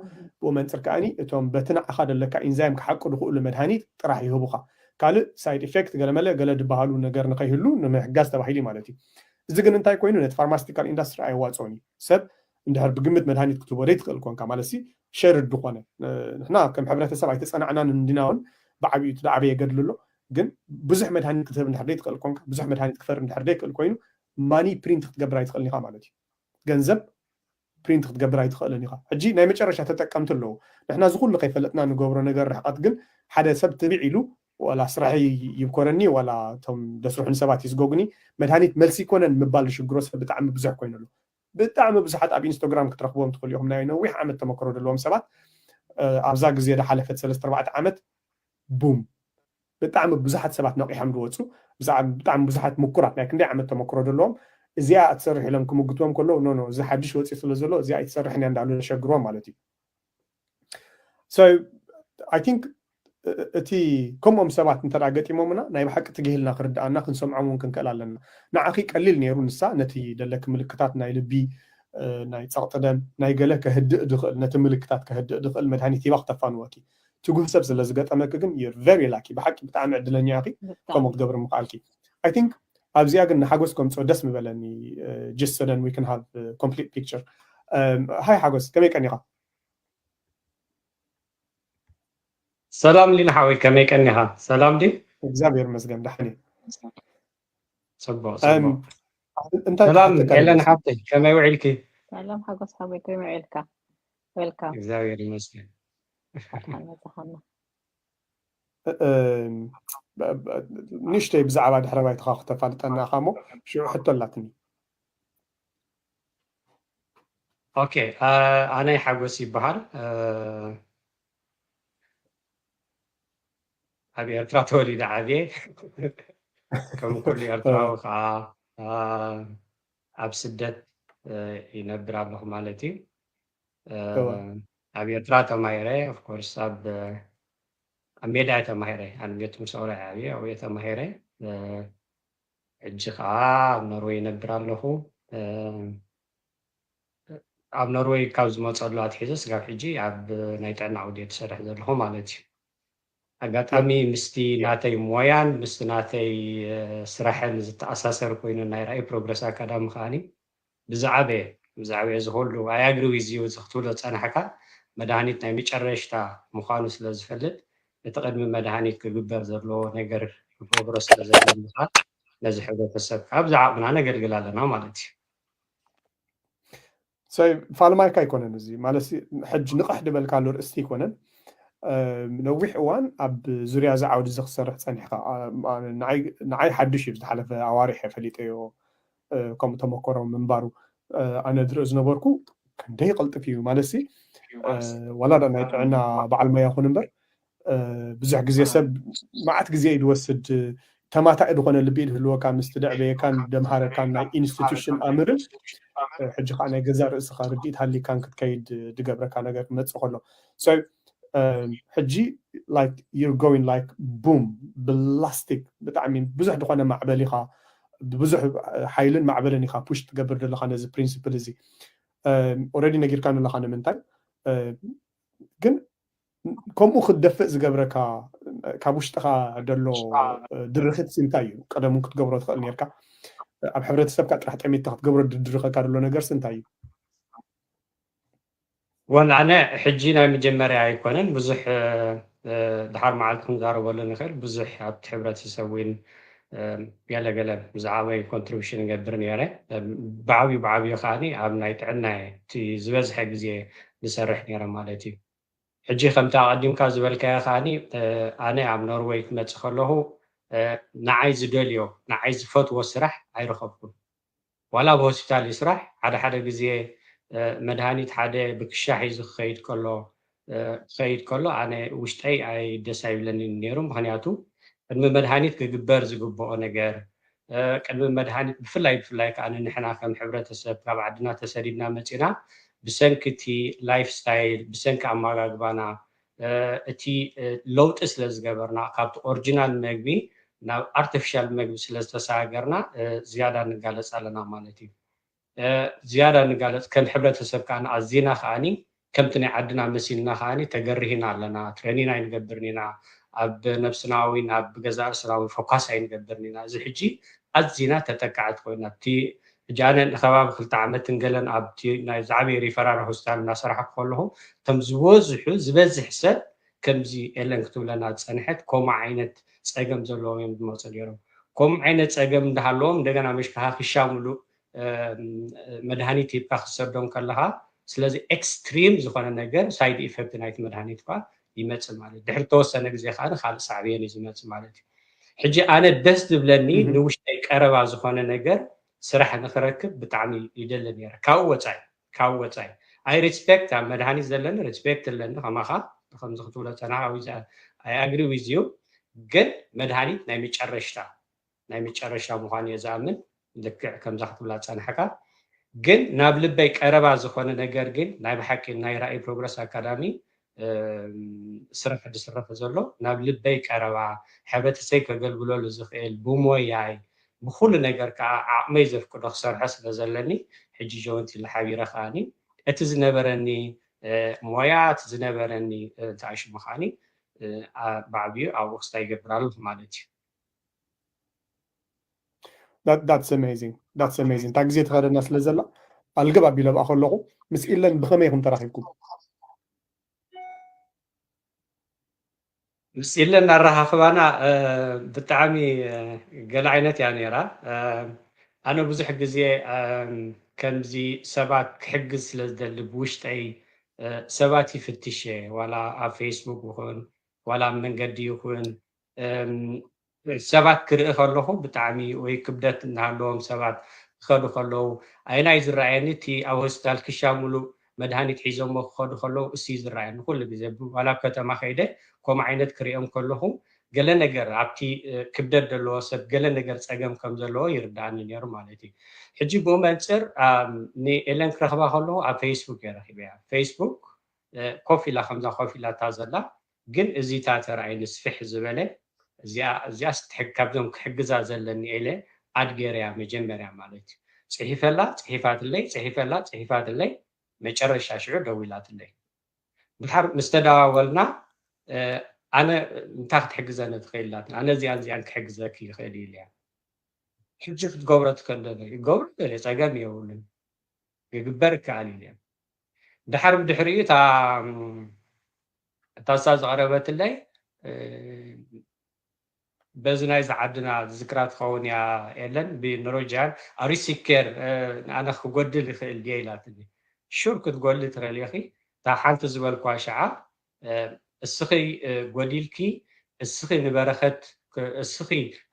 ብኡ መንፅር ከኣኒ እቶም በቲ ንዓኻ ዘለካ ኢንዛይም ክሓቁ ዝኽእሉ መድሃኒት ጥራሕ ይህቡኻ። ካልእ ሳይድ ኢፌክት ገለመለ ገለ ዝበሃሉ ነገር ንኸይህሉ ንምሕጋዝ ተባሂሉ እዩ ማለት እዩ። እዚ ግን እንታይ ኮይኑ ነቲ ፋርማስቲካል ኢንዳስትሪ ኣየዋፅኦን እዩ። ሰብ እንድሕር ብግምት መድሃኒት ክትህቦ ዘይትኽእል ኮንካ ማለት ሲ ሸርድ ዝኾነ ንሕና ከም ሕብረተሰብ ኣይተፀናዕናን እንዲና እውን ብዓብዩ እቲ ዝዓበየ ገድሊ ኣሎ። ግን ብዙሕ መድሃኒት ክትህብ እንድሕር ዘይትኽእል ኮንካ ብዙሕ መድሃኒት ክፈሪ እንድሕር ዘይክእል ኮይኑ ማኒ ፕሪንት ክትገብር ኣይትኽእልን ኢኻ ማለት እዩ። ገንዘብ ፕሪንት ክትገብር ኣይትኽእልን ኢኻ። ሕጂ ናይ መጨረሻ ተጠቀምቲ ኣለዉ። ንሕና እዚ ኩሉ ከይፈለጥና ንገብሮ ነገር ርሕቀት ግን ሓደ ሰብ ትብዕ ኢሉ ዋላ ስራሐይ ይብኮረኒ ዋላ እቶም ደስርሑን ሰባት ይስጎጉኒ መድሃኒት መልሲ ይኮነን ምባል ዝሽግሮ ሰብ ብጣዕሚ ብዙሕ ኮይኑ ኣሎ። ብጣዕሚ ብዙሓት ኣብ ኢንስቶግራም ክትረኽብዎም ትኽእሉ ኢኹም ናይ ነዊሕ ዓመት ተመክሮ ዘለዎም ሰባት ኣብዛ ግዜ ዝሓለፈት ሰለስተ ኣርባዕተ ዓመት ቡም ብጣዕሚ ብዙሓት ሰባት ነቂሖም ዝወፁ ብጣዕሚ ብዙሓት ምኩራት ናይ ክንደይ ዓመት ተመክሮ ዘለዎም እዚኣ እትሰርሕ ኢሎም ክምግትዎም ከለዉ ኖ ኖ እዚ ሓድሽ ወፂኡ ስለ ዘሎ እዚኣ ኣይትሰርሕን እያ እንዳሉ ዘሸግርዎም ማለት እዩ። So I think እቲ ከምኦም ሰባት እንተ ገጢሞምና ናይ ብሓቂ ትግሂልና ክርድኣና ክንሰምዖም እውን ክንክእል ኣለና። ንዓኺ ቀሊል ነይሩ ንሳ ነቲ ደለኪ ምልክታት ናይ ልቢ ናይ ፀቕጢ ደም ናይ ገለ ከህድእ ድኽእል ነቲ ምልክታት ከህድእ ድኽእል መድሃኒት ሂባ ክተፋንወኪ ትጉህ ሰብ ስለ ዝገጠመኪ ግን you're very lucky ብሓቂ ብጣዕሚ ዕድለኛ ኢኺ ከምኡ ክትገብሪ ምኽኣልኪ። I think ኣብዚኣ ግን ንሓጎስ ከምፅኦ ደስ ምበለኒ just so then we can have complete picture። ሃይ ሓጎስ ከመይ ቀኒኻ? ሰላም ሊና ሓወይ ከመይ ቀኒኻ? ሰላም ድዩ? እግዚኣብሔር ይመስገን ደሓን እየ። ፅቡቅ ፅቡቅ። እንታይ ሰላም ክሓተካ ኤለን ደሊኻ? ሓፍተይ ከመይ ውዒልኪ? ሰላም ሓጎስ ሓወይ ከመይ ውዒልካ? ዌልካም። እግዚኣብሔር ይመስገን። እንኳን መጣኻ። እ- እ- ብ- ብ- ንእሽተይ ብዛዕባ ድሕረ ባይታኻ ክተፋልጠና ኢኻ እሞ ሽዑ ሕቶ ኣላትኒ። ኦኬ ኣ- ኣነይ ሓጎስ ይበሃል። እ፣ ኣብ ኤርትራ ተወሊደ ዓብየ ከም ኩሉ ኤርትራዊ ከዓ እ፣ ኣብ ስደት እ፣ ይነብር ኣለኹ ማለት እዩ። እ፣ እወ። ኣብ ኤርትራ ተማሂረ ኦፍኮርስ ኣብ ኣብ ሜዳ እየ ተማሂረ። ኣብ ቤት ትምህርቲ ሰውራ እየ ዓብየ ኣብየ ተማሂረ። እ፣ ሕጂ ከዓ ኣብ ኖርወይ ይነብር ኣለኹ። እ፣ ኣብ ኖርወይ ካብ ዝመፀሉ ኣትሒዘ ስጋብ ሕጂ ኣብ ናይ ጥዕና ዓውዲ እየ ዝሰርሕ ዘለኹ ማለት እዩ። ኣጋጣሚ ምስቲ ናተይ ሞያን ምስቲ ናተይ ስራሕን ዝተኣሳሰር ኮይኑ ናይ ራእይ ፕሮግረስ ኣካዳሚ ከዓኒ ብዝዓበየ ብዝዓበየ ዝኸሉ ኣያግሪ ዊዝዩ ክትብሎ ዝፀናሕካ መድሃኒት ናይ መጨረሽታ ምዃኑ ስለ ዝፈልጥ እቲ ቅድሚ መድሃኒት ክግበር ዘለዎ ነገር ክገብሮ ስለ ዘለኒ ከዓ ነዚ ሕብረተሰብ ከዓ ብዛ ዓቕምና ነገልግል ኣለና ማለት እዩ። ፋልማይካ ኣይኮነን እዚ ማለት ሕጂ ንቕሕ ድበልካሉ ርእስቲ ኣይኮነን። ነዊሕ እዋን ኣብ ዙርያ እዚ ዓውዲ እዚ ክሰርሕ ፀኒሕካ። ንዓይ ሓድሽ እዩ ዝሓለፈ ኣዋርሕ ፈሊጠዮ ከምኡ ተመኮሮ ምንባሩ ኣነ ዝርኢ ዝነበርኩ ክንደይ ይቐልጥፍ እዩ ማለት ሲ ዋላ ናይ ጥዕና በዓል ሞያ ይኹን እምበር ብዙሕ ግዜ ሰብ መዓት ግዜ እዩ ዝወስድ ተማታኢ ዝኾነ ልቢ ዝህልወካ ምስ ትደዕበየካን ደምሃረካን ናይ ኢንስቲቱሽን ኣምርን ሕጂ ከዓ ናይ ገዛ ርእስኻ ርድኢት ሃሊካን ክትከይድ ዝገብረካ ነገር ክመፅእ ከሎ ሕጂ like you're going like boom ብላስቲክ ብጣዕሚ ብዙሕ ዝኾነ ማዕበል ኢኻ ብብዙሕ ሓይልን ማዕበልን ኢኻ ፑሽ ትገብር ዘለኻ ነዚ ፕሪንስፕል እዚ ኦረዲ ነጊርካን ኣለኻ ንምንታይ ግን ከምኡ ክትደፍእ ዝገብረካ ካብ ውሽጥኻ ደሎ ድርኺት እንታይ እዩ ቀደሙ ክትገብሮ ትኽእል ነርካ ኣብ ሕብረተሰብካ ጥራሕ ጠሚትካ ክትገብሮ ድድርኸካ ደሎ ነገርስ እንታይ እዩ ወላ ኣነ ሕጂ ናይ መጀመርያ ኣይኮነን ብዙሕ ድሓር መዓልቲ ክንዛረበሉ ንኽእል ብዙሕ ኣብቲ ሕብረተሰብ እውን ገለገለ ብዛዕባይ ኮንትሪቢሽን እገብር ነረ ብዓብዩ ብዓብዩ ከዓኒ ኣብ ናይ ጥዕና እቲ ዝበዝሐ ግዜ ዝሰርሕ ነረ ማለት እዩ ሕጂ ከምቲ ኣቐዲምካ ዝበልካዮ ከዓኒ ኣነ ኣብ ኖርወይ ክመፅእ ከለኹ ንዓይ ዝደልዮ ንዓይ ዝፈትዎ ስራሕ ኣይረኸብኩን ዋላ ኣብ ሆስፒታል ይስራሕ ሓደ ሓደ ግዜ መድሃኒት ሓደ ብክሻ ሒዙ ክኸይድ ከሎ ክኸይድ ከሎ ኣነ ውሽጠይ ኣይ ደስ ኣይብለኒ ነይሩ ምክንያቱ ቅድሚ መድሃኒት ክግበር ዝግብኦ ነገር ቅድሚ መድሃኒት ብፍላይ ብፍላይ ከዓ ንሕና ከም ሕብረተሰብ ካብ ዓድና ተሰዲድና መፂና ብሰንኪ እቲ ላይፍ ስታይል ብሰንኪ ኣመጋግባና እቲ ለውጢ ስለ ዝገበርና ካብቲ ኦሪጂናል መግቢ ናብ ኣርቲፊሻል መግቢ ስለ ዝተሰጋገርና ዝያዳ ንጋለፅ ኣለና ማለት እዩ ዝያዳ ንጋለፅ ከም ሕብረተሰብ ከዓ ኣዚና ከዓኒ ከምቲ ናይ ዓድና መሲልና ከዓኒ ተገርሂና ኣለና ትሬኒን ኣይንገብርን ኢና ኣብ ነብስናዊ ናብ ገዛ ርእስናዊ ፎካስ ኣይንገብርን ኢና እዚ ሕጂ ኣዚና ተጠቃዕቲ ኮይና እቲ ሕጂ ኣነ ንከባቢ ክልተ ዓመትን ገለን ኣብቲ ናይ ዝዓበየ ሪፈራል ሆስፒታል እናሰራሕኩ ከለኹ ከም ዝበዝሑ ዝበዝሕ ሰብ ከምዚ ኤለን ክትብለና ዝፀንሐት ከምኡ ዓይነት ፀገም ዘለዎም እዮም ዝመፁ ነይሮም ከምኡ ዓይነት ፀገም እንዳሃለዎም እንደገና መሽካኻ ክሻ ሙሉእ መድሃኒት ሂብካ ክትሰዶም ከለካ ስለዚ ኤክስትሪም ዝኮነ ነገር ሳይድ ኢፌክት ናይቲ መድሃኒት ኳ ይመፅእ ማለት ድሕሪ ተወሰነ ግዜ ከዓ ካልእ ሳዕብየን እዩ ዝመፅእ ማለት እዩ ሕጂ ኣነ ደስ ዝብለኒ ንውሽጠይ ቀረባ ዝኮነ ነገር ስራሕ ንክረክብ ብጣዕሚ ይደሊ ነረ ካብኡ ወፃኢ ካብኡ ወፃኢ ኣይ ሪስፔክት ኣብ መድሃኒት ዘለኒ ሪስፔክት ኣለኒ ከማካ ከምዚ ክትብሎ ፀናካ ኣይ ኣግሪ ዊዝ ዩ ግን መድሃኒት ናይ መጨረሽታ ናይ መጨረሻ ምዃኑ እየ ዝኣምን ልክዕ ከምዛ ክትብላ ዝፀናሕካ ግን ናብ ልበይ ቀረባ ዝኾነ ነገር ግን ናይ ብሓቂ ናይ ራእይ ፕሮግረስ ኣካዳሚ ስራሕ ዝስረሐ ዘሎ ናብ ልበይ ቀረባ ሕብረተሰይ ከገልግለሉ ዝኽእል ብሞያይ ብኩሉ ነገር ከዓ ዓቕመይ ዘፍቅዶ ክሰርሖ ስለ ዘለኒ ሕጂ ጆንቲለ ሓቢረ ከዓኒ እቲ ዝነበረኒ ሞያ እቲ ዝነበረኒ እንታይ ሽሙ ከዓኒ ብዓብዩ ኣብኡ ክስታይ ይገብር ኣለኹ ማለት እዩ that's amazing that's amazing እታ ግዜ ተኸደና ስለ ዘላ ኣልገብ ኣቢለ ብኣ ከለኹ ምስ ኢለን ብኸመይ ኢኹም ተራኺብኩም ምስ ኢለን ኣረኻኽባና ብጣዕሚ ገለ ዓይነት እያ ነይራ ኣነ ብዙሕ ግዜ ከምዚ ሰባት ክሕግዝ ስለ ዝደሊ ብውሽጠይ ሰባት ይፍትሽ እየ ዋላ ኣብ ፌስቡክ ይኹን ዋላ ኣብ መንገዲ ይኹን ሰባት ክርኢ ከለኹ ብጣዕሚ ወይ ክብደት እናሃለዎም ሰባት ክኸዱ ከለዉ ኣይናይ ዝረኣየኒ እቲ ኣብ ሆስፒታል ክሻ ሙሉእ መድሃኒት ሒዞሞ ክኸዱ ከለዉ እሱ ዝረኣየኒ ኩሉ ግዜ ዋላ ኣብ ከተማ ከይደ ከምኡ ዓይነት ክሪኦም ከለኹ ገለ ነገር ኣብቲ ክብደት ዘለዎ ሰብ ገለ ነገር ፀገም ከም ዘለዎ ይርዳኣኒ ነይሩ ማለት እዩ ሕጂ ብኡ መንፅር ንኤለን ክረኽባ ከለኹ ኣብ ፌስቡክ እየ ረኪበያ ፌስቡክ ኮፍ ኢላ ከምዛ ኮፍ ኢላታ ዘላ ግን እዚታ ተራእይ ንስፍሕ ዝበለ እዚኣ እዚኣስ ትሕግ ካብዞም ክሕግዛ ዘለኒ ኢለ ኣድ ገይረያ መጀመርያ ማለት እዩ። ጽሒፈላ፣ ጽሒፋትለይ፣ ጽሒፈላ፣ ጽሒፋትለይ፣ መጨረሻ ሽዑ ደዊላትለይ። ድሓር ምስ ተደዋወልና፣ እ፣ ኣነ እንታይ ክትሕግዘኒ ትኽእል ኢላትኒ። ኣነ እዚኣን እዚኣን ክሕግዘኪ ይኽእል እዩ ኢለያ። ሕጂ ክትገብሮ ትኽእል ዶ? ይገብሮ ገለ ጸገም የብሉን። ክግበር ይከኣል እዩ ኢለያ። ድሓር ብድሕሪኡ እታ እታ እሳ ዘቕረበትለይ በዚ ናይዚ ዓድና ዝዝክራ ትኸውን እያ የለን ብኖርወጅያን ኣሪሲኬር ኣነ ክጎድል ይኽእል ድየ ኢላትኒ። ሹር ክትጎድሊ ትረልኺ እታ ሓንቲ ዝበልኳ ሸዓ እስኺ ጎዲልኪ እስኺ ንበረኸት እስኺ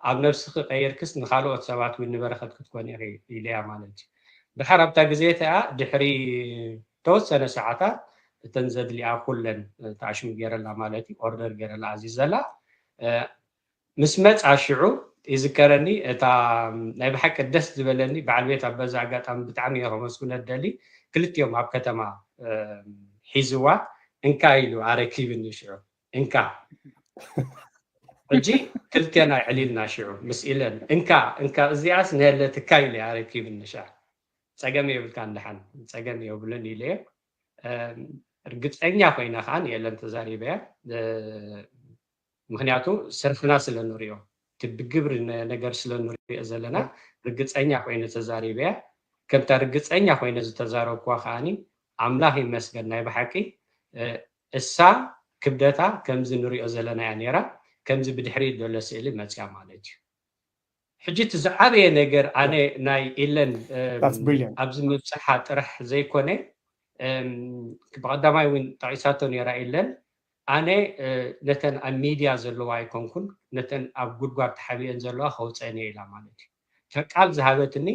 ኣብ ነብስኺ ቀይርክስ ንኻልኦት ሰባት እውን ንበረኸት ክትኮን ኢኺ ኢለያ ማለት እዩ። ድሓር ኣብታ ግዜ እቲኣ ድሕሪ ተወሰነ ሰዓታት እተን ዘድልያ ኩለን ተኣሽሙ ገይረላ ማለት እዩ ኦርደር ገይረላ ኣዚዘላ ምስ መፃ ሽዑ ይዝከረኒ እታ ናይ ብሓቂ ደስ ዝበለኒ በዓል ቤት ኣብ በዛ ኣጋጣሚ ብጣዕሚ እየ ከመስግኖ ደሊ ክልቲኦም ኣብ ከተማ ሒዝዋ እንካ ኢሉ ኣረኪብኒ ሽዑ እንካ ሕጂ ክልቴና ይዕሊልና ሽዑ ምስ ኢለን እንካ እንካ እዚኣስ ንህለትካ ኢለ ኣረኪብኒ ሻ ፀገም የብልካ እንደሓን ፀገም የብልን ኢለዮ ርግፀኛ ኮይነ ከዓ ንኤለን ተዛሪበያ ምክንያቱ ስርሕና ስለ ንሪኦ እቲ ብግብሪ ነገር ስለ ንሪኦ ዘለና ርግፀኛ ኮይነ ተዛሪበያ ከምታ ርግፀኛ ኮይነ ዝተዛረብኩዋ ከዓኒ ኣምላኽ ይመስገን ናይ ብሓቂ እሳ ክብደታ ከምዚ ንሪኦ ዘለና እያ ነይራ ከምዚ ብድሕሪ ዘሎ ስእሊ መፅያ ማለት እዩ ሕጂ እቲ ዝዓበየ ነገር ኣነ ናይ ኢለን ኣብዚ ምብፅሓ ጥራሕ ዘይኮነ ብቀዳማይ እውን ጠቂሳቶ ነይራ ኢለን ኣነ ነተን ኣብ ሚድያ ዘለዋ ኣይኮንኩን ነተን ኣብ ጉድጓድ ተሓቢአን ዘለዋ ከውፀአን እየ ኢላ ማለት እዩ እታ ቃል ዝሃበትኒ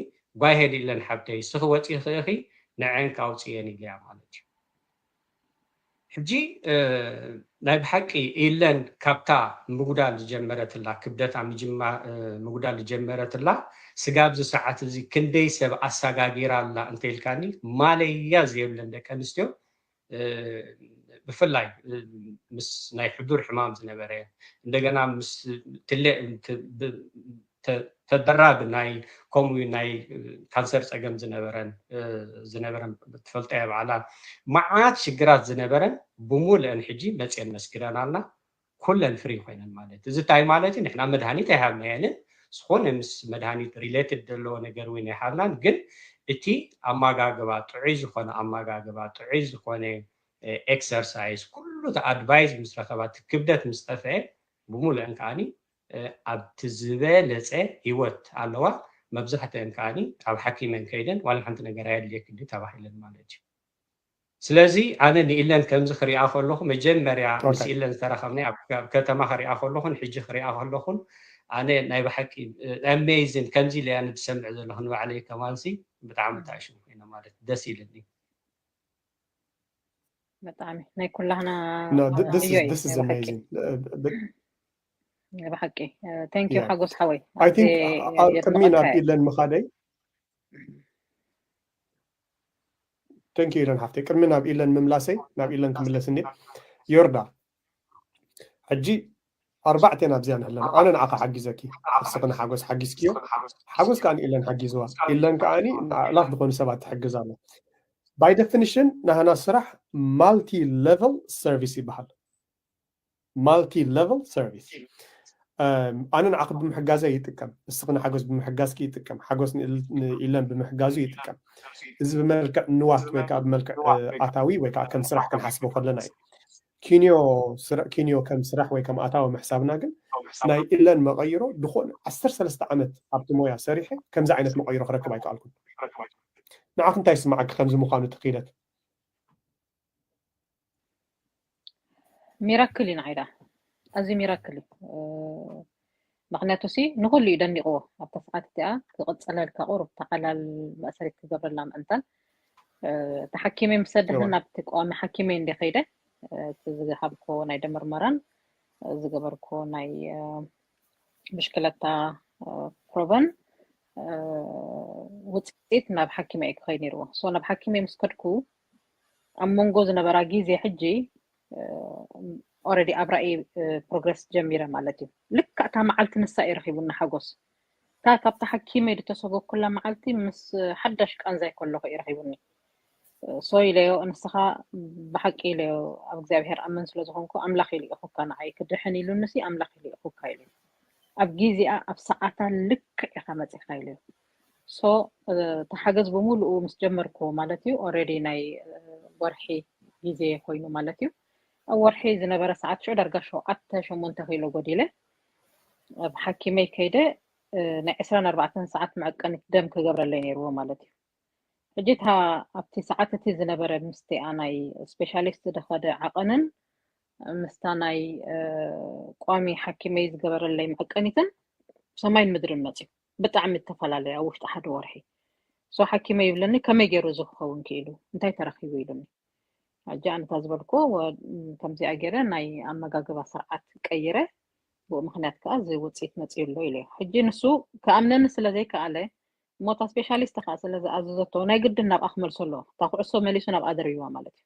ጓይሄድ ኢለን ሓብተይ ስኺ ወፂኺ ኢኺ ንዐን ካውፅየን ኢለያ ማለት እዩ ሕጂ ናይ ብሓቂ ኢለን ካብታ ምጉዳል ዝጀመረትላ ክብደታ ምጉዳል ዝጀመረትላ ስጋብ እዚ ሰዓት እዚ ክንደይ ሰብ ኣሳጋጊራ ኣላ እንተኢልካኒ ማለያ ዘየብለን ደቂ ኣንስትዮ ብፍላይ ምስ ናይ ሕዱር ሕማም ዝነበረ እንደገና ምስ ትለ ተደራቢ ናይ ከምኡ ናይ ካንሰር ፀገም ዝነበረን ዝነበረን ትፈልጠያ በዓላ መዓት ሽግራት ዝነበረን ብሙልአን ሕጂ መፅየን መስግደናልና ኩለን ፍሪ ኮይነን ማለት እዚ እንታይ ማለት እዩ ንሕና መድሃኒት ኣይሃብናየንን ዝኾነ ምስ መድሃኒት ሪሌትድ ዘለዎ ነገር እውን ኣይሃብናን ግን እቲ ኣመጋግባ ጥዑይ ዝኾነ ኣመጋግባ ጥዑይ ዝኾነ ኤክሰርሳይዝ ኩሉ ኣድቫይዝ ምስ ረኸባ ክብደት ምስ ጠፍአ ብሙሉአን ከዓኒ ኣብቲ ዝበለፀ ህይወት ኣለዋ መብዛሕትአን ከዓኒ ኣብ ሓኪመን ከይደን ዋላ ሓንቲ ነገር ኣየድልየክን ተባሂለን ማለት እዩ ስለዚ ኣነ ንኢለን ከምዚ ክሪኣ ከለኹ መጀመርያ ምስ ኢለን ዝተረኸብና ኣብ ከተማ ክሪኣ ከለኹን ሕጂ ክሪኣ ከለኹን ኣነ ናይ ብሓቂ ኣሜዚን ከምዚ ኢለያ ንዝሰምዕ ዘለኹ ንባዕለይ ከማንሲ ብጣዕሚ ተኣሽሙ ኮይነ ማለት ደስ ኢልኒ ብጣዕሚ ናይ ኩላህና No, th- this is this is amazing. Uh, the- ብሓቂ ቴንክ ዩ Yeah. ሓጎስ ሓወይ I think uh, ቅድሚ ናብ ኢለን ምኻደይ thank you ኢለን ሓፍተይ ቅድሚ ናብ ኢለን ምምላሰይ ናብ ኢለን ክምለስ እንዴ ዮርዳ ሕጂ ኣርባዕቴና ኣብዚኣ ንህለና ኣነ ንዓኻ ሓጊዘኪ እስኺ ንሓጎስ ሓጊዝክዮ ሓጎስ ከዓ ንኢለን ሓጊዝዋ ኢለን ከዓ ኣእላፍ ዝኾኑ ሰባት ትሕግዝ ኣሎ by definition ናህና ስራሕ multi level service ይበሃል multi level service ኣነ ንዓኺ ብምሕጋዘ ይጥቀም እስኺ ንሓጎስ ብምሕጋዝኪ ይጥቀም ሓጎስ ንኢለን ብምሕጋዙ ይጥቀም እዚ ብመልክዕ ንዋት ወይ ከዓ ብመልክዕ ኣታዊ ወይ ከዓ ከም ስራሕ ክንሓስቦ ከለና እዩ ኪንዮ ኪንዮ ከም ስራሕ ወይ ከም ኣታዊ ምሕሳብና ግን ናይ ኢለን መቐይሮ ዝኾነ ዓሰርተ ሰለስተ ዓመት ኣብቲ ሞያ ሰሪሐ ከምዚ ዓይነት መቐይሮ ክረክብ ኣይከኣልኩን ንዓኺ እንታይ ይስማዓኪ ከምዚ ምዃኑ እቲ ክኢለት ሚራክል እዩ ንዓይ ደኣ ኣዝዩ ሚራክል እዩ ምክንያቱ ሲ ንኩሉ እዩ ደኒቕዎ ኣብታ ሰዓት እቲኣ ክቕፅለልካ ቁሩብ ተዓላል መእሰሪት ክገብረላ ምእንታን ተሓኪመ ምስ ኣድሕን ናብቲ ቀዋሚ ሓኪመ እንደ ከይደ እቲ ዝሃብኮ ናይ ደመርመራን ዝገበርኮ ናይ ብሽክለታ ፕሮቨን ውፅኢት ናብ ሓኪመ እዩ ክኸይድ ነይርዎ ሶ ናብ ሓኪመ ምስ ከድኩ ኣብ መንጎ ዝነበራ ግዜ ሕጂ ኦረዲ ኣብ ራእይ ፕሮግረስ ጀሚረ ማለት እዩ ልካ እታ መዓልቲ ንሳ እዩ ረኪቡኒ ሓጎስ እታ ካብታ ሓኪመ ዝተሰጎኩላ መዓልቲ ምስ ሓዳሽ ቃንዛይ ከለኹ እዩ ረኪቡኒ ሶ ኢለዮ፣ ንስኻ ብሓቂ ኢለዮ፣ ኣብ እግዚኣብሔር ኣመን ስለ ዝኾንኩ ኣምላኽ ኢልኢኹካ፣ ንዓይ ክድሕን ኢሉንሲ ኣምላኽ ኢልኢኹካ ኢለዮ። ኣብ ግዜኣ ኣብ ሰዓታ ልክዕ ኢኻ መጺኻ ኢለዮ። ሶ እቲ ሓገዝ ብምሉኡ ምስ ጀመርኩ ማለት እዩ፣ ኦልሬዲ ናይ ወርሒ ግዜ ኮይኑ ማለት እዩ። ኣብ ወርሒ ዝነበረ ሰዓት ሽዑ ዳርጋ ሸውዓተ ሸሞንተ ኪሎ ጎዲለ፣ ኣብ ሓኪመይ ከይደ ናይ ዕስራን ኣርባዕተን ሰዓት መዐቀኒት ደም ክገብረለይ ነይርዎ ማለት እዩ። ሕጂ እታ ኣብቲ ሰዓት እቲ ዝነበረ ምስቲኣ ናይ ስፔሻሊስት ዝኸደ ዓቐንን ምስታ ናይ ቋሚ ሓኪመይ ዝገበረለይ መዐቀኒትን ሰማይን ምድርን መፅዩ። ብጣዕሚ ዝተፈላለየ ኣብ ውሽጢ ሓደ ወርሒ። ሶ ሓኪመይ ይብለኒ፣ ከመይ ገይሩ እዚ ክኸውን ክኢሉ፣ እንታይ ተረኺቡ ኢሉኒ። ሕጂ ኣነታ ዝበልኩ ከምዚኣ ገይረ ናይ ኣመጋግባ ስርዓት ቀይረ፣ ብኡ ምክንያት ከዓ እዚ ውፅኢት መፅዩ ኣሎ ኢለ። ሕጂ ንሱ ክኣምነኒ ስለ ዘይከኣለ፣ እሞ እታ ስፔሻሊስት ከዓ ስለ ዝኣዘዘቶ ናይ ግድን ናብኣ ክመልሶ ኣለዎ። እታ ኩዕሶ መሊሱ ናብኣ ደርብዋ ማለት እዩ።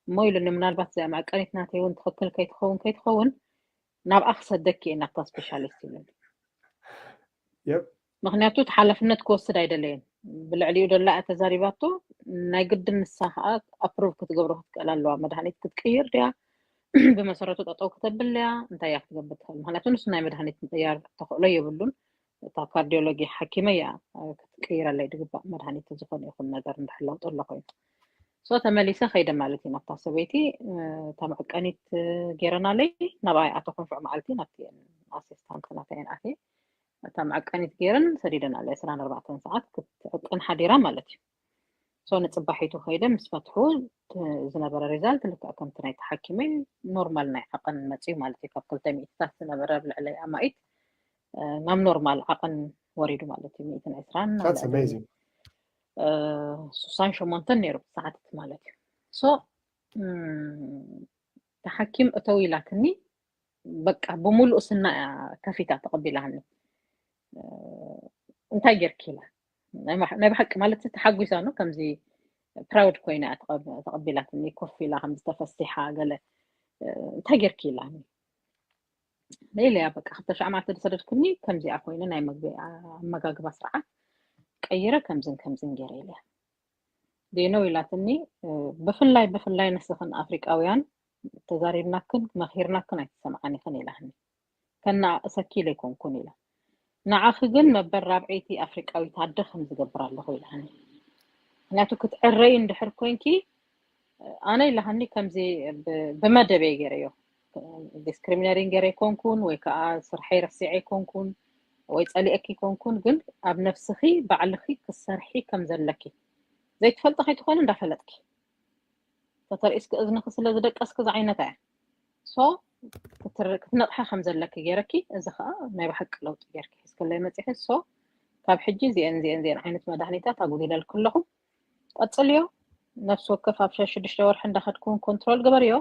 እሞ ኢሉኒ፣ ምናልባት እዚኣ መዐቀኒት ናተይ እውን ትኽክል ከይትኸውን ከይትኸውን ናብኣ ክሰደኪ እየ ናብታ ስፔሻሊስት ኢሉኒ። Yep. ምክንያቱ እቲ ሓላፍነት ክወስድ ኣይደለየን። ብልዕሊኡ ደላ እያ ተዛሪባቶ፣ ናይ ግድን ንሳ ከዓ ኣፕሩቭ ክትገብሮ ክትክእል ኣለዋ። መድሃኒት ክትቅይር ድያ፣ ብመሰረቱ ጠጠው ክተብል ድያ፣ እንታይ እያ ክትገብር ትኽእል? ምክንያቱ ንሱ ናይ መድሃኒት ምቅያር ተኽእሎ የብሉን። እታ ካርዲዮሎጂ ሓኪመ እያ ክትቅይረለይ ድግባእ፣ መድሃኒት ዝኾነ ይኹን ነገር እንድሕር ለውጢ ኣሎ ኮይኑ። ሶ ተመሊሰ ከይደ ማለት እዩ ናብታ ሰበይቲ። እታ መዐቀኒት ገይረናለይ፣ ናብኣ ይኣተኹን ሽዑ መዓልቲ ናብቲ ኣሲስታንት ናተይን ኣትየ እታ መዐቀኒት ገይረን ሰዲደናለይ። ዕስራን ኣርባዕተን ሰዓት ክትዕቅን ሓዲራ ማለት እዩ። ሶ ንፅባሒቱ ከይደ ምስ ፈትሑ ዝነበረ ሪዛልት ልክዕ ከምቲ ናይ ተሓኪመ ኖርማል ናይ ዓቐን መፅዩ ማለት እዩ። ካብ ክልተ ሚእትታት ዝነበረ ኣብ ልዕለይ ኣማኢት ናብ ኖርማል ዓቐን ወሪዱ ማለት እዩ። ሚእትን ዕስራን That's amazing. ሱሳን ሸሞንተን ነይሩ ሰዓትት ማለት እዩ። ሶ ተሓኪም እተው ኢላትኒ፣ በቃ ብምሉእ ስና እያ ከፊታ ተቐቢላኒ። እንታይ ጌርኪ ኢላ፣ ናይ ብሓቂ ማለት ተሓጒሳ ነው፣ ከምዚ ፕራውድ ኮይና እያ ተቐቢላትኒ። ኮፍ ኢላ ከምዚ ተፈሲሓ ገለ፣ እንታይ ጌርኪ ኢላኒ። ኢለያ በቃ ክልተ ሺሕ መዓልቲ ዝሰደድክኒ ከምዚኣ ኮይነ ናይ መግቢ ኣመጋግባ ስርዓት ቀይረ ከምዝን ከምዝን ገይረ ኢለያ። ዴነው ኢላትኒ፣ ብፍላይ ብፍላይ ንስኽን ኣፍሪቃውያን ተዛሪብናክን መኺርናክን ኣይትሰምዓን ኢኽን ኢላትኒ። ከነኣእሰኪ ኢለ ኣይኮንኩን ኢላ። ንዓኺ ግን መበል ራብዐይቲ ኣፍሪቃዊት ኣደ ከም ዝገብር ኣለኹ ኢላትኒ። ምክንያቱ ክትዕረይ እንድሕር ኮይንኪ ኣነ ኢላሃኒ ከምዚ ብመደበይ ገይረዮ። ዲስክሪሚነሪን ገይረ ኣይኮንኩን ወይ ከዓ ስርሐይ ረሲዐ ኣይኮንኩን ወይ ፀሊአኪ ኣይኮንኩን፣ ግን ኣብ ነብስኺ ባዕልኺ ክትሰርሒ ከም ዘለኪ ዘይትፈልጢ ከይትኾኒ እንዳፈለጥኪ ተተርእስኪ እዝንኺ ስለ ዝደቀስኪ ዝዓይነታ እያ። ሶ ክትነቕሐ ከም ዘለኪ ገይረኪ፣ እዚ ከዓ ናይ ብሓቂ ለውጢ ገይርኪ ሒዝክለይ መፂኺ። ሶ ካብ ሕጂ እዚአን እዚአን እዚአን ዓይነት መድሃኒታት ኣጉዲለልኪ ኣለኹ። ቀፅልዮ። ነፍሲ ወከፍ ኣብ ሸዱሽተ ወርሒ እንዳኸድኩ እውን ኮንትሮል ግበርዮ።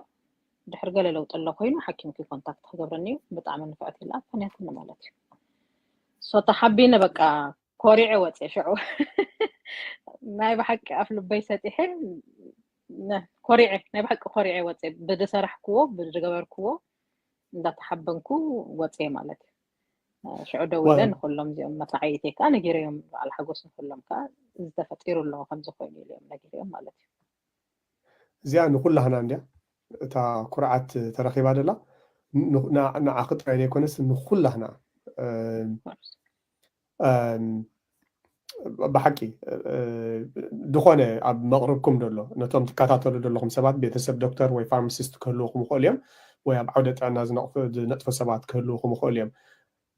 ድሕር ገለ ለውጢ ኣሎ ኮይኑ ሓኪምኪ ኮንታክት ክገብረኒ እዩ። ብጣዕሚ ንፍዕቲ ኢላ ኣፋንያትኒ ማለት እዩ። ሶ ተሓቢነ በቃ ኮሪዐ ወፅየ ሽዑ። ናይ ብሓቂ ኣፍ ልበይ ሰጢሐ ኮሪዐ፣ ናይ ብሓቂ ኮሪዐ ወፅየ። ብዝሰራሕክዎ ብዝገበርክዎ እንዳተሓበንኩ ወፅየ ማለት እዩ። ሽዑ ደዊለ ንኩሎም እዚኦም መታዓይተይ ከዓ ነጊረዮም፣ በዓል ሓጎስ ንኩሎም ከዓ ዝተፈጢሩ ኣለዉ ከምዚ ኮይኑ ኢለዮም ነጊረዮም ማለት እዩ። እዚኣ ንኩላህና እንድያ እታ ኩርዓት ተረኺባ ደላ። ንዓኺ ጥራይ ዘይኮነስ ንኩላህና ብሓቂ ዝኾነ ኣብ መቕርብኩም ደሎ ነቶም ትከታተሉ ደለኹም ሰባት ቤተሰብ ዶክተር ወይ ፋርማሲስት ክህልውኹም ይኽእሉ እዮም፣ ወይ ኣብ ዓውደ ጥዕና ዝነጥፉ ሰባት ክህልውኹም ይኽእሉ እዮም።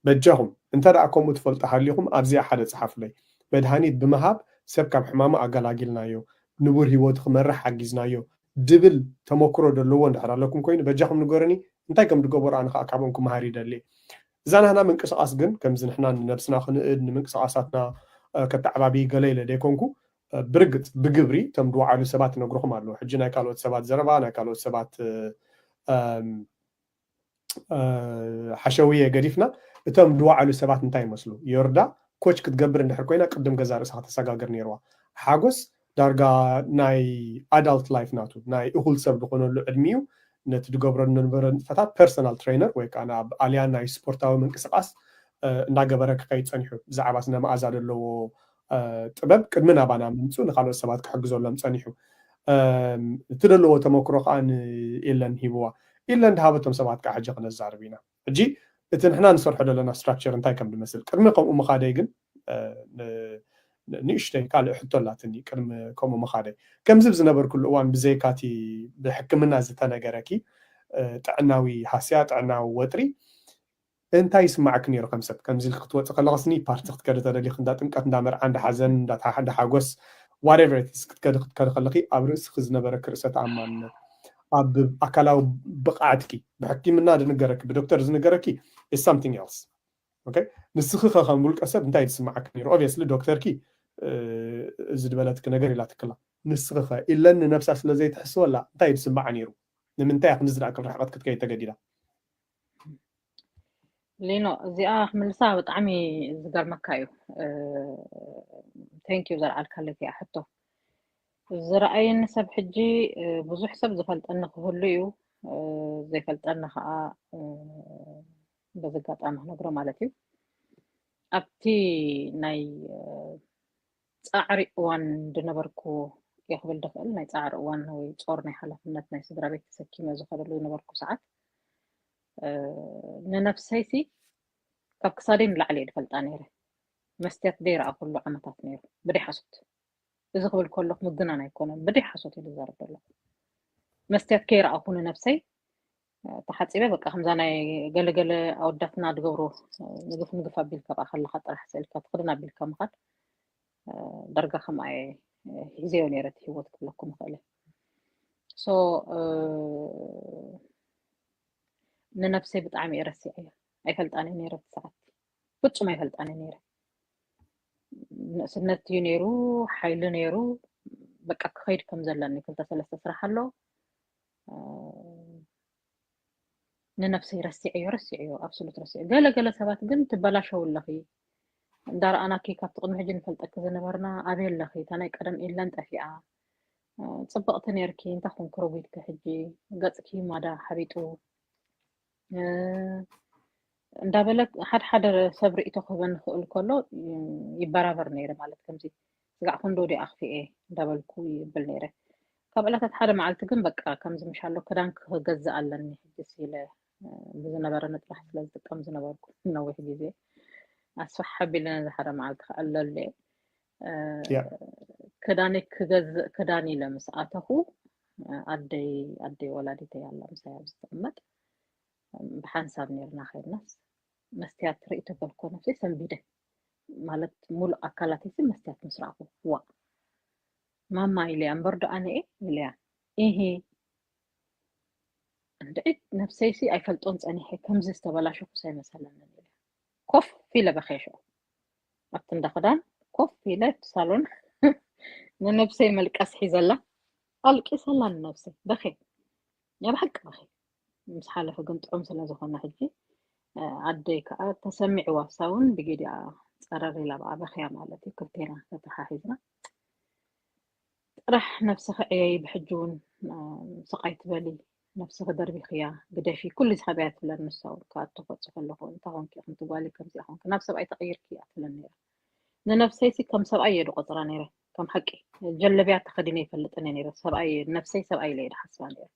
በጃኹም እንተ ደኣ ከምኡ ትፈልጡ ሃሊኹም ኣብዚኣ ሓደ ጸሓፉለይ። መድሃኒት ብምሃብ ሰብ ካብ ሕማሙ ኣገላጊልናዮ፣ ንቡር ህይወቱ ክመርሕ ሓጊዝናዮ ድብል ተመክሮ ደለዎ እንድሕር ኣለኩም ኮይኑ በጃኹም ንገሩኒ። እንታይ ከም ዝገበሩ ኣነ ከዓ ካብኦም ክመሃር ይደሊ። እዛ ናህና ምንቅስቓስ ግን ከምዚ ንሕና ንነብስና ክንእድ ንምንቅስቓሳትና ከተዓባቢ ገለ ኢለ ደይኮንኩ፣ ብርግጽ ብግብሪ እቶም ድወዓሉ ሰባት ይነግርኹም ኣለዉ። ሕጂ ናይ ካልኦት ሰባት ዘረባ ናይ ካልኦት ሰባት ሓሸውየ ገዲፍና እቶም ድወዓሉ ሰባት እንታይ ይመስሉ? ዮርዳ ኮች ክትገብር እንድሕር ኮይና ቅድም ገዛ ርእሳ ከተሰጋግር ነይርዋ። ሓጎስ ዳርጋ ናይ ኣዳልት ላይፍ ናቱ ናይ እኹል ሰብ ዝኾነሉ ዕድሚኡ ነቲ ድገብሮ ንነበረ ንጥፈታት ፐርሰናል ትሬነር ወይ ከዓ ናብ ኣልያን ናይ ስፖርታዊ ምንቅስቃስ እንዳገበረ ክኸይድ ፀኒሑ። ብዛዕባ ስነ መኣዛ ዘለዎ ጥበብ ቅድሚ ናባና ምምፅኡ ንካልኦት ሰባት ክሕግዘሎም ፀኒሑ። እትደለዎ ተመክሮ ከዓ ንኤለን ሂብዋ። ኤለን ድሃበቶም ሰባት ከዓ ሕጂ ክነዛርብ ኢና። ሕጂ እቲ ንሕና ንሰርሖ ዘለና ስትራክቸር እንታይ ከም ዝመስል ቅድሚ ከምኡ ምኻደይ ግን ንእሽተይ ካልእ ሕቶ ኣላትኒ። ቅድሚ ከምኡ ምኻደይ ከምዚ ብዝነበርኩሉ እዋን ብዘይካቲ ብሕክምና ዝተነገረኪ ጥዕናዊ ሃስያ፣ ጥዕናዊ ወጥሪ እንታይ ይስማዓኪ ነይሩ? ከም ሰብ ከምዚ ኢልኪ ክትወፂ ከለኽስኒ ፓርቲ ክትከዲ ተደሊኺ እንዳ ጥምቀት እንዳ መርዓ እንዳ ሓዘን እንዳ ሓጎስ whatever ክትከዲ ክትከዲ ከለኺ ኣብ ርእስኺ ዝነበረኪ ርእሰ ተኣማንነት ኣብ ኣካላዊ ብቕዓትኪ ብሕክምና ዝንገረኪ ብዶክተር ዝንገረኪ is something else okay ንስኺ ከ ከም ውልቀ ሰብ እንታይ ዝስማዓኪ ነይሩ obviously ዶክተርኪ እዚ ዝበለትኪ ነገር ኢላትክላ ንስኺ ከ ኢለን ንነብሳ ስለ ዘይትሕስበላ እንታይ ዝስማዓ ነይሩ ንምንታይ ክንዚ ዝኣክል ርሕቐት ክትከይድ ተገዲዳ ሊኖ እዚኣ ክምልሳ ብጣዕሚ ዝገርመካ እዩ thank you ዘልዓልካለይ እያ ሕቶ ዝረኣየኒ ሰብ ሕጂ ብዙሕ ሰብ ዝፈልጠኒ ክህሉ እዩ ዘይፈልጠኒ ከዓ በዚ ኣጋጣሚ ክነግሮ ማለት እዩ ኣብቲ ናይ ፃዕሪ እዋን ዝነበርኩ እየ ክብል ዝኽእል ናይ ፃዕሪ እዋን ወይ ፆር ናይ ሓላፍነት ናይ ስድራ ቤት ተሰኪመ ዝኸደሉ ዝነበርኩ ሰዓት ንነብሰይሲ ካብ ክሳደይ ንላዕሊ እየ ዝፈልጣ ነይረ መስትያት ዘይረኣኹሉ ዓመታት ነይሩ ብደይ ሓሶት እዚ ክብል ከለኹ ምግናን ኣይኮነን ብደይ ሓሶት እየ ዝዛረብ ዘለኹ መስትያት ከይረኣኹ ንነብሰይ ተሓፂበ በቃ ከምዛ ናይ ገለገለ ኣወዳትና ዝገብሩ ንግፍ ንግፍ ኣቢልካ ብኣ ከለካ ጥራሕ ስእልካ ትክድን ኣቢልካ ምኻድ ዳርጋ ከምኣ ሒዘዮ ነይረ እቲ ሂወት ክብለኩም ይኽእል እየ so ንነብሰይ ብጣዕሚ እየ ረሲዐያ ኣይፈልጣን እየ ነይረ እቲ ሰዓት ፍፁም ኣይፈልጣን እየ ነይረ ንእስነት እዩ ነይሩ ሓይሊ ነይሩ በቃ ክኸይድ ከም ዘለኒ ክልተ ሰለስተ ስራሕ ኣሎ ንነብሰይ ረሲዐዮ ረሲዐዮ ኣብስሉት ረሲዐ ገለ ገለ ሰባት ግን ትበላሸው ኣለኺ እንዳረኣናኪ ካብቲ ቅድሚ ሕጂ ንፈልጠኪ ዝነበርና ኣበይ ኣለኺ እታ ናይ ቀደም ኢለን ጠፊኣ ፅብቕቲ ነርኪ እንታይ ኮንኪ ረጒድኪ ሕጂ ገፅኪ ማዳ ሓቢጡ እንዳበለ ሓደ ሓደ ሰብ ርእቶ ክህበኒ ክእል ከሎ ይበራበር ነይረ ማለት ከምዚ ስጋዕ ክንዶ ዲ ኣኽፊኤ እንዳበልኩ ይብል ነይረ ካብ ዕለታት ሓደ መዓልቲ ግን በቃ ከምዚ ምሻሎ ክዳን ክገዝእ ኣለኒ ሕጂ ኢለ ብዝነበረኒ ጥራሕ ስለ ዝጥቀም ዝነበርኩ ነዊሕ ግዜ ኣስፋሕ ኣቢለ ነዚ ሓደ መዓልቲ ክዕለሉ እየ ክዳነይ ክገዝእ ክዳን ኢለ ምስ ኣተኹ ኣደይ ኣደይ ወላዲተይ ኣላ ምሳይ ኣብ ዝትቕመጥ ብሓንሳብ ነርና ከድናስ መስትያት ርእቶ በልኮ ነፍሲ ሰንቢደ ማለት ሙሉእ ኣካላተይሲ መስትያት ምስ ረኣኹ ዋ ማማ ኢለያ እምበር ዶ ኣነ እየ ኢለያ ኢሂ እንድዒ ነብሰይሲ ኣይፈልጦን ጸኒሐ ከምዚ ዝተበላሸኹስ ኣይመሰለንን ኢለ ኮፍ ኢለ በኽየ ሽዑ ኣብቲ እንዳ ክዳን ኮፍ ኢለ ኣብቲ ሳሎን ንነብሰይ መልቀስ ሒዘላ ኣልቂሰላ ንነብሰይ በኽየ ናይ ብሓቂ በኽየ ምስ ሓለፈ ግን ጥዑም ስለ ዝኾነ ሕጂ ኣደይ ከዓ ተሰሚዕዋ እሳ እውን ብጌዲኣ ፀረር ኢላ ብኣ በኽያ ማለት እዩ ክልቴና ተተሓሒዝና ጥራሕ ነብስኺ ዕየዪ ብሕጂ እውን ስቕ ኣይትበሊ ነብስኺ ደርቢኽያ ግደፊ ኩሉ ዝሃበያ ትብለኒ ንሳ እውን ክኣቱ ክወፅእ ከለኹ እንታይ ኾንኪ ኢኺ ጓለይ ከምዚኣ ኾንኪ ናብ ሰብኣይ ተቐይርኪ እያ ትብለኒ ነይራ ንነብሰይሲ ከም ሰብኣይ እየ ዝቖፅራ ነይረ ከም ሓቂ ጀለብያ ተኸዲነ ይፈልጥን እየ ነይረ ሰብኣይ ነብሰይ ሰብኣይ ኢለ እየ ዝሓስባ ነይረ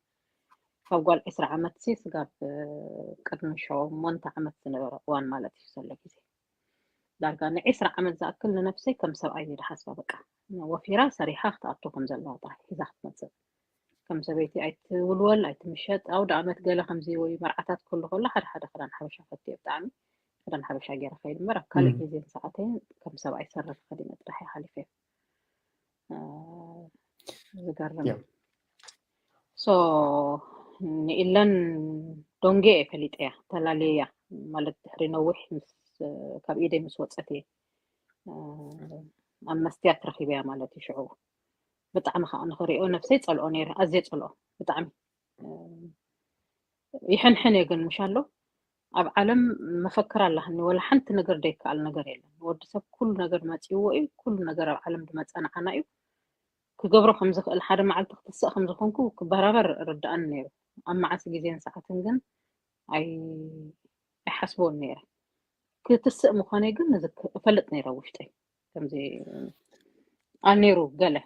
ካብ ጓል ዕስራ ዓመት ሲ ስጋብ ቅድሚ ሸሞንተ ዓመት ዝነበረ እዋን ማለት እዩ ዘሎ ግዜ ዳርጋ ንዒስራ ዓመት ዝኣክል ንነብሰይ ከም ሰብኣይ እየ ዝሓስባ በቃ ወፊራ ሰሪሓ ክትኣቱ ከም ዘለዋ ጥራሕ ሒዛ ክትመፅእ ከም ሰበይቲ ኣይትውልወል ኣይትምሸጥ ኣውደ ኣመት ገለ ከምዚ ወይ መርዓታት ክህሉ ከሎ ሓደ ሓደ ክዳን ሓበሻ ፈትየ ብጣዕሚ ክዳን ሓበሻ ገይረ ከይድ እምበር ኣብ ካልእ ግዜን ሰዓተይን ከም ሰብኣይ ሰረር ከዲነ ጥራሕ እየ ሓሊፈ ዝገርም so ንኢለን ዶንጌ እየ ፈሊጠያ ተላለየያ ማለት ድሕሪ ነዊሕ ምስ ካብ ኢደይ ምስ ወፀት እየ ኣብ መስትያት ረኺበያ ማለት እዩ ሽዑ ብጣዕሚ ከዓ ንኽሪኦ ነብሰይ ፀልኦ ነይረ ኣዝየ ፀልኦ ብጣዕሚ ይሕንሕን እየ ግን ምሽ ኣሎ ኣብ ዓለም መፈክር ኣላህኒ ወላ ሓንቲ ነገር ዘይከኣል ነገር የለን ወዲ ሰብ ኩሉ ነገር መፂእዎ እዩ ኩሉ ነገር ኣብ ዓለም ዝመፀ ንዓና እዩ ክገብሮ ከም ዝኽእል ሓደ መዓልቲ ክትስእ ከም ዝኾንኩ ክበራበር ርድኣኒ ነይሩ ኣብ መዓስ ግዜን ሰዓትን ግን ኣይሓስቦን ነይረ ክትስእ ምዃነይ ግን እፈልጥ ነይረ ውሽጠይ ከምዚ ኣነይሩ ገለ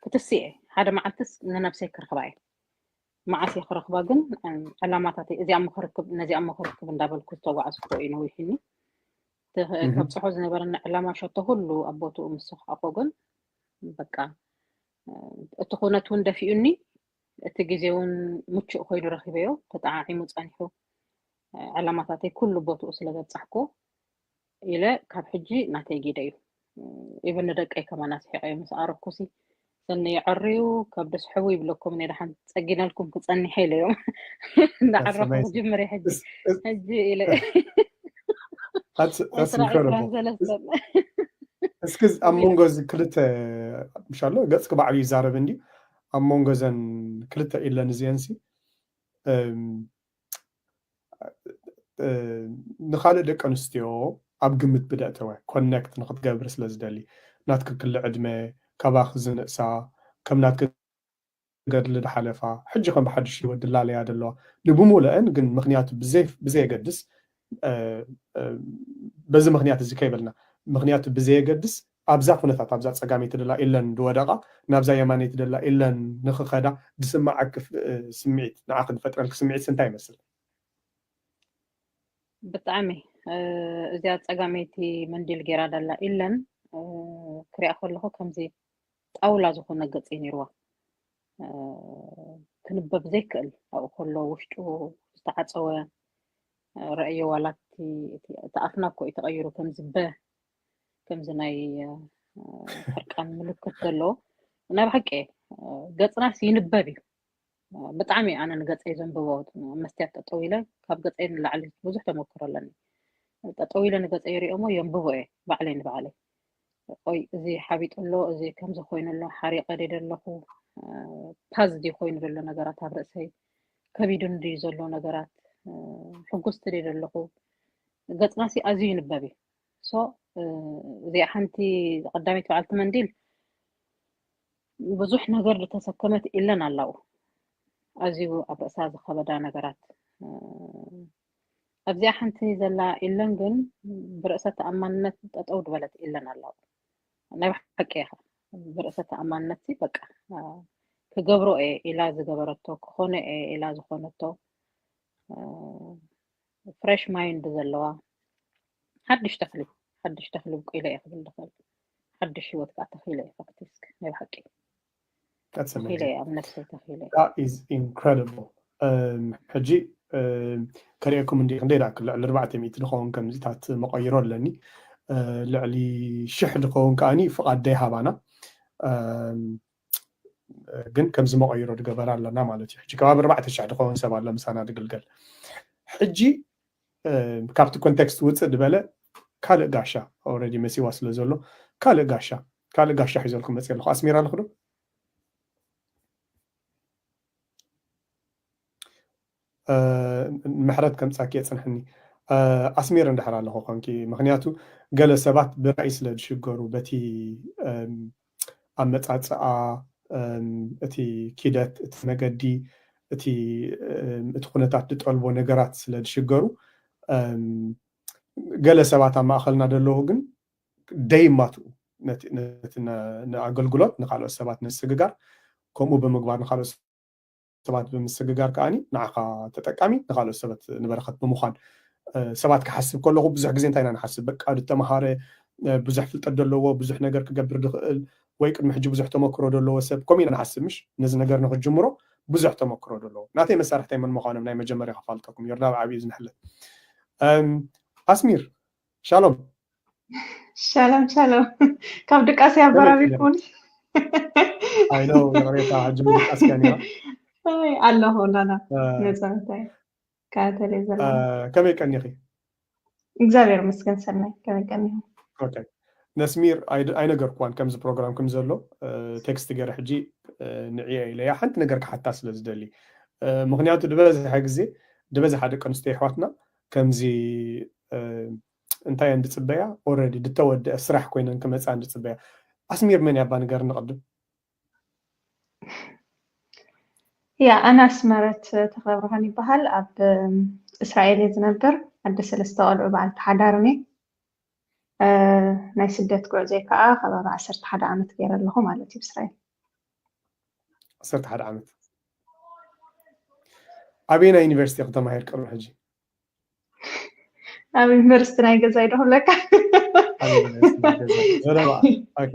ክትስእ እየ። ሓደ መዓልትስ ንነብሰይ ክረኽባ እየ። መዓስ እየ ክረኽባ ግን ዕላማታተይ እዚኣ እሞ ክርክብ ነዚኣ እሞ ክርክብ እንዳበልኩ ዝተጓዓዝኩ እዩ ነዊሕኒ። ከብፅሖ ዝነበረኒ ዕላማ ሸቶ ኩሉ ኣብ ቦትኡ ምስ ሰኽዖ ግን በቃ እቲ ኩነት እውን ደፊኡኒ፣ እቲ ግዜ እውን ምቹእ ኮይኑ ረኺበዮ፣ ተጠዓዒሙ ጸኒሑ፣ ዕላማታተይ ኩሉ ቦትኡ ስለ ዘብጻሕኩ ኢለ ካብ ሕጂ ናተይ ጊደ እዩ። ኢቨን ንደቀይ ከማን ኣስሒቐዮ ምስ ኣረኩሲ ሰኒ የዐርዩ ከብደስ ሕው ይብለኩም እኔ ደሓን ጸጊነልኩም ክጸኒሐ ኢለዮም። እንዳዓረኹ ክጅምር እየ ሕጂ ሕጂ ኢለ ዕስራ ዕስራን ሰለስተን። እስኪ ኣብ መንጎ እዚ ክልተ ምሻሎ ገጽኪ ባዕሉ ይዛረብ እንዲ ኣብ መንጎ ዘን ክልተ ኢለን እዚአንሲ ንኻልእ ደቂ ኣንስትዮ ኣብ ግምት ብደእተወ ኮነክት ንክትገብር ስለ ዝደሊ ናትኪ ክሊ ዕድመ ካባኺ ዝንእሳ ከም ናትኪ ገድሊ ድሓለፋ ሕጂ ከም ብሓድሽ ህይወት ድላለያ ደለዋ ንብሙሉአን ግን ምክንያቱ ብዘየገድስ በዚ ምክንያት እዚ ከይበልና ምክንያቱ ብዘየገድስ ኣብዛ ኩነታት ኣብዛ ፀጋመይቲ ደላ ኢለን ድወደቃ ናብዛ የማነይቲ ደላ ኢለን ንክኸዳ ድስማዓኪ ስምዒት ንዓኺ ድፈጥረልኪ ስምዒት እንታይ ይመስል? ብጣዕሚ እዚኣ ፀጋመይቲ መንዲል ገይራ ደላ ኢለን ክሪኣ ከለኹ ከምዚ ጣውላ ዝኾነ ገፅ እዩ ነይርዋ። ክንበብ ዘይክእል ኣብኡ ከሎ ውሽጡ ዝተዓፀወ ረእዮ ዋላ እቲ ኣፍና እኮ እዩ ተቐይሩ ከምዚ በ ከምዚ ናይ ሕርቃን ምልክት ዘለዎ ናይ ብሓቂ ገፅናስ ይንበብ እዩ። ብጣዕሚ ኣነ ንገፀይ ዘንብቦ መስትያት ጠጠው ኢለ ካብ ገፀይ ንላዕሊ ብዙሕ ተመክሮ ኣለኒ። ጠጠው ኢለ ንገፀይ ሪኦሞ የንብቦ እየ ባዕለይ ንባዕለይ። ቆይ እዚ ሓቢጡ ኣሎ፣ እዚ ከምዚ ኮይኑ ኣሎ፣ ሓሪቐ ድየ ዘለኹ፣ ፓዝ ድዩ ኮይኑ ዘሎ ነገራት ኣብ ርእሰይ፣ ከቢዱኒ ድዩ ዘሎ ነገራት፣ ሕጉስቲ ድየ ዘለኹ፣ ገፅናሲ ኣዝዩ ይንበብ እዩ። ሶ እዚኣ ሓንቲ ቀዳመይቲ በዓልቲ መንዲል ብዙሕ ነገር ዝተሰከመት ኢለን ኣላው ኣዝዩ ኣብ ርእሳ ዝኸበዳ ነገራት ኣብዚኣ ሓንቲ ዘላ ኢለን ግን ብርእሰ ተኣማንነት ጠጠው ዝበለት ኢለን ኣላው ናይ ብሓቂ ኢኻ ብርእሰ ተኣማንነት በቃ ክገብሮ እየ ኢላ ዝገበረቶ ክኾነ እየ ኢላ ዝኾነቶ ፍሬሽ ማይንድ ዘለዋ ሓድሽ ተኽሊ ሓድሽ ተኽሊ ብቁ ኢለ እየ ክብል ዝኽእል ሓድሽ ህይወት ከዓ ተኽኢለ እየ ፋክቲስክ ናይ ብሓቂ ተኽኢለ እየ ኣብ ነፍሰይ ተኽኢለ እየ ኢንክረዲብል ሕጂ ከሪአኩም እንዲ ክንደይ ዳኣ ልዕሊ ኣርባዕተ ሚእቲ ዝኸውን ከምዚታት መቐይሮ ኣለኒ ልዕሊ ሽሕ ዝኸውን ከዓኒ ፍቓድ ደይሃባና ግን ከምዚ መቐይሮ ድገበራ ኣለና ማለት እዩ ሕጂ ከባቢ ኣርባዕተ ሽሕ ዝኸውን ሰብ ኣሎ ምሳና ድግልገል ሕጂ ካብቲ ኮንቴክስት ውፅእ ዝበለ ካልእ ጋሻ ኦረዲ መሲዋ ስለ ዘሎ ካልእ ጋሻ ካልእ ጋሻ ሒዘልኩም መፅእ ኣለኹ ኣስሚራ ኣለኹ ዶ ምሕረት ከምፃኪ የፅንሐኒ ኣስሚር እንድሕር ኣለኹ ኮንኪ ምክንያቱ ገለ ሰባት ብራእይ ስለ ዝሽገሩ በቲ ኣመፃፅኣ እቲ ኪደት እቲ መገዲ እቲ እቲ ኩነታት ዝጠልቦ ነገራት ስለ ዝሽገሩ ገለ ሰባት ኣብ ማእኸልና ዘለዉ ግን ደይማትኡ ነቲ ንኣገልግሎት ንካልኦት ሰባት ንስግጋር ከምኡ ብምግባር ንካልኦት ሰባት ብምስግጋር ከዓኒ ንዓኻ ተጠቃሚ ንካልኦት ሰባት ንበረኸት ብምዃን ሰባት ክሓስብ ከለኹ ብዙሕ ግዜ እንታይ ኢና ንሓስብ በቃ ዝተምሃረ ብዙሕ ፍልጠት ዘለዎ ብዙሕ ነገር ክገብር ዝኽእል ወይ ቅድሚ ሕጂ ብዙሕ ተመክሮ ዘለዎ ሰብ ከምኡ ኢና ንሓስብ ምሽ ነዚ ነገር ንክጅምሮ ብዙሕ ተመክሮ ዘለዎ ናተይ መሳርሕተይ መን ምዃኖም ናይ መጀመርያ ከፋልጠኩም ዮርዳብ ዓብዩ ዝንሕለት ኣስሚር ሻሎም ሻሎም ሻሎም ካብ ድቃስ ያበራቢኩን ኣይኖ ይቅሬታ ሕጂ ድቃስ ከኒያ ኣለኹ ናና ነፃንታይ ከኣተለ ዘለ ከመይ ቀኒኺ እግዚኣብሔር መስገን ሰናይ ከመይ ቀኒኹ ነስሚር ኣይነገርኩዋን ከምዚ ፕሮግራም ከም ዘሎ ቴክስት ገይረ ሕጂ ንዕየ ኢለያ ሓንቲ ነገር ክሓታ ስለ ዝደሊ ምክንያቱ ዝበዝሐ ግዜ ዝበዝሓ ደቂ ኣንስትዮ ይሕዋትና ከምዚ እንታይ እየን ዝፅበያ ኦረዲ ዝተወደአ ስራሕ ኮይነን ክመፃ ዝፅበያ ኣስሚር መን ያባ ንገር ንቅድም ያ ኣናስ መረት ተክለብርሃን ይበሃል ኣብ እስራኤል እየ ዝነብር ኣደ ሰለስተ ቆልዑ በዓልቲ ሓዳርን እየ ናይ ስደት ጉዕዞይ ከዓ ከባቢ ዓሰርተ ሓደ ዓመት ገይረ ኣለኹ ማለት እዩ እስራኤል ዓሰርተ ሓደ ዓመት። ኣበየናይ ዩኒቨርሲቲ ኢኺ ተማሂርኪ ቅድሚ ሕጂ? ኣብ ዩኒቨርሲቲ ናይ ገዛይ ዶ ክብለካ? ኣብ ዩኒቨርሲቲ ናይ ገዛይ። ዘረባ። ኦኬ።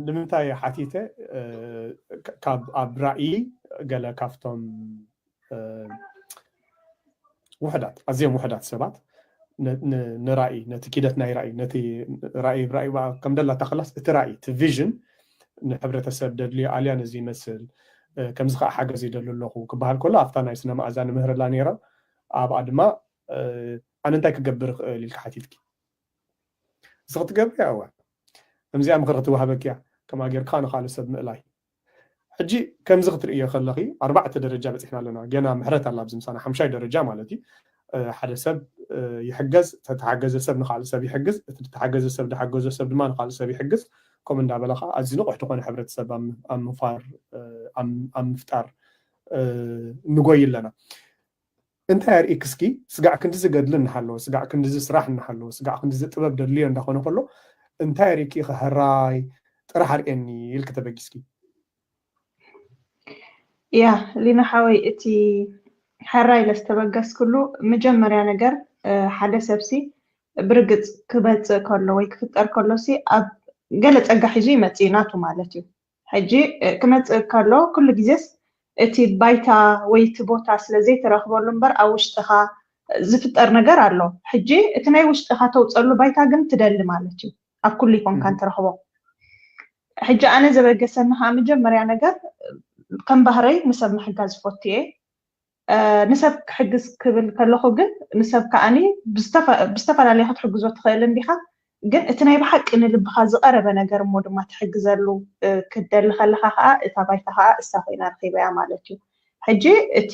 ንምንታይ ሓቲተ፣ ካብ ኣብ ራእይ ገለ ካብቶም ውሕዳት ኣዝዮም ውሕዳት ሰባት ንራእይ፣ ነቲ ኪደት ናይ ራእይ፣ ነቲ ራእይ ራእይ ከም ደላታ ክላስ እቲ ራእይ፣ እቲ ቪዥን ንሕብረተሰብ ደድልዮ ኣልያ ነዚ ይመስል፣ ከምዚ ከዓ ሓገዝ ይደሉ ኣለኹ ክበሃል ከሎ ኣብታ ናይ ስነ መኣዛ ንምህርላ ነይራ። ኣብኣ ድማ ኣነ እንታይ ክገብር ይኽእል ኢልካ ሓቲትኪ። እዚ ክትገብሪ እዋ ከምዚኣ ምኽሪ ክትወሃበኪ እያ። ከምኣ ጌርካ ንኻልእ ሰብ ምእላይ። ሕጂ ከምዚ ክትርእዮ ከለኺ ኣርባዕተ ደረጃ በፂሕና ኣለና። ገና ምሕረት ኣላ ኣብዚ ምሳና ሓምሻይ ደረጃ ማለት እዩ። ሓደ ሰብ ይሕገዝ፣ ተተሓገዘ ሰብ ንኻልእ ሰብ ይሕግዝ፣ እቲ ዝተሓገዘ ሰብ ዝሓገዞ ሰብ ድማ ንኻልእ ሰብ ይሕግዝ። ከምኡ እንዳበለ ከዓ ኣዝዩ ንቑሕ ዝኾነ ሕብረተሰብ ኣብ ምፋር፣ ኣብ ምፍጣር ንጎይ ኣለና። እንታይ ኣርእክስኪ ስጋዕ ክንድዚ ገድሊ እናሃለወ፣ ስጋዕ ክንድዚ ስራሕ እናሃለወ፣ ስጋዕ ክንድዚ ጥበብ ደድልዮ እንዳኾነ ከሎ እንታይ ኣርእኪ ኢኺ ሕራይ ጥራሕ ኣርእየኒ ኢልኪ ተበጊስኪ? ያ ሊና ሓወይ፣ እቲ ሕራይ ኢለ ዝተበገስክሉ መጀመርያ ነገር ሓደ ሰብሲ ብርግፅ ክመፅእ ከሎ ወይ ክፍጠር ከሎሲ ኣብ ገለ ፀጋ ሒዙ ይመፅእ እዩ ናቱ ማለት እዩ። ሕጂ ክመፅእ ከሎ ኩሉ ግዜስ እቲ ባይታ ወይ እቲ ቦታ ስለ ዘይትረኽበሉ እምበር ኣብ ውሽጥኻ ዝፍጠር ነገር ኣሎ። ሕጂ እቲ ናይ ውሽጥኻ ተውፀሉ ባይታ ግን ትደሊ ማለት እዩ። ኣብ ኩሉ ይኮንካ እንትረኽቦ። ሕጂ ኣነ ዘበገሰኒ ከዓ መጀመርያ ነገር ከም ባህረይ ንሰብ ምሕጋዝ ዝፈቱ እየ። ንሰብ ክሕግዝ ክብል ከለኹ ግን ንሰብ ከዓኒ ብዝተፈላለየ ክትሕግዞ ትኽእል እንዲኻ። ግን እቲ ናይ ብሓቂ ንልብኻ ዝቐረበ ነገር እሞ ድማ ትሕግዘሉ ክትደሊ ከለኻ ከዓ እታ ባይታ ከዓ እሳ ኮይና ረኺበያ ማለት እዩ። ሕጂ እቲ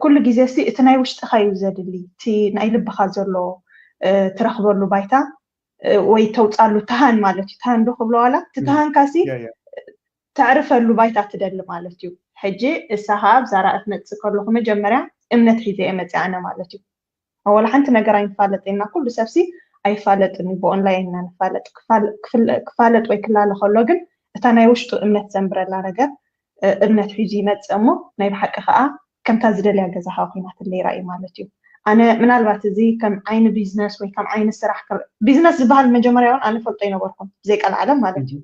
ኩሉ ግዜ ሲ እቲ ናይ ውሽጥኻ እዩ ዘድሊ፣ እቲ ናይ ልብኻ ዘሎ ትረኽበሉ ባይታ ወይ ተውፃሉ ተሃን ማለት እዩ። ተሃን ዶ ክብሎ ዋላ እቲ ተሃንካ ሲ ተዕርፈሉ ባይታ ትደሊ ማለት እዩ። ሕጂ እሳ ከዓ ኣብዛ ራእይ ክመፅእ ከለኹ መጀመርያ እምነት ሒዘ እየ መፅእ ኣነ ማለት እዩ። ወላ ሓንቲ ነገር ኣይንፋለጥ ኢና። ኩሉ ሰብሲ ኣይፋለጥን እዩ። ብኦንላይን ኢና ንፋለጥ። ክፋለጥ ወይ ክላለ ከሎ ግን እታ ናይ ውሽጡ እምነት ዘንብረላ ነገር እምነት ሒዙ ይመፅእ እሞ ናይ ብሓቂ ከዓ ከምታ ዝደልያ ገዛ ከዓ ኮይናትለይ ራእዩ ማለት እዩ። ኣነ ምናልባት እዚ ከም ዓይኒ ቢዝነስ ወይ ከም ዓይኒ ስራሕ፣ ቢዝነስ ዝበሃል መጀመርያ እውን ኣነ ፈልጦ ኣይነበርኩን ብዘይ ቀልዓለም ማለት እዩ።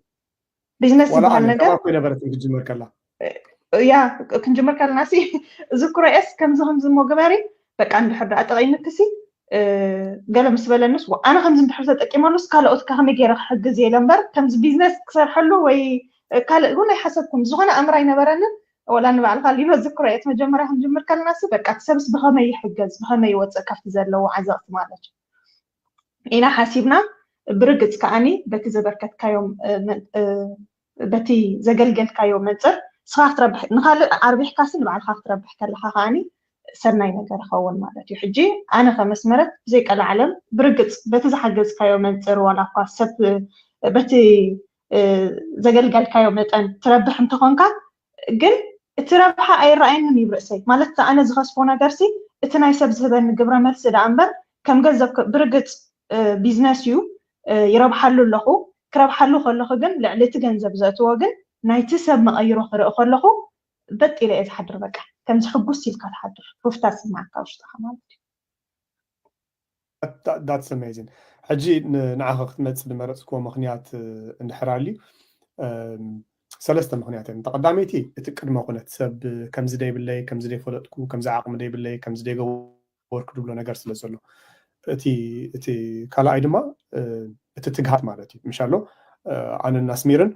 ቢዝነስ ዝበሃል ነገር ነበረት ክትጅምር ከላ ያ ክንጅምር ከለና ሲ ዝክሮ የስ ከምዚ ከምዚ እሞ ግበሪ በቃ እንድሕር ደኣ ጠቂምክሲ ገለ ምስ በለንስ ኣነ ከምዚ እንድሕር ተጠቂመሉስ ካልኦት ከመይ ገይረ ክሕግዝ እየ እምበር ከምዚ ቢዝነስ ክሰርሐሉ ወይ ካልእ እውን ኣይሓሰብኩን። ዝኾነ ኣምር ኣይነበረንን። ወላ ንባዕልካ ሊኖ ዝክሮ የት መጀመርያ ክንጅምር ከለና ሲ በቃ እቲ ሰብስ ብኸመይ ይሕገዝ ብኸመይ ይወፅእ ካብቲ ዘለዎ ዓዘቕቲ ማለት እዩ ኢና ሓሲብና። ብርግፅ ከዓኒ በቲ ዘበርከትካዮም በቲ ዘገልገልካዮ መንፅር ንስኻ ክትረብሕ ንካልእ ኣርቢሕካሲ ንባዕልካ ክትረብሕ ከለካ ከዓኒ ሰናይ ነገር ይኸውን ማለት እዩ። ሕጂ ኣነ ከመስመረት ብዘይቀላዓለም ብርግፅ በቲ ዝሓገዝካዮ መንፅር ዋላ እኳ ሰብ በቲ ዘገልገልካዮ መጠን ትረብሕ እንተኾንካ ግን እቲ ረብሓ ኣይረኣየንን እዩ ርእሰይ ማለት ኣነ ዝኸስቦ ነገርሲ እቲ ናይ ሰብ ዝህበኒ ግብረ መልሲ ደኣ እምበር ከም ገንዘብ ብርግፅ ቢዝነስ እዩ ይረብሓሉ ኣለኹ። ክረብሓሉ ከለኹ ግን ልዕሊ እቲ ገንዘብ ዘእትዎ ግን ናይቲ ሰብ መቐይሮ ክርኢ ከለኹ በጥ ኢለ እየ ዝሓድር። በቃ ከምዚ ሕጉስ ኢልካ ትሓድር ሩፍታ ስምዓካ ውሽጥኻ ማለት እዩ። That's amazing። ሕጂ ንዓኸ ክትመፅእ ዝመረፅክዎ ምክንያት እንድሕር ኣልዩ ሰለስተ ምክንያት እዮም። ተቐዳመይቲ እቲ ቅድመ ኩነት ሰብ ከምዚ ደይብለይ፣ ከምዚ ደይፈለጥኩ፣ ከምዚ ዓቕሚ ደይብለይ፣ ከምዚ ደይገበርኩ ድብሎ ነገር ስለ ዘሎ እቲ እቲ ካልኣይ ድማ እቲ ትግሃት ማለት እዩ። ምሻሎ ኣነን ኣስሚርን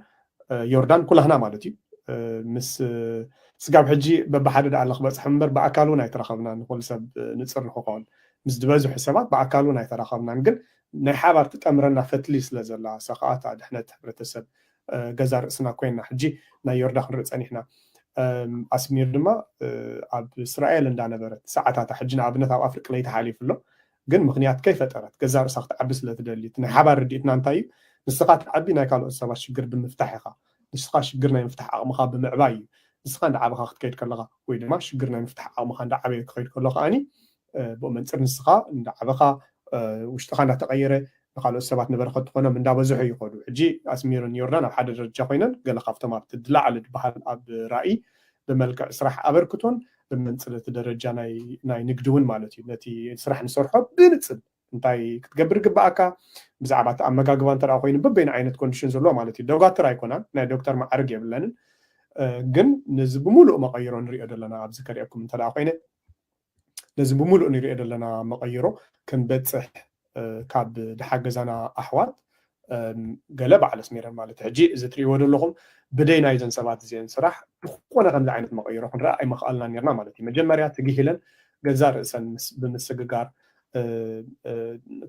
ዮርዳን ኩላህና ማለት እዩ ምስ ስጋብ ሕጂ በብሓደ ደኣ ክበፅሐ እምበር ብኣካል እውን ኣይተራኸብናን። ንኩሉ ሰብ ንፅር ንክኸውን ምስ ዝበዝሑ ሰባት ብኣካል እውን ኣይተራኸብናን። ግን ናይ ሓባር ትጠምረና ፈትሊ ስለ ዘላ እሳ ከዓ እታ ድሕነት ሕብረተሰብ ገዛ ርእስና ኮይና ሕጂ ናይ ዮርዳ ክንርኢ ፀኒሕና። ኣስሚር ድማ ኣብ እስራኤል እንዳነበረት ሰዓታታ ሕጂ ንኣብነት ኣብ ኣፍሪቅ ለይቲ ሓሊፉ ኣሎ። ግን ምክንያት ከይፈጠረት ገዛ ርእሳ ክትዓቢ ስለ ትደሊ እቲ ናይ ሓባር ርድኢትና እንታይ እዩ? ንስኻ ትዓቢ ናይ ካልኦት ሰባት ሽግር ብምፍታሕ ኢኻ። ንስኻ ሽግር ናይ ምፍታሕ ዓቕምኻ ብምዕባይ እዩ። ንስኻ እንዳዓበኻ ክትከይድ ከለኻ ወይ ድማ ሽግር ናይ ምፍታሕ ዓቕምኻ እንዳዓበየ ክኸይድ ከሎ ከዓኒ ብኡ መንፅር ንስኻ እንዳዓበኻ ውሽጥኻ እንዳተቐየረ ካልኦት ሰባት ንበረኸት ትኾኖም እንዳበዝሑ ይኸዱ። ሕጂ ኣስሚርን ዮርዳን ኣብ ሓደ ደረጃ ኮይነን ገለ ካብቶም ኣብቲ ድላዕሊ ዝበሃል ኣብ ራእይ ብመልክዕ ስራሕ ኣበርክቶን ብመንፅለቲ ደረጃ ናይ ናይ ንግዲ እውን ማለት እዩ። ነቲ ስራሕ ንሰርሖ ብንፅል እንታይ ክትገብር ግባኣካ ብዛዕባ እቲ ኣመጋግባ እንተ ኮይኑ በበይን ዓይነት ኮንዲሽን ዘለዎ ማለት እዩ። ዶጋትር ኣይኮናን፣ ናይ ዶክተር ማዕርግ የብለንን። ግን ነዚ ብምሉእ መቐይሮ ንሪኦ ዘለና ኣብዚ ከሪአኩም እንተ ኮይነ ነዚ ብምሉእ ንሪኦ ዘለና መቐይሮ ክንበፅሕ ካብ ድሓገዛና ኣሕዋት ገለ በዓል ኣስሚረን ማለት ሕጂ እዚ ትሪእዎ ዘለኹም ብደይ ናይዘን ሰባት እዚአን ስራሕ ዝኾነ ከምዚ ዓይነት መቐይሮ ክንረኣ ኣይመኽኣልና ኔርና ማለት እዩ። መጀመርያ ትግሂለን ገዛ ርእሰን ብምስግጋር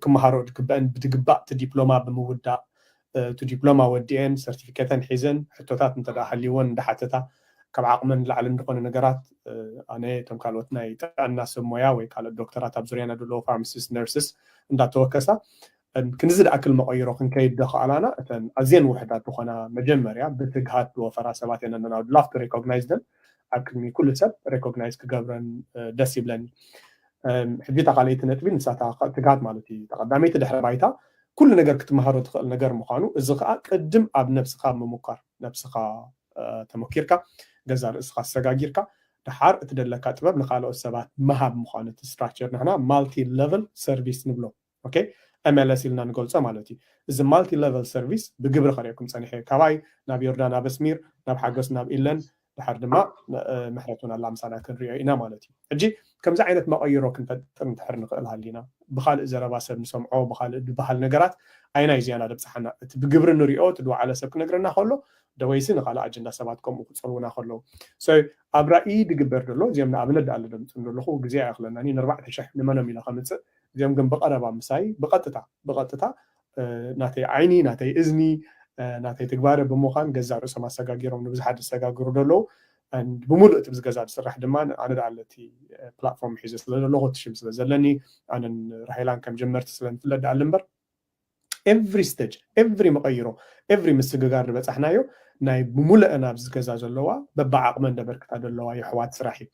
ክመሃሮ ዝግበአን ብትግባእ እቲ ዲፕሎማ ብምውዳእ እቲ ዲፕሎማ ወዲአን ሰርቲፊኬተን ሒዘን ሕቶታት እንተ ሃልይወን እንዳሓተታ ካብ ዓቕመን ላዕሊ ዝኾነ ነገራት ኣነ እቶም ካልኦት ናይ ጥዕና ሰብ ሞያ ወይ ካልኦት ዶክተራት ኣብ ዙርያና ዘለዉ ፋርማሲስት ነርስስ እንዳተወከሳ ክንዚ ዝኣክል መቐይሮ ክንከይድ ዶ ከኣላና እተን ኣዝየን ውሕዳት ዝኾና መጀመርያ ብትግሃት ዝወፈራ ሰባት የን ኣለና። I'd love to recognize them። ኣብ ቅድሚ ኩሉ ሰብ ሬኮግናይዝ ክገብረን ደስ ይብለኒ። ሕጂ እታ ካልኣይቲ ነጥቢ ንሳታ ትግሃት ማለት እዩ። ተቐዳመይቲ ድሕረ ባይታ ኩሉ ነገር ክትመሃሮ ትኽእል ነገር ምዃኑ፣ እዚ ከዓ ቅድም ኣብ ነብስኻ ምሙካር፣ ነብስኻ ተመኪርካ ገዛ ርእስኻ ኣሰጋጊርካ ድሓር እቲ ደለካ ጥበብ ንካልኦት ሰባት ምሃብ ምዃኑ እቲ ስትራክቸር ንሕና ማልቲ ለቨል ሰርቪስ ንብሎ። ኦኬ ኤምኤልኤስ ኢልና ንገልፆ ማለት እዩ። እዚ ማልቲ ለቨል ሰርቪስ ብግብሪ ከሪአኩም ፀኒሐ ካባይ ናብ ዮርዳን ኣብ ኣስሚር ናብ ሓጎስ ናብ ኢለን ድሓር ድማ ምሕረት እውን ኣላ ምሳና ክንሪኦ ኢና ማለት እዩ። ሕጂ ከምዚ ዓይነት መቐይሮ ክንፈጥር እንድሕር ንኽእል ሃሊና ብካልእ ዘረባ ሰብ ንሰምዖ ብካልእ ዝበሃል ነገራት ኣይናይ ዝያና ደብፅሓና እቲ ብግብሪ ንሪኦ እቲ ዝወዓለ ሰብ ክነግረና ከሎ ደወይሲ ንካልእ ኣጀንዳ ሰባት ከምኡ ክፀልውና ከለዉ ኣብ ራእይ ድግበር ዘሎ እዚኦም ንኣብነት ደኣለ ደምፅም ዘለኹ ግዜ ኣይክለናኒ ንኣርባዕተ ሽሕ ንመኖም ኢለ ከምፅእ እዚኦም ግን ብቐረባ ምሳይ ብቐጥታ ብቐጥታ ናተይ ዓይኒ ናተይ እዝኒ ናተይ ትግባረ ብምዃን ገዛ ርእሶም ኣሰጋጊሮም ንብዙሓት ዝሰጋግሩ ዘለዉ ብምሉእ እቲ ብዝገዛ ዝስራሕ ድማ ኣነ ደኣለ እቲ ፕላትፎርም ሒዘ ስለ ዘለኹ እቲ ሽም ስለ ዘለኒ ኣነን ራሄላን ከም ጀመርቲ ስለ ንፍለጥ ደኣለ እምበር every stage every መቐይሮ every ምስግጋር ዝበፃሕናዮ ናይ ብሙሉአን ኣብዚ ገዛ ዘለዋ በብዓቕመን ደበርክታ ዘለዋ የሕዋት ስራሕ እዩ።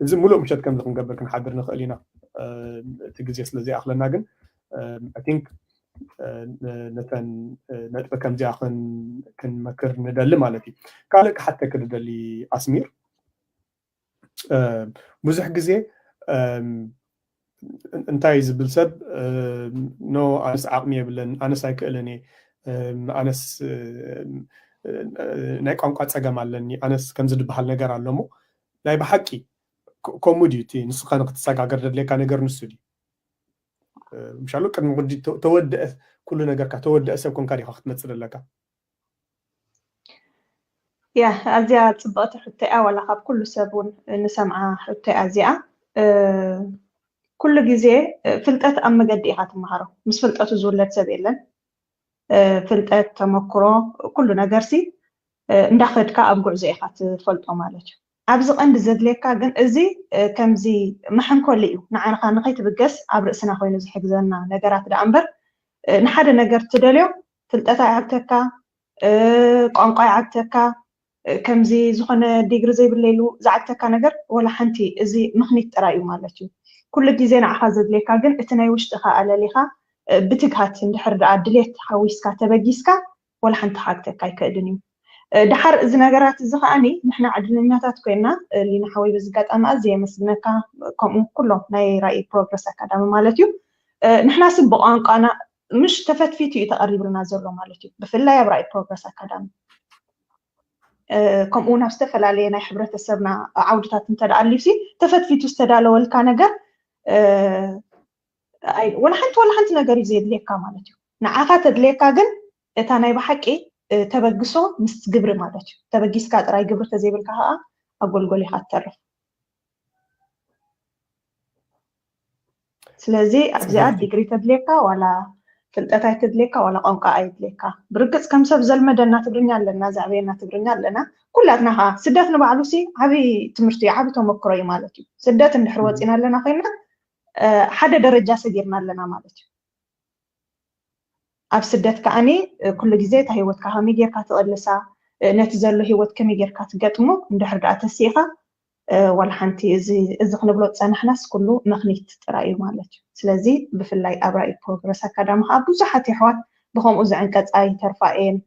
እዚ ሙሉእ ምሸት ከምዚ ክንገብር ክንሓድር ንኽእል ኢና። እቲ ግዜ ስለ ዘይኣኽለና ግን I think ነተን ነጥቢ ከምዚኣ ክንመክር ንደሊ ማለት እዩ። ካልእ ክሓተክ ንደሊ ኣስሚር ብዙሕ ግዜ እንታይ ዝብል ሰብ ኖ ኣነስ ዓቕሚ የብለን ኣነስ ኣይክእልን እየ ኣነስ ናይ ቋንቋ ፀገም ኣለኒ ኣነስ ከምዚ ዝበሃል ነገር ኣሎ እሞ ናይ ብሓቂ ከምኡ ድዩ እቲ ንስኻ ንክትሰጋገር ዘድልየካ ነገር ንሱ ድዩ ምሻሉ ቅድሚ ሕጂ ተወደአ ኩሉ ነገርካ ተወደአ ሰብ ኮንካ ዲኻ ክትመፅእ ዘለካ ያ ኣዝያ ፅብቕቲ ሕቶ እያ ዋላ ካብ ኩሉ ሰብ እውን ንሰምዓ ሕቶ እያ እዚኣ ኩሉ ግዜ ፍልጠት ኣብ መገዲ ኢኻ ትመሃሮ ምስ ፍልጠቱ ዝውለድ ሰብ የለን ፍልጠት ተመክሮ ኩሉ ነገር ሲ እንዳኸድካ ኣብ ጉዕዞ ኢኻ ትፈልጦ ማለት እዩ ኣብዚ ቀንዲ ዘድልየካ ግን እዚ ከምዚ መሐንኮሊ እዩ ንዓንኻ ንኸይትብገስ ኣብ ርእስና ኮይኑ ዝሕግዘና ነገራት ደኣ እምበር ንሓደ ነገር ትደልዮ ፍልጠት ኣይዓግተካ ቋንቋ ይዓግተካ ከምዚ ዝኾነ ዲግሪ ዘይብለይሉ ዝዓግተካ ነገር ወላ ሓንቲ እዚ ምኽኒት ጥራይ እዩ ማለት እዩ ኩሉ ግዜ ንዓኻ ዘድልየካ ግን እቲ ናይ ውሽጥኻ ኣለሊኻ ብትግሃት እንድሕር ደኣ ድሌት ሓዊስካ ተበጊስካ ወላ ሓንቲ ክዓግተካ ኣይክእልን እዩ ድሓር እዚ ነገራት እዚ ከዓኒ ንሕና ዕድለኛታት ኮይና ሊና ሓወይ በዚ ኣጋጣሚ ኣዝየ የመስግነካ ከምኡ ኩሎም ናይ ራእይ ፕሮግረስ ኣካዳሚ ማለት እዩ ንሕና ስብ ብቋንቋና ምሽ ተፈትፊቱ እዩ ተቐሪብልና ዘሎ ማለት እዩ ብፍላይ ኣብ ራእይ ፕሮግረስ ኣካዳሚ ከምኡ ናብ ዝተፈላለየ ናይ ሕብረተሰብና ዓውድታት እንተደኣ ኣልዩሲ ተፈትፊቱ ዝተዳለወልካ ነገር ወላ ሓንቲ ወላ ሓንቲ ነገር እዩ ዘየድልየካ ማለት እዩ ንዓኻ ተድልየካ ግን እታ ናይ ብሓቂ ተበግሶ ምስ ግብሪ ማለት እዩ ተበጊስካ ጥራይ ግብሪ ተዘይብልካ ከዓ ኣጎልጎል ኢካ ትተርፍ ስለዚ ኣብዚኣ ዲግሪ ተድልየካ ዋላ ፍልጠት ኣይተድልየካ ዋላ ቋንቋ ኣይድልየካ ብርግፅ ከም ሰብ ዘልመደና ትግርኛ ኣለና ዘዕበየና ትግርኛ ኣለና ኩላትና ከዓ ስደት ንባዕሉ ሲ ዓብይ ትምህርቲ እዩ ዓብይ ተመክሮ እዩ ማለት እዩ ስደት እንድሕር ወፂና ኣለና ኮይና ሓደ ደረጃ ሰጊርና ኣለና ማለት እዩ ኣብ ስደት ከዓኒ ኩሉ ግዜ እታ ሂወትካ ከመይ ጌርካ ትቕልሳ ነቲ ዘሎ ሂወት ከመይ ጌርካ ትገጥሞ እንድሕር ደኣ ተሲእኻ ዋላ ሓንቲ እዚ እዚ ክንብሎ ዝፀናሕናስ ኩሉ ምኽኒት ጥራይ እዩ ማለት እዩ። ስለዚ ብፍላይ ኣብ ራእይ ፕሮግረስ ኣካዳሚ ከዓ ብዙሓት የሕዋት ብከምኡ ዝዕንቀፃ ይተርፋ እየን።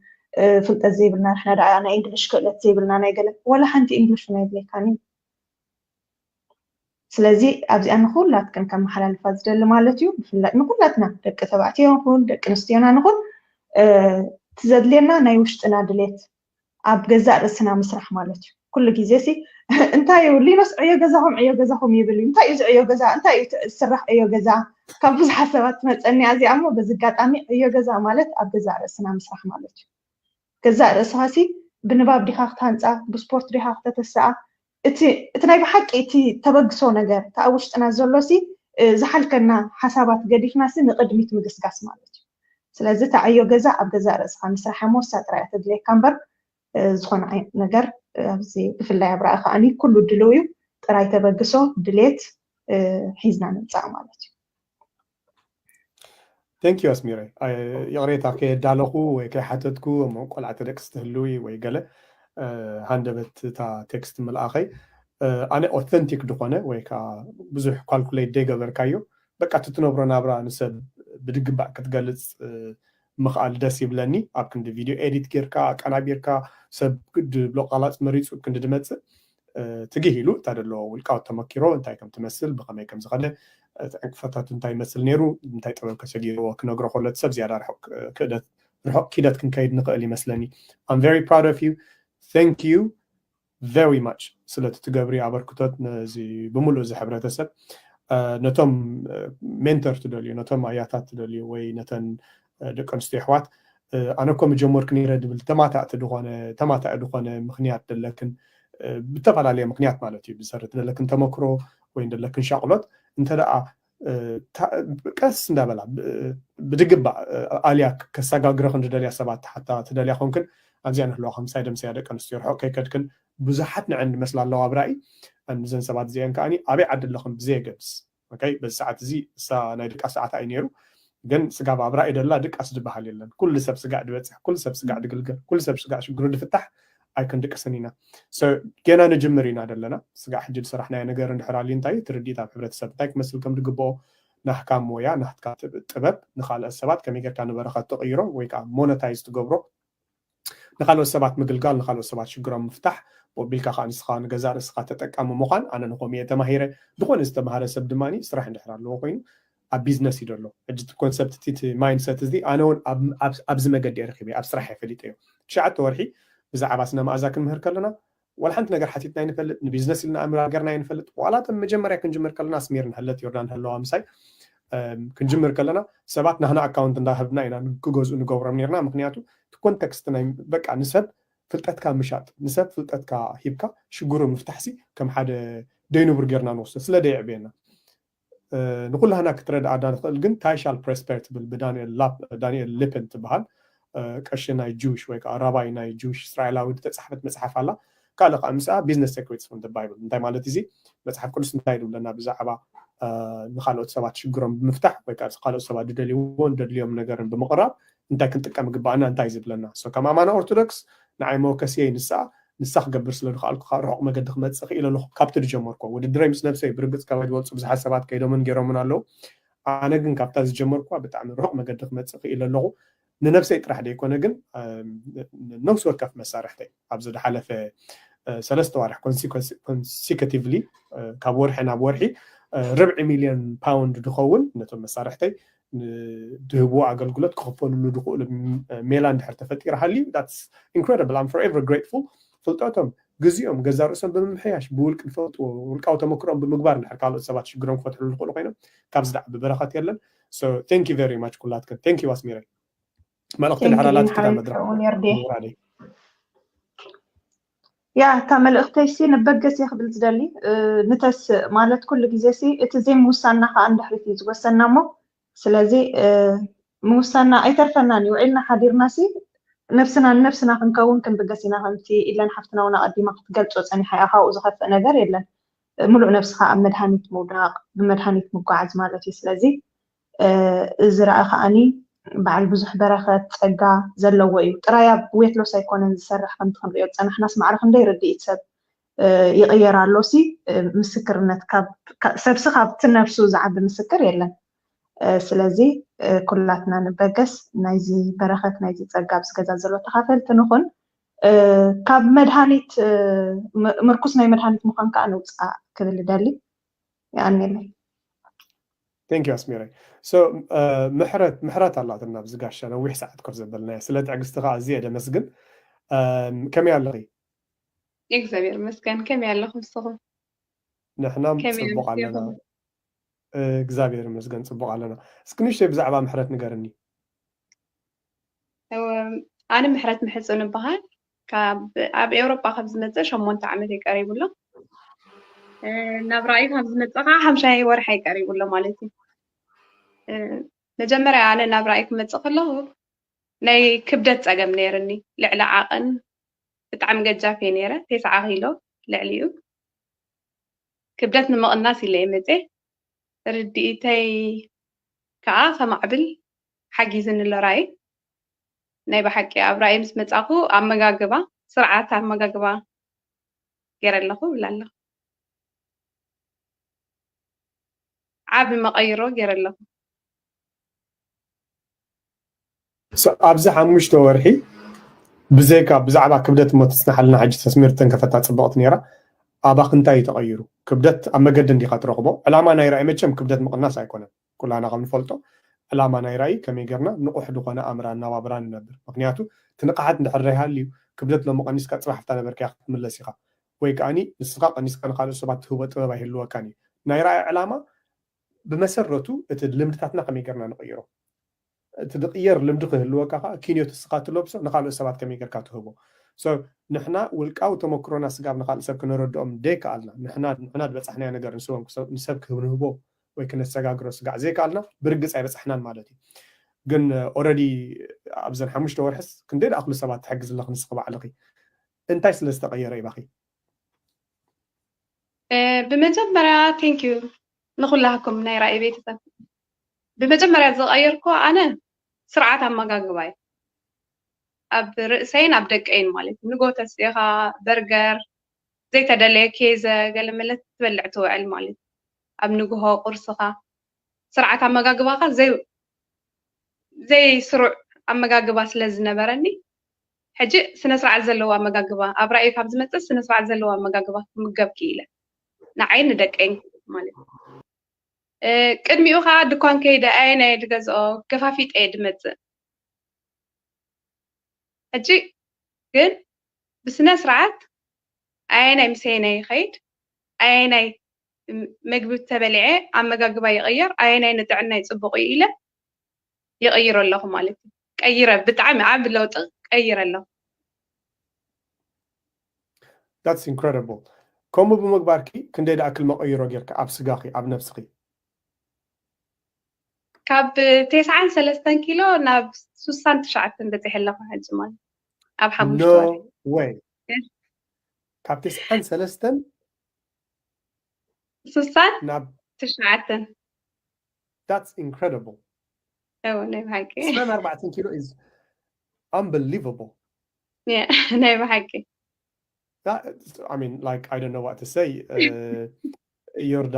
ፍልጠት ዘይብልና ንሕና ደኣ ናይ እንግሊሽ ክእለት ዘይብልና ናይ ገለ ዋላ ሓንቲ እንግሊሽ ናይ ብሌካኒ። ስለዚ ኣብዚኣ ንኩላትክን ከመሓላልፋ ዝደሊ ማለት እዩ። ብፍላይ ንኩላትና ደቂ ተባዕትዮ ንኹን ደቂ ኣንስትዮና ንኹን እቲ ዘድልየና ናይ ውሽጥና ድሌት ኣብ ገዛእ ርእስና ምስራሕ ማለት እዩ። ኩሉ ግዜ ሲ እንታይ እዩ ሊኖስ ዕዮ ገዛኹም ዕዮ ገዛኹም ይብል እዩ። እንታይ እዩ እዚ ዕዮ ገዛ? እንታይ እዩ ዝስራሕ ዕዮ ገዛ? ካብ ብዙሓት ሰባት ትመፀኒ እዚኣ እሞ በዚ ኣጋጣሚ ዕዮ ገዛ ማለት ኣብ ገዛእ ርእስና ምስራሕ ማለት እዩ። ገዛእ ርእስኻ ሲ ብንባብ ዲኻ ክትሃንፃ ብስፖርት ዲኻ ክተተስኣ እቲ ናይ ብሓቂ እቲ ተበግሶ ነገር እቲ ኣብ ውሽጥና ዘሎ ሲ ዝሓልከና ሓሳባት ገዲፍና ሲ ንቕድሚት ምግስጋስ ማለት እዩ። ስለዚ ተዓዮ ገዛ ኣብ ገዛእ ርእስኻ ምስራሕ እሞ እሳ ጥራይ እያ ተድልየካ እምበር ዝኾነ ዓይነት ነገር ኣብዚ ብፍላይ ኣብ ራእይ ከዓኒ ኩሉ ድልው እዩ። ጥራይ ተበግሶ ድሌት ሒዝና ንምፃእ ማለት እዩ። Thank you ኣስሚረ። ይቕሬታ ከየዳለኹ ወይ ከይሓተትኩ እሞ ቆልዓ ተደቅስ ትህልዊ ወይ ገለ ሃንደበት እታ ቴክስት ምልኣኸይ ኣነ ኦተንቲክ ዝኾነ ወይ ከዓ ብዙሕ ካልኩሌት ደይገበርካዮ በቃ እቲ ትነብሮ ናብራ ንሰብ ብድግባእ ክትገልፅ ምኽኣል ደስ ይብለኒ። ኣብ ክንዲ ቪድዮ ኤዲት ጌርካ ኣቀናቢርካ ሰብ ግድ ብሎ ቃላፅ መሪፁ ክንዲ ድመፅእ ትግህ ኢሉ እታ ደለዎ ውልቃዊ ተመኪሮ እንታይ ከም ትመስል ብኸመይ ከም ዝኸደ እቲ ዕንቅፋታት እንታይ ይመስል ነይሩ እንታይ ጥበብ ከሰጊርዎ ክነግሮ ከሎ እቲ ሰብ ዝያዳ ርሑቕ ክእደት ርሑቕ ኪደት ክንከይድ ንኽእል ይመስለኒ። I'm very proud of you. Thank you very much ስለቲ ትገብሪ ኣበርክቶት ነዚ ብምሉእ እዚ ሕብረተሰብ ነቶም ሜንተር ትደልዩ ነቶም ኣያታት ትደልዩ ወይ ነተን ደቂ ኣንስትዮ ኣሕዋት ኣነ እኮ ምጀመርኩ ነይረ ድብል ተማታእቲ ድኾነ ተማታኢ ድኾነ ምኽንያት ደለክን ብተፈላለየ ምኽንያት ማለት እዩ ብሰረት ደለክን ተመክሮ ወይ ደለክን ሻቕሎት እንተ ደኣ ቀስ እንዳበላ ብድግባእ ኣልያ ከሰጋግረኽን ዝደልያ ሰባት ሓታ ትደልያ ኮንክን ኣብዚኣ ንህልዋ ከምሳይ ደምሰያ ደቂ ኣንስትዮ ርሑቕ ከይከድክን ብዙሓት ንዐን ዝመስላ ኣለዋ ኣብ ራእይ እዘን ሰባት እዚአን ከዓኒ ኣበይ ዓዲ ኣለኽን ብዘየገድስ በዚ ሰዓት እዚ እሳ ናይ ድቃስ ሰዓት ኣይ ነይሩ ግን ስጋብ ኣብ ራእይ ደላ ድቃስ ዝበሃል የለን ኩሉ ሰብ ስጋዕ ድበፅሕ ኩሉ ሰብ ስጋዕ ድግልገል ኩሉ ሰብ ስጋዕ ሽግሩ ድፍታሕ ኣይክንድቅስን ኢና ገና ንጅምር ኢና ደለና ስጋዕ ሕጂ ዝሰራሕናዮ ነገር እንድሕር ኣልዩ እንታይ ትርዲት ኣብ ሕብረተሰብ እንታይ ክመስል ከም ዝግብኦ ናህካ ሞያ ናህትካ ጥበብ ንካልኦት ሰባት ከመይ ጌርካ ንበረኸት ትቕይሮ ወይ ከዓ ሞነታይዝ ትገብሮ ንካልኦት ሰባት ምግልጋል ንካልኦት ሰባት ሽግሮም ምፍታሕ ወቢልካ ከዓ ንስኻ ንገዛእ ርእስኻ ተጠቃሚ ምዃን ኣነ ንኮም እየ ተማሂረ ዝኾነ ዝተማሃረ ሰብ ድማ ስራሕ እንድሕር ኣለዎ ኮይኑ ኣብ ቢዝነስ እዩ ዘሎ ሕጂ ኮንሰፕት እቲ ማይንድሰት እዚ ኣነ እውን ኣብዚ መገዲ እየ ረኪበ ኣብ ስራሕ እየ ፈሊጠ እዩ ትሽዓተ ወርሒ ብዛዕባ ስነ መኣዛ ክንምህር ከለና ዋላ ሓንቲ ነገር ሓቲትና ኣይንፈልጥ ንቢዝነስ ኢልና ኣምር ሃገርና ኣይንፈልጥ ዋላ መጀመርያ ክንጅምር ከለና ኣስሚር ንህለት ዮርዳን ህለዋ ምሳይ ክንጅምር ከለና ሰባት ናህና ኣካውንት እንዳህብና ኢና ክገዝኡ ንገብሮም ነርና ምክንያቱ ኮንቴክስት ናይ በቃ ንሰብ ፍልጠትካ ምሻጥ ንሰብ ፍልጠትካ ሂብካ ሽግሩ ምፍታሕሲ ከም ሓደ ደይንቡር ጌርና ንወስዶ ስለ ደየዕብየና ንኩላህና ክትረድኣና ንኽእል ግን ታይሻል ፕሬስፐር ትብል ብዳንኤል ሊፕን ትበሃል ቀሺ ናይ ጅዊሽ ወይ ከዓ ራባይ ናይ ጅዊሽ እስራኤላዊ ዝተፃሕፈት መፅሓፍ ኣላ ካልእ ከዓ ምስኣ ቢዝነስ ሴክሬትስ ፍሮም ባይብል እንታይ ማለት እዚ መፅሓፍ ቅዱስ እንታይ ዝብለና ብዛዕባ ንካልኦት ሰባት ሽግሮም ብምፍታሕ ወይ ከዓ ካልኦት ሰባት ዝደልይዎ ደድልዮም ነገርን ብምቕራብ እንታይ ክንጥቀም ግባኣና እንታይ ዝብለና ከም ኣማና ኦርቶዶክስ ንዓይ መወከስየይ ንሳ ንሳ ክገብር ስለ ዝኽኣልኩ ካብ ርሑቕ መገዲ ክመፅእ ክኢለ ኣለኹ ካብቲ ዝጀመርኩ ውድድረይ ምስ ነብሰይ ብርግፅ ካብ ዝበልፁ ብዙሓት ሰባት ከይዶምን ገይሮምን ኣለዉ ኣነ ግን ካብታ ዝጀመርኩዋ ብጣዕሚ ርሑቕ መገዲ ክመፅእ ክኢለ ኣለኹ ንነብሰይ ጥራሕ ዘይኮነ ግን ነብሲ ወከፍ መሳርሕተይ ኣብዚ ዝሓለፈ ሰለስተ ዋርሕ ኮንሲከቲቭሊ ካብ ወርሒ ናብ ወርሒ ርብዒ ሚልዮን ፓውንድ ዝኸውን ነቶም መሳርሕተይ ድህብዎ ኣገልግሎት ክኽፈልሉ ዝኽእሉ ሜላ እንድሕር ተፈጢሩ ሃልዩ that's incredible I'm forever grateful ፍልጠቶም ግዜኦም ገዛ ርእሶም ብምምሕያሽ ብውልቂ ዝፈልጥዎ ውልቃዊ ተመክሮም ብምግባር እንድሕር ካልኦት ሰባት ሽግሮም ክፈትሕሉ ዝኽእሉ ኮይኖም ካብዚ ዳዕ ብበረኸት የለን so thank you very much ኩላትክን thank you ኣስሚረይ መልእኽቲ ድሕር ኣላትኪ እታ መድረኽ ያ እታ መልእኽተይ ሲ ንበገስ እየ ክብል ዝደሊ ንተስእ ማለት ኩሉ ግዜ ሲ እቲ ዘይምውሳና ከዓ እንድሕሪት እዩ ዝወሰና እሞ ስለዚ ምውሳና ኣይተርፈናን እዩ ውዒልና ሓዲርና ሲ ነብስና ንነብስና ክንከውን ክንብገስ ኢና ከምቲ ኢለን ሓፍትና እውን ኣቐዲማ ክትገልፆ ፀኒሓ እያ ካብኡ ዝኸፍእ ነገር የለን ምሉእ ነብስኻ ኣብ መድሃኒት ምውዳቕ ብመድሃኒት ምጓዓዝ ማለት እዩ ስለዚ እዚ ረኣ ከዓኒ በዓል ብዙሕ በረኸት ጸጋ ዘለዎ እዩ። ጥራይ ኣብ ዌት ሎስ ኣይኮነን ዝሰርሕ ከምቲ ክንሪኦ ዝጸናሕናስ ማዕረ ክንደይ ርድኢት ሰብ ይቕየር ኣሎ ሲ ምስክርነት፣ ሰብሲ ካብቲ ነፍሱ ዝዓቢ ምስክር የለን። ስለዚ ኩላትና ንበገስ ናይዚ በረኸት ናይዚ ጸጋ ኣብዚ ገዛ ዘሎ ተኻፈልቲ ንኹን። ካብ መድሃኒት ምርኩስ ናይ መድሃኒት ምዃን ከዓ ንውፃእ ክብል ደሊ። ይኣኒለይ። Thank you ኣስሚረይ። ምሕረት ምሕረት ኣላትና ኣብዚ ጋሻ ነዊሕ ሰዓት ኮፍ ዘበልናዮ። ስለ ትዕግስቲ ከዓ ኣዝየ ደመስግን። ከመይ ኣለኺ? እግዚኣብሔር ይመስገን። ከመይ ኣለኹም ንስኹም? ንሕናም ጽቡቕ ኣለና። እግዚኣብሔር ይመስገን ጽቡቕ ኣለና። እስኪ ንእሽተይ ብዛዕባ ምሕረት ንገርኒ። ኣነ ምሕረት ምሕጹን እበሃል። ኣብ ኤውሮጳ ካብ ዝመጽእ ሸሞንተ ዓመት ይቀሪቡ ኣሎ። ናብ ራእይ ካብ ዝመጽእ ከዓ ሓምሻይ ወርሒ ይቀሪቡ ኣሎ ማለት እዩ። መጀመርያ ኣነ ናብ ራእይ ክመጽእ ከለኹ ናይ ክብደት ጸገም ነይርኒ። ልዕሊ ዓቐን ብጣዕሚ ገጃፍ እየ ነይረ። ተስዓ ኪሎ ልዕሊኡ። ክብደት ንምቕናስ ኢለ እየ መፅየ። ርድኢተይ ከዓ ከማዕብል ሓጊዝኒ ኣሎ ራእይ። ናይ ብሓቂ ኣብ ራእይ ምስ መፃኹ ኣመጋግባ፣ ስርዓት ኣመጋግባ ገይረ ኣለኹ እብል ኣለኹ። ዓቢ መቐይሮ ገይረ ኣለኹ። ኣብዚ ሓሙሽተ ወርሒ ብዘይካ ብዛዕባ ክብደት እሞ ትጽናሓልና ሕጂ ተስሚር ተንከፈታ ጽብቕቲ ነይራ። ኣባኽ እንታይ እዩ ተቐይሩ? ክብደት ኣብ መገዲ እንዲኻ ትረኽቦ። ዕላማ ናይ ራእይ መቸም ክብደት ምቕናስ ኣይኮነን። ኩላና ከም ንፈልጦ ዕላማ ናይ ራእይ ከመይ ጌርና ንቑሕ ዝኾነ ኣምራ ኣናባብራ ንነብር። ምክንያቱ እቲ ንቕሓት እንድሕር ዘይሃልዩ ክብደት ሎሚ ቀኒስካ ጽባሕ ኣብታ ነበርካያ ክትምለስ ኢኻ። ወይ ከዓኒ ንስኻ ቀኒስካ ንኻልኦት ሰባት ትህቦ ጥበብ ኣይህልወካን እዩ። ናይ ራእይ ዕላማ ብመሰረቱ እቲ ልምድታትና ከመይ ጌርና ንቕይሮ። እቲ ዝቕየር ልምዲ ክህልወካ ከዓ ኪንዮት እስኻ ትለብሶ ንኻልኦት ሰባት ከመይ ጌርካ ትህቦ። ንሕና ውልቃዊ ተመክሮና ስጋብ ንኻልእ ሰብ ክነረድኦም ደይከኣልና ንሕና ዝበፃሕናዮ ነገር ንስቦም ንሰብ ክንህቦ ወይ ክነሰጋግሮ ስጋዕ ዘይከኣልና ብርግፅ ኣይበፃሕናን ማለት እዩ። ግን ኦረዲ ኣብዘን ሓሙሽተ ወርሕስ ክንደይ ዝኣክሉ ሰባት ትሕግዝ ኣለኽ ንስኺ ባዕልኺ እንታይ ስለ ዝተቐየረ ኢባኺ? ብመጀመርያ ቴንኪዩ ንኩላኩም ናይ ራእይ ቤተሰብ። ብመጀመርያ ዝቐየርኩ ኣነ ስርዓት ኣመጋግባ እዩ። ኣብ ርእሰይን ኣብ ደቀይን ማለት እዩ። ንጎ ተስኢኻ በርገር ዘይተደለየ ኬዘ ገለ መለ ትበልዕ ትውዕል ማለት እዩ። ኣብ ንግሆ ቁርስኻ ስርዓት ኣመጋግባኻ ዘይስሩዕ ኣመጋግባ ስለ ዝነበረኒ ሕጂ ስነ ስርዓት ዘለዎ ኣመጋግባ ኣብ ራእይ ካብ ዝመፅእ ስነ ስርዓት ዘለዎ ኣመጋግባ ክምገብ ክኢለ ንዓይን ንደቀይን ማለት እዩ። ቅድሚኡ ከዓ ድኳን ከይደ ኣየናይ ድገዝኦ ገፋፊጠ እየ ድመፅእ። ሕጂ ግን ብስነ ስርዓት ኣየናይ ምሰየነ ይኸይድ ኣየናይ ምግቢ ተበሊዐ ኣመጋግባ ይቕየር ኣየናይ ንጥዕናይ ፅቡቕ እዩ ኢለ ይቐይሮ ኣለኹ ማለት እዩ። ቀይረ ብጣዕሚ ዓቢ ለውጢ ቀይረ ኣለኹ። That's incredible። ከምኡ ብምግባርኪ ክንደይ ደኣክል መቐይሮ ጌርካ ኣብ ስጋኺ ኣብ ነብስኺ? ካብ ተስዓን ሰለስተን ኪሎ ናብ ሱሳን ትሽዓተን በፂሐ ኣለኹ ሕጂ ማለት ኣብ ሓሙሽተ ወርሒ። ወይ ካብ ተስዓን ሰለስተን ሱሳን ናብ ትሽዓተን። That's incredible። እው ናይ ብሓቂ ስመን ኣርባዕተን ኪሎ is unbelievable። ናይ ብሓቂ I mean, like, I don't know what to say. ዮርዳ,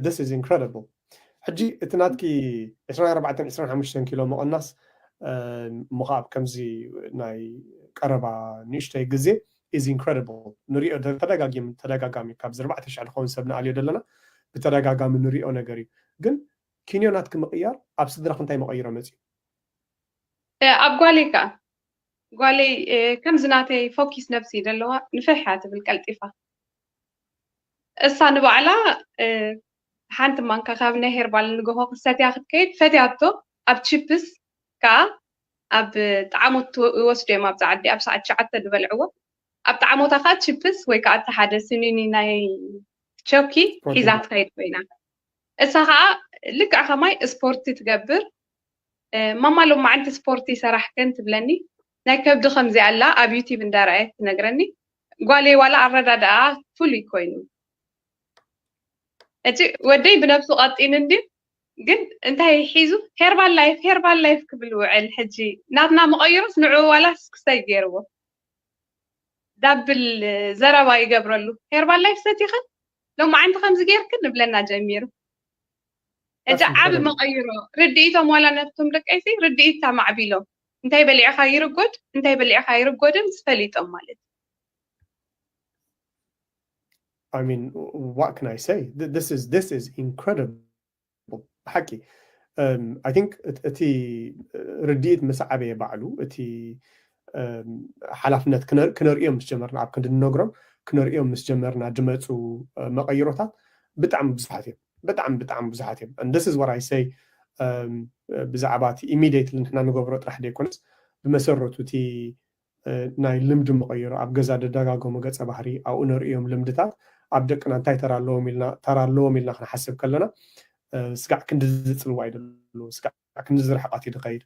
this is incredible. ሕጂ እቲ ናትኪ ዕስራን ኣርባዕተን ዕስራን ሓሙሽተን ኪሎ ምቕናስ እሞ ኣብ ከምዚ ናይ ቀረባ ንእሽተይ ግዜ is incredible። ንሪኦ ተደጋጊም ተደጋጋሚ ካብዚ ኣርባዕተ ሽሕ ዝኸውን ሰብ ንኣልዮ ዘለና ብተደጋጋሚ ንሪኦ ነገር እዩ። ግን ኪንዮ ናትኪ ምቕያር ኣብ ስድራኽ እንታይ መቐይሮ መፅዩ? ኣብ ጓለይ ከዓ ጓለይ ከምዚ ናተይ ፎኪስ ነብሲ ዘለዋ ንፍሕ እያ ትብል ቀልጢፋ። እሳ ንባዕላ ሓንቲ ማንካ ካብ ናይ ሄርባል ንግሆ ክሰትያ ክትከይድ ፈትያቶ ኣብ ቺፕስ ከዓ ኣብ ጣዕሞት ይወስዱ እዮም ኣብዚ ዓዲ ኣብ ሰዓት ትሽዓተ ዝበልዕዎ ኣብ ጣዕሞታ ከዓ ቺፕስ ወይ ከዓ እቲ ሓደ ስኒኒ ናይ ቸኪ ሒዛ ትኸይድ ኮይና እሳ ከዓ ልክዕ ከማይ ስፖርቲ ትገብር ማማ ሎማዓንቲ ስፖርቲ ሰራሕክን ትብለኒ ናይ ከብዲ ከምዚ ኣላ ኣብ ዩቲብ እንዳረኣየት ትነግረኒ ጓለይ ዋላ ኣረዳድኣ ፍሉይ ኮይኑ እቲ ወደይ ብነብሱ ቀጢኑ እንዲ ግን እንታይ ሒዙ ሄርባል ላይፍ ሄርባል ላይፍ ክብል ውዕል ሕጂ ናትና መቐይሮስ ንዕኡ ዋላስ ክሰይ ገይርዎ ዳብል ዘረባ ይገብረሉ። ሄርባል ላይፍ ሰቲኽን ሎማዓንቲ ከምዚ ጌርክን ንብለና ጀሚሩ። እዛ ዓቢ መቐይሮ ርድኢቶም ዋላ ነብቶም ደቀይሲ ርድኢት ኣማዕቢሎም እንታይ በሊዕኻ ይርጎድ እንታይ በሊዕኻ ይርጎድን ዝፈሊጦም ማለት እዩ። I mean, what can I say? This is this is incredible. ብሓቂ I think እቲ ርድኢት ምስ ዓበየ ባዕሉ እቲ ሓላፍነት ክነርእዮም ምስ ጀመርና ኣብ ክንዲ ንነግሮም ክነርእዮም ምስ ጀመርና ዝመፁ መቐይሮታት ብጣዕሚ ብዙሓት እዮም። ብጣዕሚ ብጣዕሚ ብዙሓት እዮም። This is what I say ብዛዕባ እቲ immediately ንሕና ንገብሮ ጥራሕ ዘይኮነስ ብመሰረቱ እቲ ናይ ልምዲ መቐይሮ ኣብ ገዛ ደደጋገሙ ገፀ ባህሪ ኣብኡ ነርእዮም ልምድታት ኣብ ደቅና እንታይ ተራ ኣለዎም ኢልና ተራ ኣለዎም ኢልና ክንሓስብ ከለና ስጋዕ ክንዲ ዝፅልዋ ይደሉ ስጋዕ ክንዲ ዝርሕቃት ይድኸይድ።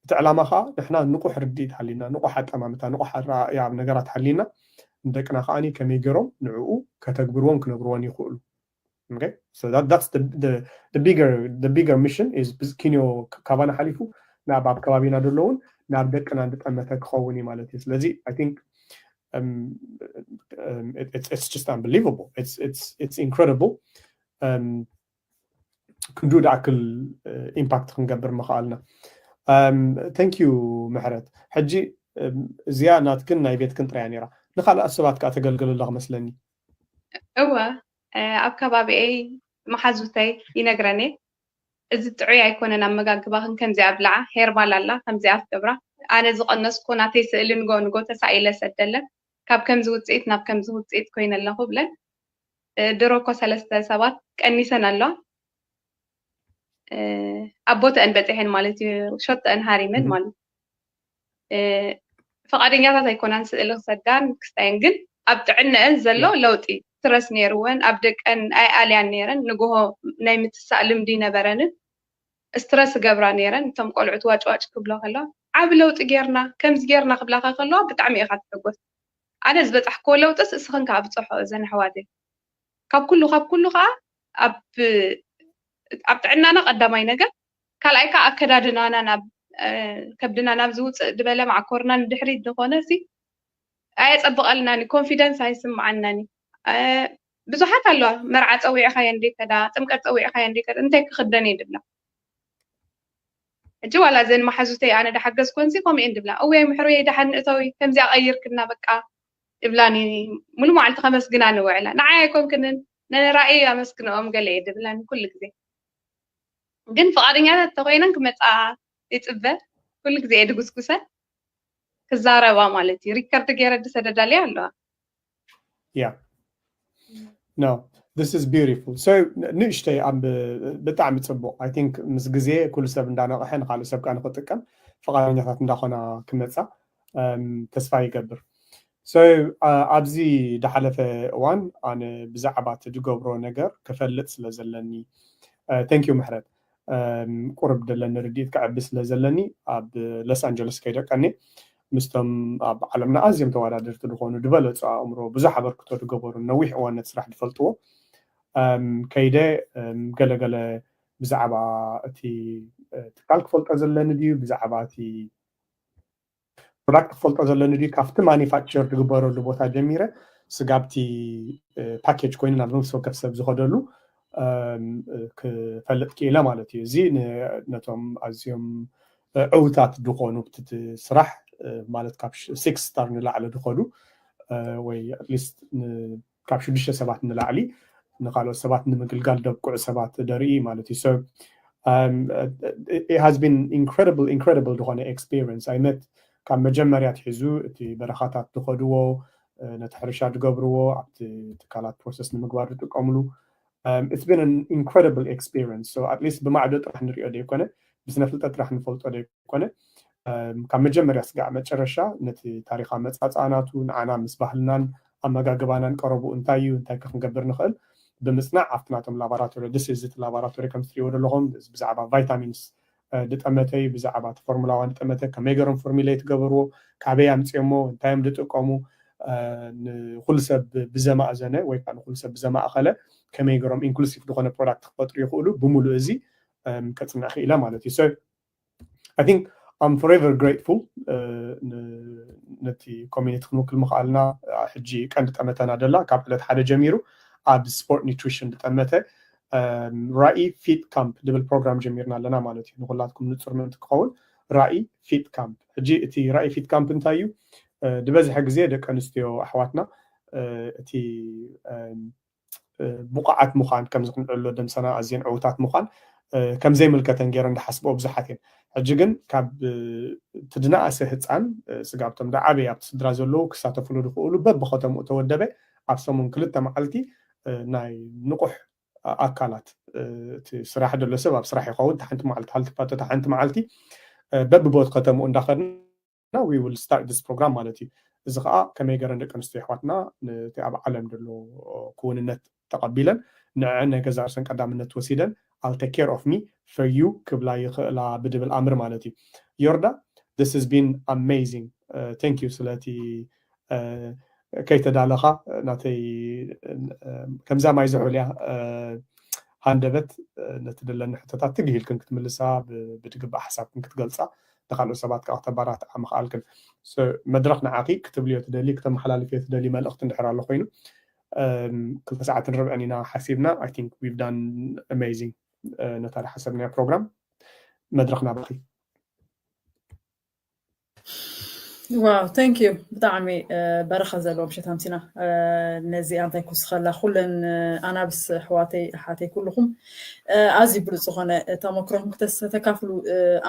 እቲ ዕላማ ከዓ ንሕና ንቑሕ ርድኢት ሃሊና ንቑሕ ኣጠማምታ ንቑሕ ኣረኣእያ ኣብ ነገራት ሃሊና ንደቅና ከዓኒ ከመይ ገይሮም ንዕኡ ከተግብርዎን ክነብርዎን ይኽእሉ። Okay? So that, that's the, the, the bigger the bigger mission is ኪንዮ ካባና ሓሊፉ ናብ ኣብ ከባቢና ዘለውን ናብ ደቅና ዝጠመተ ክኸውን እዩ ማለት እዩ። ስለዚ I think um, um, it, it's, it's just unbelievable. It's, it's, it's incredible. Um, ክንዱ ዝኣክል ኢምፓክት ክንገብር ምኽኣልና። Thank you ምሕረት። ሕጂ እዚኣ ናትክን ናይ ቤትክን ጥራያ ነይራ። ንኻልኣት ሰባት ከዓ ተገልግል ኣለኹ መስለኒ። እወ ኣብ ከባቢኤይ መሓዙተይ ይነግረኒ እዚ ጥዑይ ኣይኮነን ኣመጋግባኽን ከምዚኣ ብልዓ ሄርባል ኣላ ከምዚኣ ትገብራ ኣነ ዝቐነስኩ ናተይ ስእሊ ንጎ ንጎ ተሳኢለ ሰደለን ካብ ከምዚ ውፅኢት ናብ ከምዚ ውፅኢት ኮይነ ኣለኹ ብለን ድሮ እኮ ሰለስተ ሰባት ቀኒሰን ኣለዋ ኣብ ቦተአን በፂሐን ማለት እዩ ሸጠአን ሃሪመን ማለት ፍቓደኛታት ኣይኮናን ስእሊ ክሰዳን ክስታየን ግን ኣብ ጥዕነአን ዘሎ ለውጢ ስትረስ ነይርወን ኣብ ደቀን ኣይኣልያን ነይረን ንግሆ ናይ ምትሳእ ልምዲ ይነበረንን ስትረስ እገብራ ነይረን እቶም ቆልዑት ዋጭዋጭ ክብሎ ከለዋ ዓብ ለውጢ ጌርና ከምዚ ጌርና ክብላካ ከለዋ ብጣዕሚ ኢኻ ትሕጎስ ኣነ ዝበፃሕክዎ ለውጥስ እስኽን ከዓ ብፅሖ እዘን ኣሕዋተይ ካብ ኩሉ ካብ ኩሉ ከዓ ኣብ ኣብ ጥዕናና ቀዳማይ ነገር ካልኣይ ከዓ ኣከዳድናና ናብ ከብድና ናብ ዝውፅእ ዝበለ ማዕኮርና ንድሕሪት ዝኾነ ሲ ኣየፀብቐልናን ኮንፊደንስ ኣይስምዓናን ብዙሓት ኣለዋ መርዓ ፀዊዕኻዮ እንዴ ከዳ ጥምቀት ፀዊዕኻዮ እንዴ ከዳ እንታይ ክኽደን እየ ድብላ ሕጂ ዋላ እዘን መሓዙተይ ኣነ ዳሓገዝኮን ሲ ከምኡ እየን ድብላ እወይ ምሕሩየይ ዳሓን እተዊ ከምዚኣ ቀይርክና በቃ ይብላኒ ሙሉ መዓልቲ ከመስግና ንውዕላ ንዓይ ኣይኮንክንን ነንራእይ ኣመስግንኦም ገለ እየ ድብላኒ ኩሉ ግዜ ግን ፍቓደኛታት ተኮይነን ክመፃ ይፅበ ኩሉ ግዜ እየ ድጉስጉሰን ክዛረባ ማለት እዩ ሪከርድ ገይረ ድሰደዳልያ ኣለዋ Yeah. No, this is beautiful. So ንእሽተይ ኣብ ብጣዕሚ ፅቡቅ I think ምስ ግዜ ኩሉ ሰብ እንዳነቕሐ ንካልእ ሰብ ከዓ ንክጥቀም ፍቓደኛታት እንዳኾና ክመፃ ተስፋ ይገብር። So ኣብዚ ድሓለፈ እዋን ኣነ ብዛዕባ እቲ ዝገብሮ ነገር ክፈልጥ ስለ ዘለኒ thank you ምሕረት ቁርብ ደለኒ ርድኢት ከዕቢ ስለ ዘለኒ ኣብ ሎስ ኣንጀለስ ከይደ ቀኒ ምስቶም ኣብ ዓለምና ኣዝዮም ተወዳደርቲ ዝኾኑ ዝበለፁ ኣእምሮ ብዙሕ ኣበርክቶ ዝገበሩ ነዊሕ እዋን ነቲ ስራሕ ዝፈልጥዎ ከይደ ገለገለ ብዛዕባ እቲ ትካል ክፈልጦ ዘለኒ ድዩ ብዛዕባ እቲ ፕሮዳክት ክፈልጦ ዘለኒ ድዩ ካብቲ ማኒፋክቸር ዝግበረሉ ቦታ ጀሚረ ስጋብቲ ፓኬጅ ኮይኑ ናብ ነፍሲ ወከፍ ሰብ ዝኸደሉ ክፈልጥ ክኢለ ማለት እዩ። እዚ ነቶም ኣዝዮም ዕውታት ዝኾኑ ብቲ ስራሕ ማለት ካብ ሲክስ ስታር ንላዕሊ ዝኸዱ ወይ ኣትሊስት ካብ ሽዱሽተ ሰባት ንላዕሊ ንካልኦት ሰባት ንምግልጋል ደብቅዑ ሰባት ደርኢ ማለት እዩ። So it has been incredible incredible ዝኾነ experience ኣይመት ካብ መጀመርያ ትሒዙ እቲ በረኻታት ዝኸድዎ ነቲ ሕርሻ ዝገብርዎ ኣብቲ ትካላት ፕሮሰስ ንምግባር ዝጥቀምሉ it's been an incredible experience so at least ብማዕዶ ጥራሕ ንሪኦ ዘይኮነ ብስነ ፍልጠት ጥራሕ ንፈልጦ ዘይኮነ ካብ መጀመርያ ስጋዕ መጨረሻ ነቲ ታሪክ ኣመፃፅኣ ናቱ ንዓና ምስ ባህልናን ኣመጋግባናን ቀረቡ እንታይ እዩ እንታይ ከ ክንገብር ንኽእል ብምፅናዕ ኣብቲ ናቶም ላቦራቶሪ this is it ላቦራቶሪ ከም ትሪእዎ ዘለኹም ብዛዕባ ቫይታሚንስ ዝጠመተ እዩ ብዛዕባ እቲ ፎርሙላ ዋን ዝጠመተ ከመይ ገይሮም ፎርሙሌት ገበርዎ ካበይ ኣምፅኦሞ እንታይ እዮም ዝጥቀሙ ንኩሉ ሰብ ብዘማእዘነ ወይ ከዓ ንኩሉ ሰብ ብዘማእኸለ ከመይ ገይሮም ኢንክሉሲቭ ዝኾነ ፕሮዳክት ክፈጥሩ ይኽእሉ ብምሉእ እዚ ከፅንዕ ክኢለ ማለት እዩ I think I'm forever grateful ነቲ ኮሚኒቲ ክንውክል ምኽኣልና። ሕጂ ቀንዲ ጠመተና ደላ ካብ ዕለት ሓደ ጀሚሩ ኣብ ስፖርት ኒትሪሽን ዝጠመተ ራኢ ፊት ካምፕ ዝብል ፕሮግራም ጀሚርና ኣለና ማለት እዩ። ንኩላትኩም ንፁር ምእንቲ ክኸውን ራኢ ፊት ካምፕ። ሕጂ እቲ ራኢ ፊት ካምፕ እንታይ እዩ? ዝበዝሐ ግዜ ደቂ ኣንስትዮ ኣሕዋትና እቲ ብቑዓት ምዃን ከምዚ ክንዕሎ ደምሰና ኣዝየን ዕውታት ምዃን ከም ዘይምልከተን ገይረን ዝሓስብኦ ብዙሓት እየን። ሕጂ ግን ካብ እቲ ዝነኣሰ ህፃን ስጋብ እቶም ዝዓበየ ኣብቲ ስድራ ዘለዉ ክሳተፍሉ ዝኽእሉ በብኸተምኡ ተወደበ ኣብ ሰሙን ክልተ መዓልቲ ናይ ንቑሕ ኣካላት እቲ ስራሕ ዘሎ ሰብ ኣብ ስራሕ ይኸውን ሓንቲ መዓልቲ ሃልትፓቶ ሓንቲ መዓልቲ በብቦት ከተምኡ እንዳኸድና we will start this program ማለት እዩ። እዚ ከዓ ከመይ ገረን ደቂ ኣንስትዮ ኣሕዋትና ነቲ ኣብ ዓለም ዘሎ ክውንነት ተቐቢለን ንዐን ናይ ገዛ ርእሰን ቀዳምነት ወሲደን I'll take care of me for you ክብላ ይኽእላ ብድብል ኣምር ማለት እዩ። ዮርዳ this has been amazing thank you ስለቲ ከይተዳለኻ ናተይ ከምዛ ማይ ዝሑል እያ ሃንደበት ነቲ ደለኒ ሕቶታት ትግሂልክን ክትምልሳ ብትግባእ ሓሳብክን ክትገልፃ ንካልኦት ሰባት ከዓ ክተባራትዓ ምኽኣልክን መድረክ ንዓኺ ክትብልዮ ትደሊ ክተመሓላልፍዮ ትደሊ መልእክቲ እንድሕር ኣሎ ኮይኑ ክልተ ሰዓትን ርብዕን ኢና ሓሲብና I think we've done amazing ነታ ዝሓሰብናዮ ፕሮግራም መድረክ ናባኺ ዋው thank you ብጣዕሚ በረኸት ዘለዎ ምሸት ኣምሲና ነዚ ኣንታይ ክውስኸላ ኩለን ኣናብስ ኣሕዋተይ ኣሓተይ ኩልኹም ኣዝዩ ብሉፅ ዝኾነ ተመክሮኹም ክተካፍሉ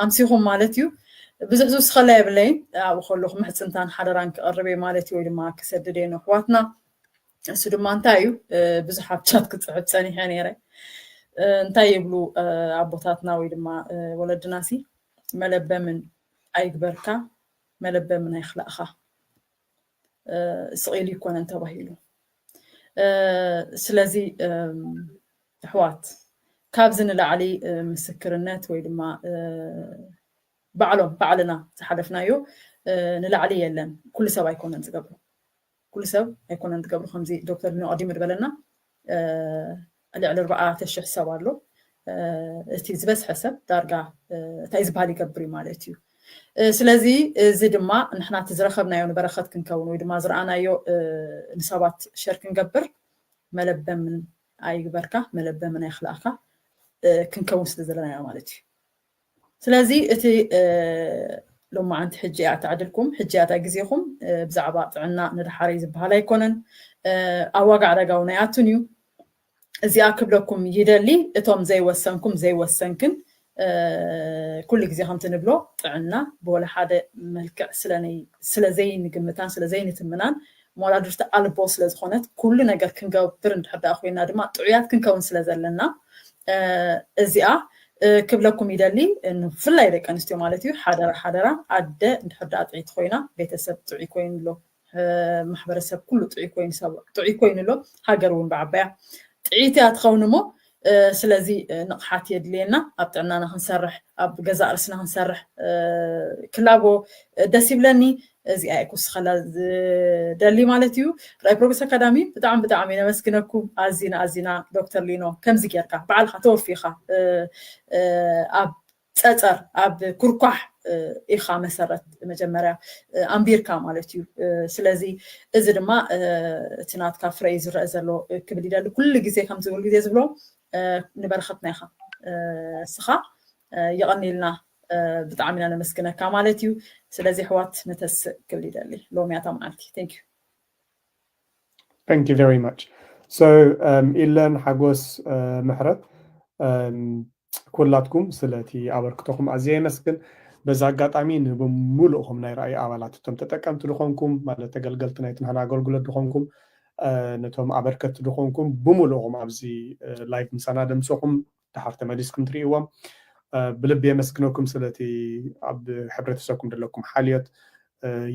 ኣምሲኹም ማለት እዩ ብዙሕ ዝውስኸላ የብለይን ኣብኡ ከለኹ ምሕፅንታን ሓደራን ክቐርብ እየ ማለት እዩ ወይ ድማ ክሰድድ እየ ንኣሕዋትና እሱ ድማ እንታይ እዩ ብዙሕ ኣብ ቻት ክፅሕፍ ፀኒሐ ነይረ እንታይ ይብሉ ኣቦታትና ወይ ድማ ወለድና ሲ መለበምን ኣይግበርካ መለበምን ኣይኽላእኻ ስቕ ኢሉ ይኮነን ተባሂሉ ስለዚ ኣሕዋት ካብዚ ንላዕሊ ምስክርነት ወይ ድማ ባዕሎም ባዕልና ዝሓለፍናዮ ንላዕሊ የለን ኩሉ ሰብ ኣይኮነን ዝገብሮ ኩሉ ሰብ ኣይኮነን ዝገብሮ ከምዚ ዶክተር ሊኖ ቀዲሙ ዝበለና ልዕሊ ኣርባዕተ ሽሕ ሰብ ኣሎ እቲ ዝበዝሐ ሰብ ዳርጋ እንታይ ዝበሃል ይገብር እዩ ማለት እዩ ስለዚ እዚ ድማ ንሕና እቲ ዝረኸብናዮ ንበረኸት ክንከውን ወይ ድማ ዝረኣናዮ ንሰባት ሸር ክንገብር መለበምን ኣይግበርካ መለበምን ኣይኽላእካ ክንከውን ስለ ዘለናዮ ማለት እዩ ስለዚ እቲ ሎማዓንቲ ሕጂ እያ ተዕድልኩም ሕጂ እያ ግዜኹም ብዛዕባ ጥዕና ንድሓረይ ዝበሃል ኣይኮነን ኣብ ዋጋ ዕዳጋ እውን ኣይኣቱን እዩ እዚኣ ክብለኩም ይደሊ እቶም ዘይወሰንኩም ዘይወሰንክን ኩሉ ግዜ ከምቲ ንብሎ ጥዕና ብወለ ሓደ መልክዕ ስለ ዘይንግምታን ስለ ዘይንትምናን መወዳድርቲ ኣልቦ ስለ ዝኾነት ኩሉ ነገር ክንገብር እንድሕር ደኣ ኮይና ድማ ጥዑያት ክንከውን ስለ ዘለና እዚኣ ክብለኩም ይደሊ ብፍላይ ደቂ ኣንስትዮ ማለት እዩ ሓደራ ሓደራ ኣደ እንድሕር ደኣ ጥዕይቲ ኮይና ቤተሰብ ጥዑይ ኮይኑ ኣሎ ማሕበረሰብ ኩሉ ጥዑይ ኮይኑ ሰብ ጥዑይ ኮይኑ ኣሎ ሃገር እውን ብዓባያ ጥዒቲ እያ ትኸውን እሞ ስለዚ ንቕሓት የድልየና ኣብ ጥዕናና ክንሰርሕ ኣብ ገዛእ ርእስና ክንሰርሕ ክላቦ ደስ ይብለኒ እዚኣ እየ ክውስኸላ ዝደሊ ማለት እዩ ራይ ፕሮግረስ ኣካዳሚ ብጣዕሚ ብጣዕሚ ነመስግነኩም ኣዚና ኣዚና ዶክተር ሊኖ ከምዚ ጌርካ ባዕልካ ተወፊኻ ኣብ ፀፀር ኣብ ኩርኳሕ ኢኻ መሰረት መጀመርያ ኣንቢርካ ማለት እዩ ስለዚ እዚ ድማ እቲ ናትካ ፍረ እዩ ዝረአ ዘሎ ክብል ይደሊ ኩሉ ግዜ ከምዚ ኩሉ ግዜ ዝብሎ ንበረኸትና ኢኻ ስኻ የቐኒልና ብጣዕሚ ኢና ነመስግነካ ማለት እዩ ስለዚ ኣሕዋት ንተስእ ክብል ይደሊ ሎሚ እያ እታ መዓልቲ thank you Thank you very much. So um, ኢለን ሓጎስ uh, ምሕረት um, ኩላትኩም ስለቲ ኣበርክቶኹም ኣዝየ የመስግን። በዚ ኣጋጣሚ ንብምሉእኹም ናይ ራእይ ኣባላት እቶም ተጠቀምቲ ዝኾንኩም ማለት ተገልገልቲ ናይቲ ናህና ኣገልግሎት ዝኾንኩም ነቶም ኣበርከቲ ዝኾንኩም ብምሉእኹም ኣብዚ ላይቭ ምሳና ደምሰኹም ድሓር ተመሊስኩም ትርእይዎም ብልቢ የመስግነኩም ስለቲ ኣብ ሕብረተሰብኩም ዘለኩም ሓልዮት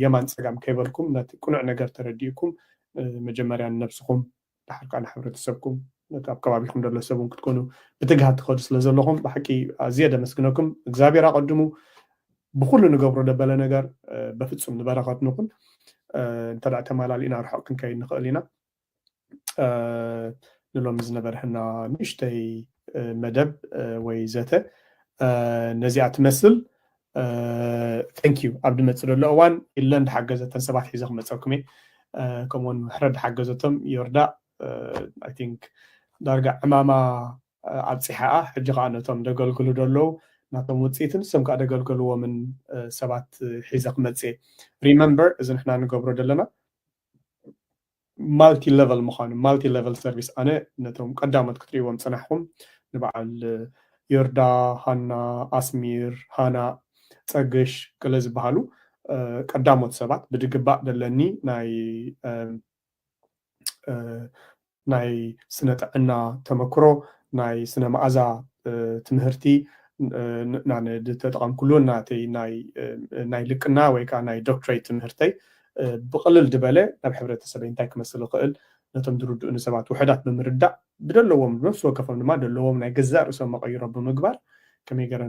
የማን ፀጋም ከይበልኩም ነቲ ቅኑዕ ነገር ተረዲእኩም መጀመርያ ንነብስኹም ድሓር ከዓ ንሕብረተሰብኩም ነቲ ኣብ ከባቢኹም ዘሎ ሰብ እውን ክትኮኑ ብትግሃት ትኸዱ ስለ ዘለኹም ብሓቂ ኣዝየ ደመስግነኩም እግዚኣብሔር ኣቐድሙ ብኩሉ ንገብሮ ደበለ ነገር በፍፁም ንበረኸት ንኹን እንተ ተማላሊእና ርሑቕ ክንከይድ ንኽእል ኢና ንሎሚ ዝነበርህና ንእሽተይ መደብ ወይ ዘተ ነዚኣ ትመስል thank you። ኣብ ድመፅእ ዘሎ እዋን ኢለን ድሓገዘተን ሰባት ሒዘ ክመፀኩም እየ። ከምኡውን ምሕረት ድሓገዘቶም ዮርዳ፣ I think ዳርጋ ዕማማ ኣብፂሓኣ። ሕጂ ከዓ ነቶም ደገልግሉ ደለዉ ናቶም ውፅኢትን ንሶም ከዓ ደገልገልዎምን ሰባት ሒዘ ክመፅእ እየ። Remember፣ እዚ ንሕና ንገብሮ ዘለና multi level ምዃኑ፣ multi level service። ኣነ ነቶም ቀዳሞት ክትርእይዎም ፅናሕኩም ንበዓል ዮርዳ፣ ሃና፣ ኣስሚር፣ ሃና፣ ፀግሽ፣ ገለ ዝበሃሉ ቀዳሞት ሰባት ብድግባእ ደለኒ ናይ ናይ ስነ ጥዕና ተመክሮ፣ ናይ ስነ መኣዛ ትምህርቲ ናነ ዝተጠቐምኩሉ ናተይ ናይ ልቅና ወይ ከዓ ናይ ዶክትሬት ትምህርተይ ብቕልል ዝበለ ናብ ሕብረተሰበይ እንታይ ክመስል ይኽእል ነቶም ዝርድኡኒ ሰባት ውሕዳት ብምርዳእ ብደለዎም ነፍሲ ወከፎም ድማ ደለዎም ናይ ገዛእ ርእሶም መቐይሮ ብምግባር ከመይ ገረ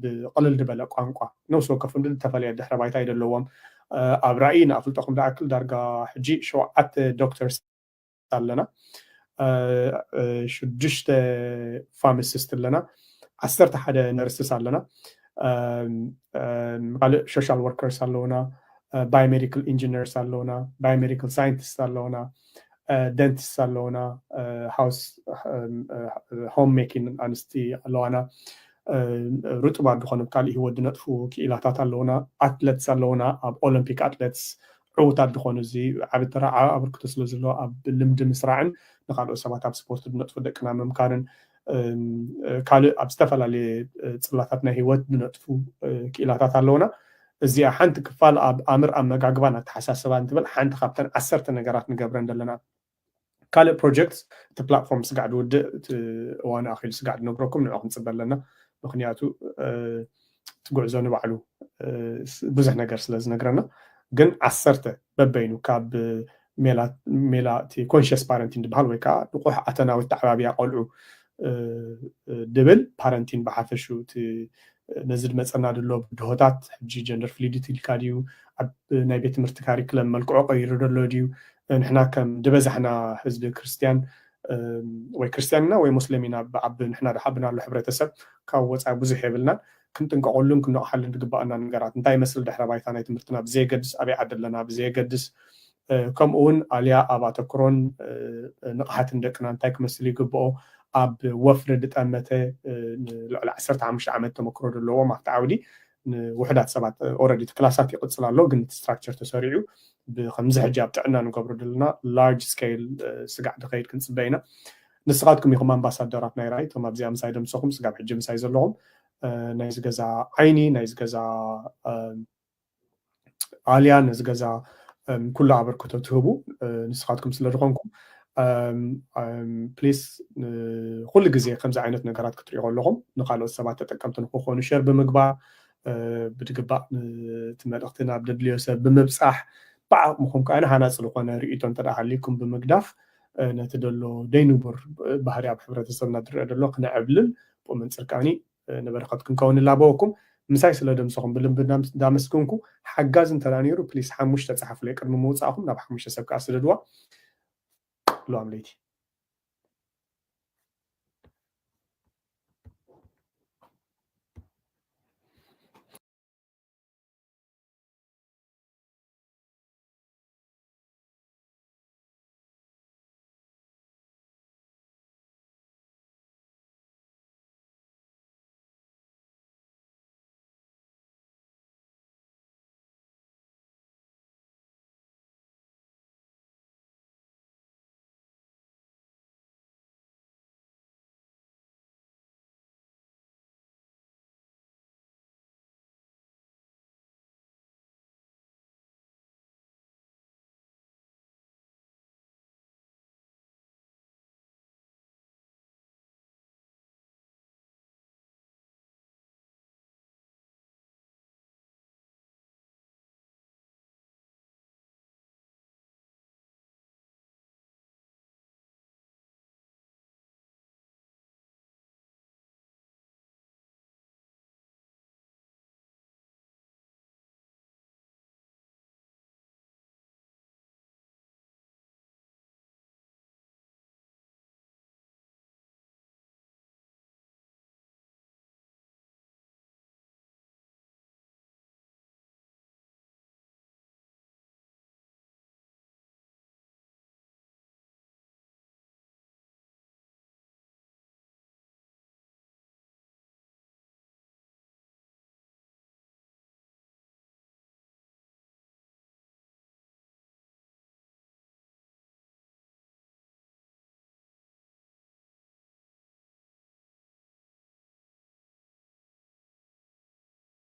ብቕልል ዝበለ ቋንቋ ነፍሲ ወከፎም ዝተፈለየ ድሕረ ባይታ ይደለዎም ኣብ ራእይ ንኣፍልጠኹም ዝኣክል ዳርጋ ሕጂ ሸውዓተ ዶክተርስ ኣለና፣ ሽዱሽተ ፋርማሲስት ኣለና፣ ዓሰርተ ሓደ ነርስስ ኣለና፣ ካልእ ሶሻል ወርከርስ ኣለውና፣ ባዮሜዲካል ኢንጂነርስ ኣለውና፣ ባዮሜዲካል ሳይንቲስት ኣለውና፣ ደንቲስት ኣለውና፣ ሃውስ ሆም ሜኪንግ ኣንስቲ ኣለዋና፣ ርጡባት ዝኾኑ ካልእ ህይወት ዝነጥፉ ክኢላታት ኣለውና፣ ኣትለትስ ኣለውና፣ ኣብ ኦሎምፒክ ኣትለትስ ዕዉታት ዝኾኑ እዚ ዓቢ ተራ ዓቢ ኣበርክቶ ስለ ዘለዎ ኣብ ልምዲ ምስራዕን ንካልኦት ሰባት ኣብ ስፖርት ዝነጥፉ ደቅና ምምካርን ካልእ ኣብ ዝተፈላለየ ፅላታት ናይ ህይወት ዝነጥፉ ክኢላታት ኣለውና። እዚኣ ሓንቲ ክፋል ኣብ ኣምር ኣመጋግባን ኣተሓሳስባን ትብል ሓንቲ ካብተን ዓሰርተ ነገራት ንገብረን ዘለና። ካልእ ፕሮጀክት እቲ ፕላትፎርም ስጋዕ ድውድእ እቲ እዋኑ ኣኺሉ ስጋዕ ድነግረኩም ንዑ ክንፅበ ኣለና። ምክንያቱ እቲ ጉዕዞ ንባዕሉ ብዙሕ ነገር ስለ ዝነግረና ግን ዓሰርተ በበይኑ ካብ ሜላ እቲ ኮንሽስ ፓረንቲንግ ዝበሃል ወይ ከዓ ንቑሕ ኣተናዊ ተዓባብያ ቆልዑ ድብል ፓረንቲን ብሓፈሹ እቲ ነዚ ድመፀና ድሎ ብድሆታት ሕጂ ጀንደር ፍሉይዲቲ ኢልካ ድዩ ኣብ ናይ ቤት ትምህርቲ ካሪክለም መልክዑ ቀይሩ ደሎ ድዩ ንሕና ከም ድበዛሕና ህዝቢ ክርስትያን ወይ ክርስትያን ኢና ወይ ሙስሊም ኢና ኣብ ንሕና ድሓብና ኣሎ ሕብረተሰብ ካብ ወፃኢ ብዙሕ የብልናን ክንጥንቀቐሉን ክንነቕሓሉን ዝግባኣና ነገራት እንታይ ይመስል ድሕረ ባይታ ናይ ትምህርትና ብዘየገድስ ኣበይ ዓዲ ኣለና ብዘየገድስ ከምኡ እውን ኣልያ ኣብ ኣተክሮን ንቕሓትን ደቅና እንታይ ክመስል ይግብኦ ኣብ ወፍሪ ድጠመተ ልዕሊ ዓሰርተ ሓሙሽተ ዓመት ተመክሮ ዘለዎም ኣብቲ ዓውዲ ንውሕዳት ሰባት ኦረዲ ክላሳት ይቕፅል ኣሎ ግን እቲ ስትራክቸር ተሰሪዑ ብከምዚ ሕጂ ኣብ ጥዕና ንገብሮ ዘለና ላርጅ ስኬል ስጋዕ ድኸይድ ክንፅበ ኢና ንስኻትኩም ኢኹም ኣምባሳደራት ናይ ራእይ እቶም ኣብዚኣ ምሳይ ደምሰኹም ስጋብ ሕጂ ምሳይ ዘለኹም ናይዚ ገዛ ዓይኒ ናይዚ ገዛ ኣልያ ነዚ ገዛ ኩሉ ኣበርክቶ ትህቡ ንስኻትኩም ስለ ዝኾንኩም ፕሊስ ኩሉ ግዜ ከምዚ ዓይነት ነገራት ክትሪኦ ከለኹም ንካልኦት ሰባት ተጠቀምቲ ንክኾኑ ሸር ብምግባር ብድግባእ እቲ መልእኽቲ ናብ ደድልዮ ሰብ ብምብፃሕ ብዓቕምኹም ከዓ ሃናፂ ዝኾነ ርእቶ እንተ ሃሊኩም ብምግዳፍ ነቲ ደሎ ደይንቡር ባህሪ ኣብ ሕብረተሰብና ዝረአ ደሎ ክነዕብልን ብኡ መንፅር ከዓኒ ንበረኸት ክንከውን ንላበወኩም ምሳይ ስለ ደምሰኹም ብልቢ እንዳመስግንኩ ሓጋዝ እንተ ነይሩ ፕሊስ ሓሙሽተ ፀሓፉለይ ቅድሚ ምውፃእኹም ናብ ሓሙሽተ ሰብ ከዓ ስደድዋ ሎም ለይቲ